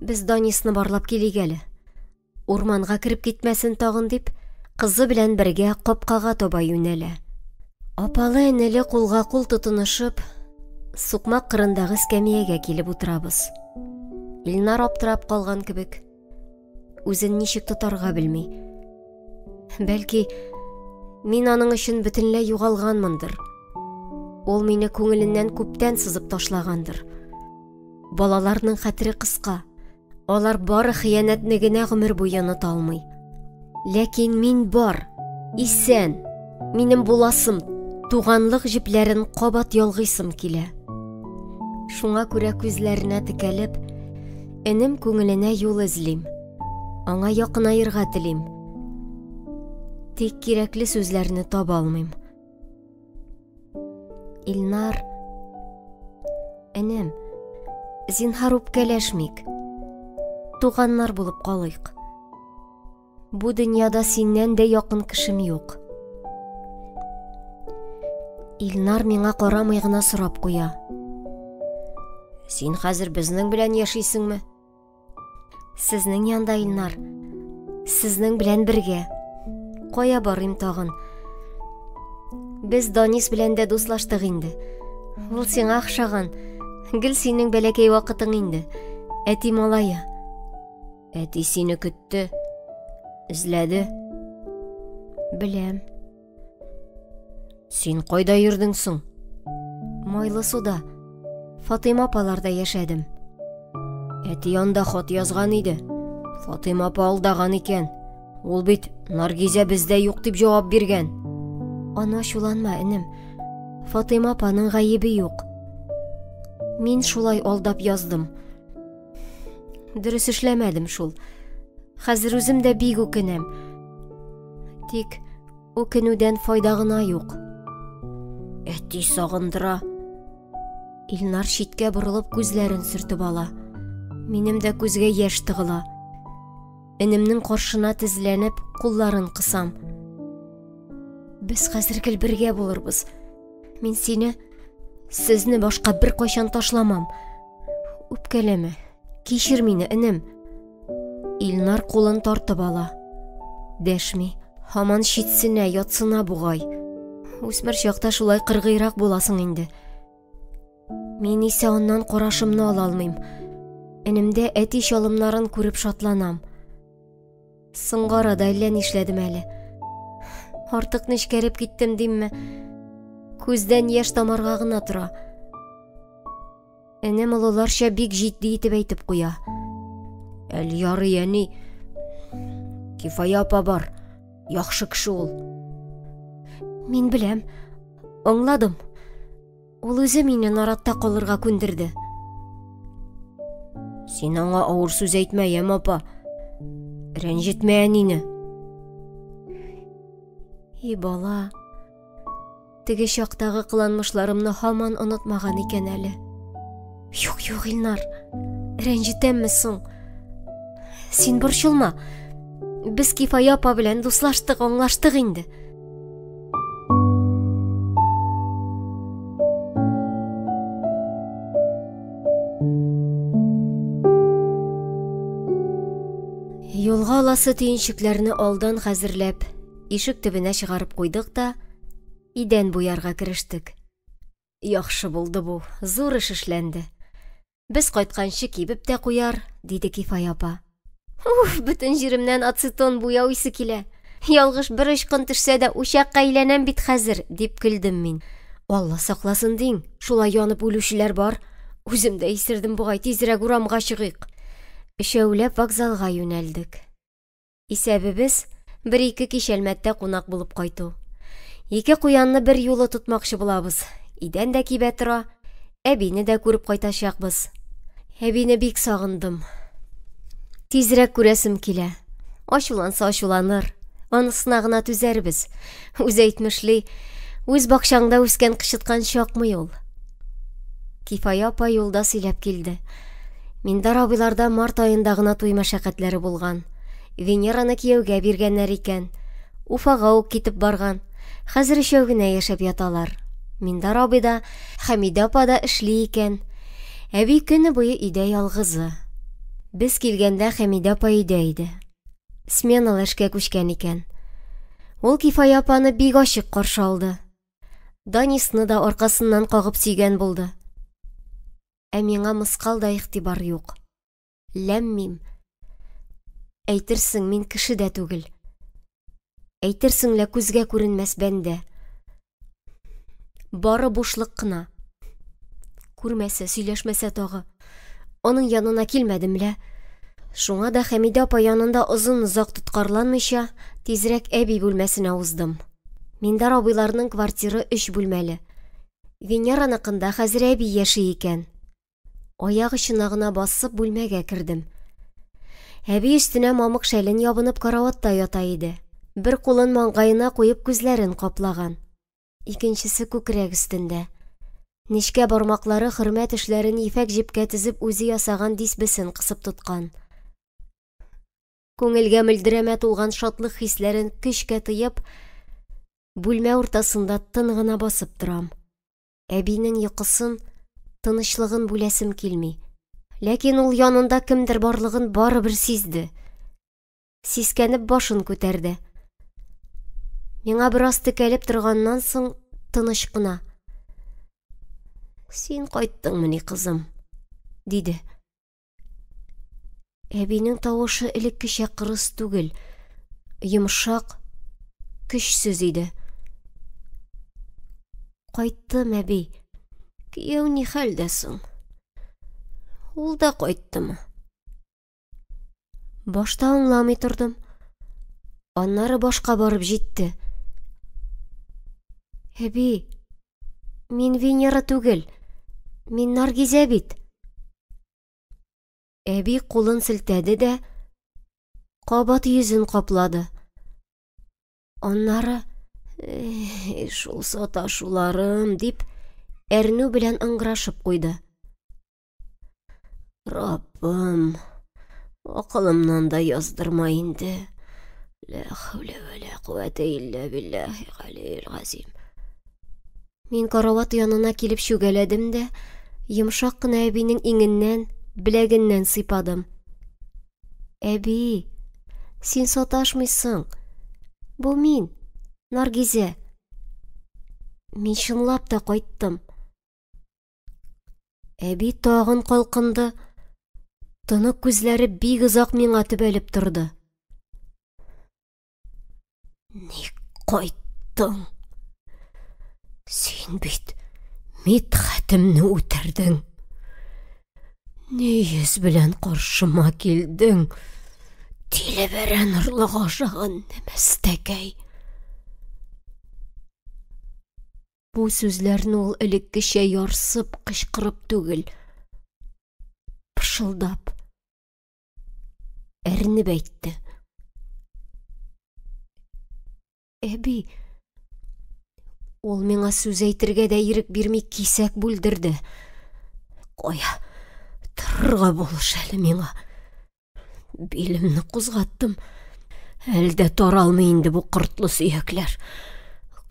Без Данисны барлап килик әле. Урманга кереп китмәсен тагын дип, кызы белән бергә капкага таба юнәлә. Апалы-энеле кулга-кул тотынышып, сукмак кырындагы эскәмиягә килеп утырабыз. Илнар аптырап калган кебек, үзен ничек тотарга белми. Бәлки, мин аның өчен бөтенләй югалганмындыр. Ул мине күңеленнән күптән сызып ташлагандыр. Балаларның хәтере кыска. Алар бары хыянәтне генә гомер буе оныта алмый. Ләкин мин бар, исән, минем буласым, туганлык җепләрен кабат ялгыйсым килә. Шуңа күрә күзләренә текәлеп, энем күңеленә юл эзлим. Аңа якынаерга телим. Тик кирәкле сүзләрне таба алмыйм. Илнар, энем, зинһар үпкәләшмик. Туганнар булып калыйк. Бу дөньяда синнән дә якын кешем юк. Илнар миңа карамый гына сорап куя. Син хәзер безнең белән яшисеңме? Сезнең янда, Илнар. Сезнең белән бергә. Кая барыйм тагын? Без Данис белән дә дуслаштык инде. Ул сиңа охшаган. Гел синең бәләкәй вакытың инде. Әти малае. Әти сине көтте. Эзләде. Беләм. Син кайда йөрдең соң? Майлы суда. Фатыйма апаларда яшәдем. Әти анда хат язган иде. Фатыйма апа алдаган икән. Ул бит Наргизә бездә юк дип җавап биргән. Аны ачуланма, энем. Фатыйма апаның гаебе юк. Мин шулай алдап яздым. Дөрес эшләмәдем шул. Хәзер үзем дә бик үкенәм. Тик үкенүдән файда гына юк. Әти сагындыра. Илнар читкә борылып күзләрен сөртеп ала. Минем дә күзгә яшь тыгыла. Энемнең каршына тезләнеп, кулларын кысам. Без хәзер гел бергә булырбыз. Мин сине, сезне башка беркайчан ташламам. Үпкәләмә. Кичер мине, энем. Илнар кулын тартып ала. Дәшми. Һаман читсенә, ятсына бугай. Үсмер чакта шулай кыргыйрак буласың инде. Мин исә аннан карашымны ала алмыйм. Энемдә әти чалымнарын күреп шатланам. Соңгы арада әллә нишләдем әле. Артык нечкәреп киттем димме? Күздән яшь тамарга гына тора. Энем олыларча бик җитди итеп әйтеп куя. Әле ярый, әни. Кифая апа бар. Яхшы кеше ул. Мин беләм. Аңладым. Ул үзе мине наратта калырга күндерде. Син аңа авыр сүз әйтмә, яме апа. Рәнҗетмә әнине. И бала, теге чактагы кыланмышларымны һаман онытмаган икән әле. Юк, юк, Илнар, рәнҗетәмме соң? Син борчылма. Без Кифая апа белән дуслаштык, аңлаштык инде. Юлга аласы төенчекләрне алдан хәзерләп, ишек төбенә чыгарып куйдык та, идән буярга керештек. Яхшы булды бу, зур эш эшләнде. Без кайтканчы кибеп тә куяр, диде Кифая апа. Уф, бөтен җиремнән ацетон буяу исе килә. Ялгыш бер очкын төшсә дә учакка әйләнәм бит хәзер, дип көлдем мин. Алла сакласын диң, шулай янып үлүчеләр бар. Үзем дә исердем бугай, тизрәк урамга чыгыйк. Өчәүләп вокзалга юнәлдек. Исәбебез, бер-ике кич Әлмәттә кунак булып кайту. Ике куянны бер юлы тотмакчы булабыз. Идән дә кибә тора, әбине дә күреп кайтачакбыз. Әбине бик сагындым. Тизрәк күрәсем килә. Ачуланса ачуланыр, анысына гына түзәрбез. Үзе әйтмешли, үз бакчаңда үскән кычыткан чакмый ул. Кифая апа юлда сөйләп килде. Миндар абыйларда март аенда гына туй мәшәкатьләре булган. Венераны кияүгә биргәннәр икән. Уфага ук китеп барган. Хәзер өчәү генә яшәп яталар. Миндар абый да, Хәмидә апа да эшли икән. Әби көне буе өйдә ялгызы. Без килгәндә Хәмидә апа өйдә иде. Сменалы эшкә күчкән икән. Ул Кифая апаны бик ачык каршы алды. Данисны да аркасыннан кагып сөйгән булды. Ә миңа мыскал да игътибар юк. Ләм-мим. Әйтерсең, мин кеше дә түгел. Әйтерсең лә күзгә күренмәс бәндә. Бары бушлык кына. Күрмәсә, сөйләшмәсә тагы. Аның янына килмәдем лә. Шуңа да Хәмидә апа янында озын-озак тоткарланмыйча, тизрәк әби бүлмәсенә уздым. Миндар абыйларның квартиры өч бүлмәле. Венераныкында хәзер әби яши икән. Аяк очына гына басып бүлмәгә кердем. Әби өстенә мамык шәлен ябынып караватта ята иде. Бер кулын маңгаена куеп күзләрен каплаган. Икенчесе күкрәк өстендә. Нечкә бармаклары хөрмә тешләрен ефәк җепкә тезеп үзе ясаган дисбесен кысып тоткан. Күңелгә мөлдерәмә тулган шатлык хисләрен көчкә тыеп, бүлмә уртасында тын гына басып торам. Әбинең йокысын, тынычлыгын бүләсем килми. Ләкин ул янында кемдер барлыгын барыбер сизде. Сискәнеп башын күтәрде. Миңа бераз текәлеп торганнан соң, тыныч кына. Син кайттыңмыни, кызым? диде. Әбинең тавышы элеккечә кырыс түгел, йомшак, көчсез иде. Кайттым, әби. Кияү ни хәлдә соң? Ул да кайттымы? Башта аңламый тордым. Аннары башка барып җитте. Әби, мин Венера түгел. Мин Наргизә бит. Әби кулын селтәде дә, кабат йөзен каплады. Аннары, эй, шул саташуларым, дип, әрнү белән ыңгырашып куйды. Раббым, акылымнан да яздырма инде. Лә хәүлә вә лә куәтә илля билләһи галиил газим. Мин карават янына килеп чүгәләдем дә, йомшак кына әбинең иңеннән, беләгеннән сыйпадым. Әби, син саташмыйсың. Бу мин, Наргизә. Мин чынлап та кайттым. Әби тагын калкынды. Тонык күзләре бик озак миңа төбәлеп торды. Ник кайттың? Син бит Мидхәтемне үтердең. Ни йөз белән каршыма килдең? Тилебәрән орлыгы ашаган нәмәстәкәй. Бу сүзләрне ул элеккечә ярсып, кычкырып түгел, пышылдап, әрнеп әйтте. Әби, ул миңа сүз әйтергә дә ирек бирми кисәк бүлдерде. Кая, торырга булыш әле миңа. Билемне кузгаттым. Әле дә таралмый инде бу кортлы сөякләр.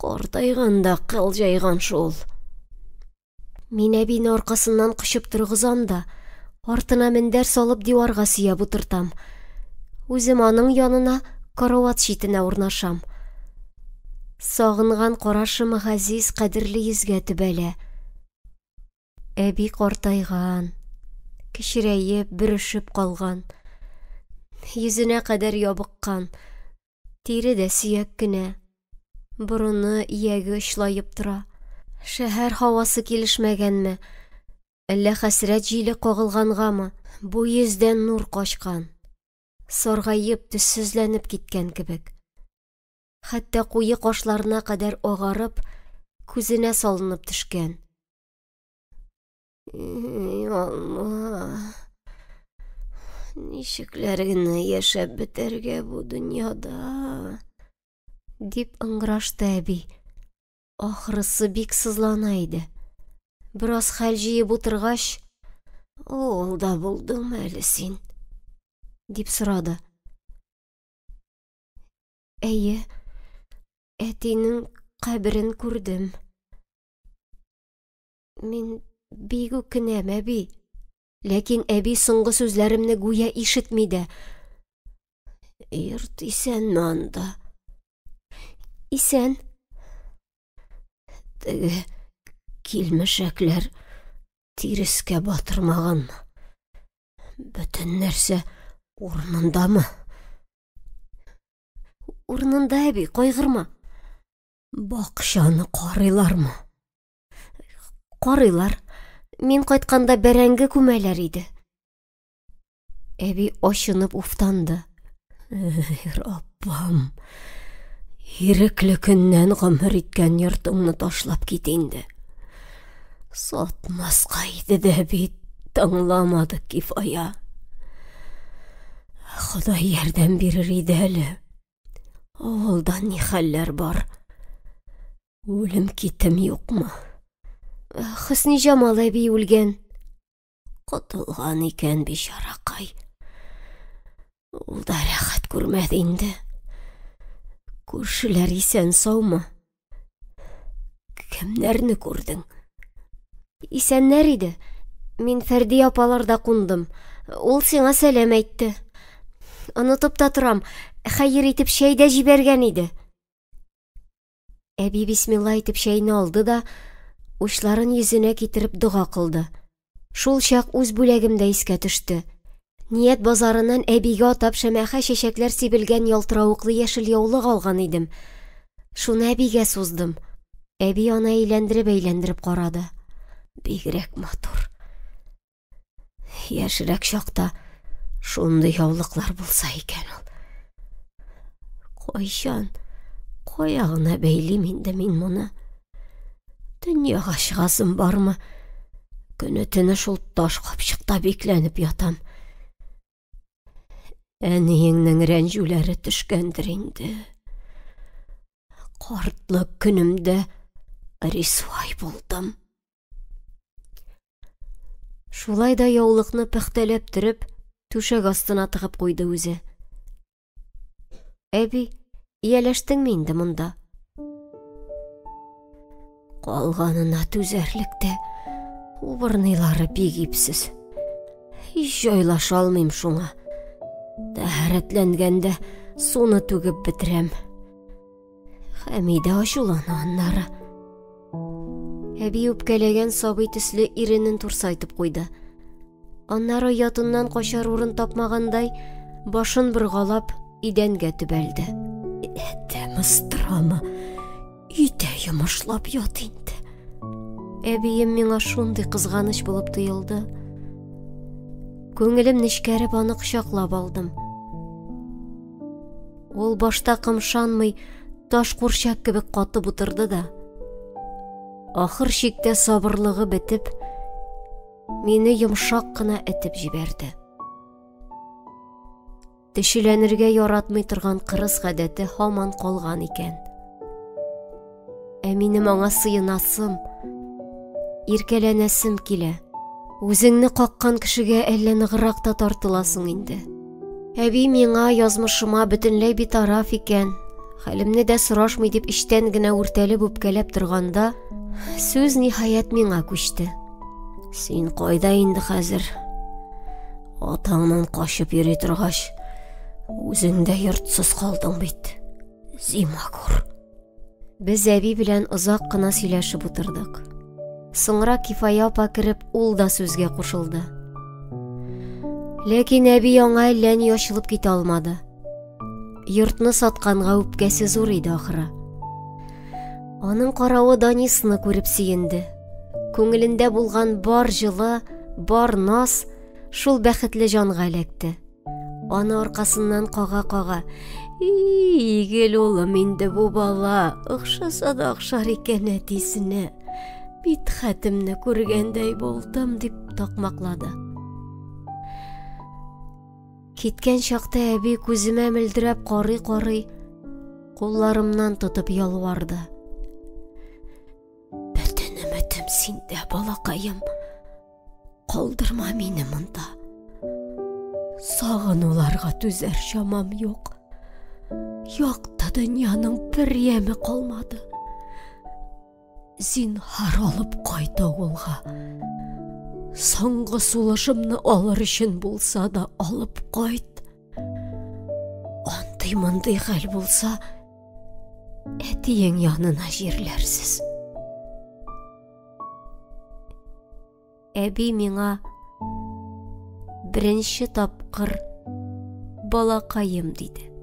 Картайган да кыл җайган шул. Мин әбине аркасыннан кочып торгызам да, артына мендәр салып диварга сөяп утыртам. Үзем аның янына карават читенә урнашам. Сагынган карашым газиз, кадерле йөзгә төбәлә. Әби картайган, кечерәеп, бөрешеп калган. Йөзенә кадәр ябыккан. Тире дә сөяк кенә. Борыны, ияге очлаеп тора. Шәһәр һавасы килешмәгәнме, әллә хәсрәт җиле кагылгангамы, бу йөздән нур качкан. Саргаеп, төссезләнеп киткән кебек. Хәтта куе кашларына кадәр агарып, күзенә салынып төшкән. Эй, Алла! Ничекләр генә яшәп бетәргә бу дөньяда? Дип ыңгырашты әби. Ахрысы бик сызлана иде. Бераз хәл җыеп утыргач, ул да булдыңмы әле син? Дип сорады. Әйе, әтинең каберен күрдем. Мин бик үкенәм, әби. Ләкин әби соңгы сүзләремне гүя ишетми дә. Йорт исәнме анда? Исән. Теге килмешәкләр тирескә батырмаганмы? Бөтен нәрсә урынындамы? Урынында, әби, кайгырма. Бакчаны карыйлармы? Карыйлар. Мин кайтканда бәрәңге күмәләр иде. Әби ачынып уфтанды. Эй, Раббым, ирекле көннән гомер иткән йортыңны ташлап кит инде. Сатмаска иде дә бит, тыңламады Кифая. Ходай ярдәм бирер иде әле. Авылда ни хәлләр бар? Үлем-китем юкмы? Хөсниҗамал әби үлгән. Котылган икән бичаракай. Ул да рәхәт күрмәде инде. Күршеләр исән-саумы? Кемнәрне күрдең? Исәннәр иде. Мин Фәрди апаларда кундым. Ул сиңа сәлам әйтте. Онытып та торам, хәер итеп чәй дә җибәргән иде. Әби бисмилла итеп чәйне алды да, учларын йөзенә китереп дога кылды. Шул чак үз бүләгем дә искә төште. Ният базарыннан әбигә атап шәмәхә чәчәкләр сибелгән ялтыравыклы яшел яулык алган идем. Шуны әбигә суздым. Әби аны әйләндереп-әйләндереп карады. Бигрәк матур. Яшьрәк чакта шундый яулыклар булса икән ул. Кайчан, кая гына бәйлим инде мин моны? Дөньяга чыгасым бармы? Көне-төне шул таш капчыкта бикләнеп ятам. Әниеңнең рәнҗүләре төшкәндер инде. Картлык көнемдә рисвай булдым. Шулай да яулыкны пөхтәләп төреп, түшәк астына тыгып куйды үзе. Әби, ияләштеңме инде монда? Калганына түзәрлек тә, убырныйлары бик ипсез. Һич җайлаша алмыйм шуңа. Тәһарәтләнгәндә суны түгеп бетерәм. Хәмидә ачулана аннары. Әби үпкәләгән сабый төсле иренен турсайтып куйды. Аннары оятыннан качар урын тапмагандай, башын боргалап, идәнгә төбәлде. Адәм ыстырамы? Өйдә йомышлап ят инде. Әбием миңа шундый кызганыч булып тоелды. Күңелем нечкәреп аны кочаклап алдым. Ул башта кымшанмый, таш курчак кебек катып утырды да, ахыр чиктә сабырлыгы бетеп, мине йомшак кына этеп җибәрде. Төчеләнергә яратмый торган кырыс гадәте һаман калган икән. Ә минем аңа сыенасым, иркәләнәсем килә. Үзеңне каккан кешегә әллә ныграк та тартыласың инде. Әби миңа, язмышыма бөтенләй битараф икән, хәлемне дә сорашмый дип эчтән генә үртәлеп үпкәләп торганда, сүз ниһаять миңа күчте. Син кайда инде хәзер? Атаңнан качып йөри торгач, үзең дә йортсыз калдың бит. Зимагур. Без әби белән озак кына сөйләшеп утырдык. Соңрак Кифая апа кереп, ул да сүзгә кушылды. Ләкин әби аңа әллә ни ачылып китә алмады. Йортны сатканга үпкәсе зур иде ахры. Аның каравы Данисны күреп сөенде. Күңелендә булган бар җылы, бар наз шул бәхетле җанга эләкте. Аны аркасыннан кага-кага, «Игел улым инде бу бала, охшаса да охшар икән әтисенә. Мидхәтемне күргәндәй булдым», дип такмаклады. Киткән чакта әби күземә мөлдерәп карый-карый, кулларымнан тотып ялварды. Бөтен өметем синдә, балакаем. Калдырма мине монда. Сагынуларга түзәр чамам юк. Якты дөньяның бер яме калмады. Зинһар алып кайт авылга. Соңгы сулышымны алыр өчен булса да алып кайт. Андый-мондый хәл булса, әтиең янына җирләрсез. Әби миңа беренче тапкыр балакаем диде.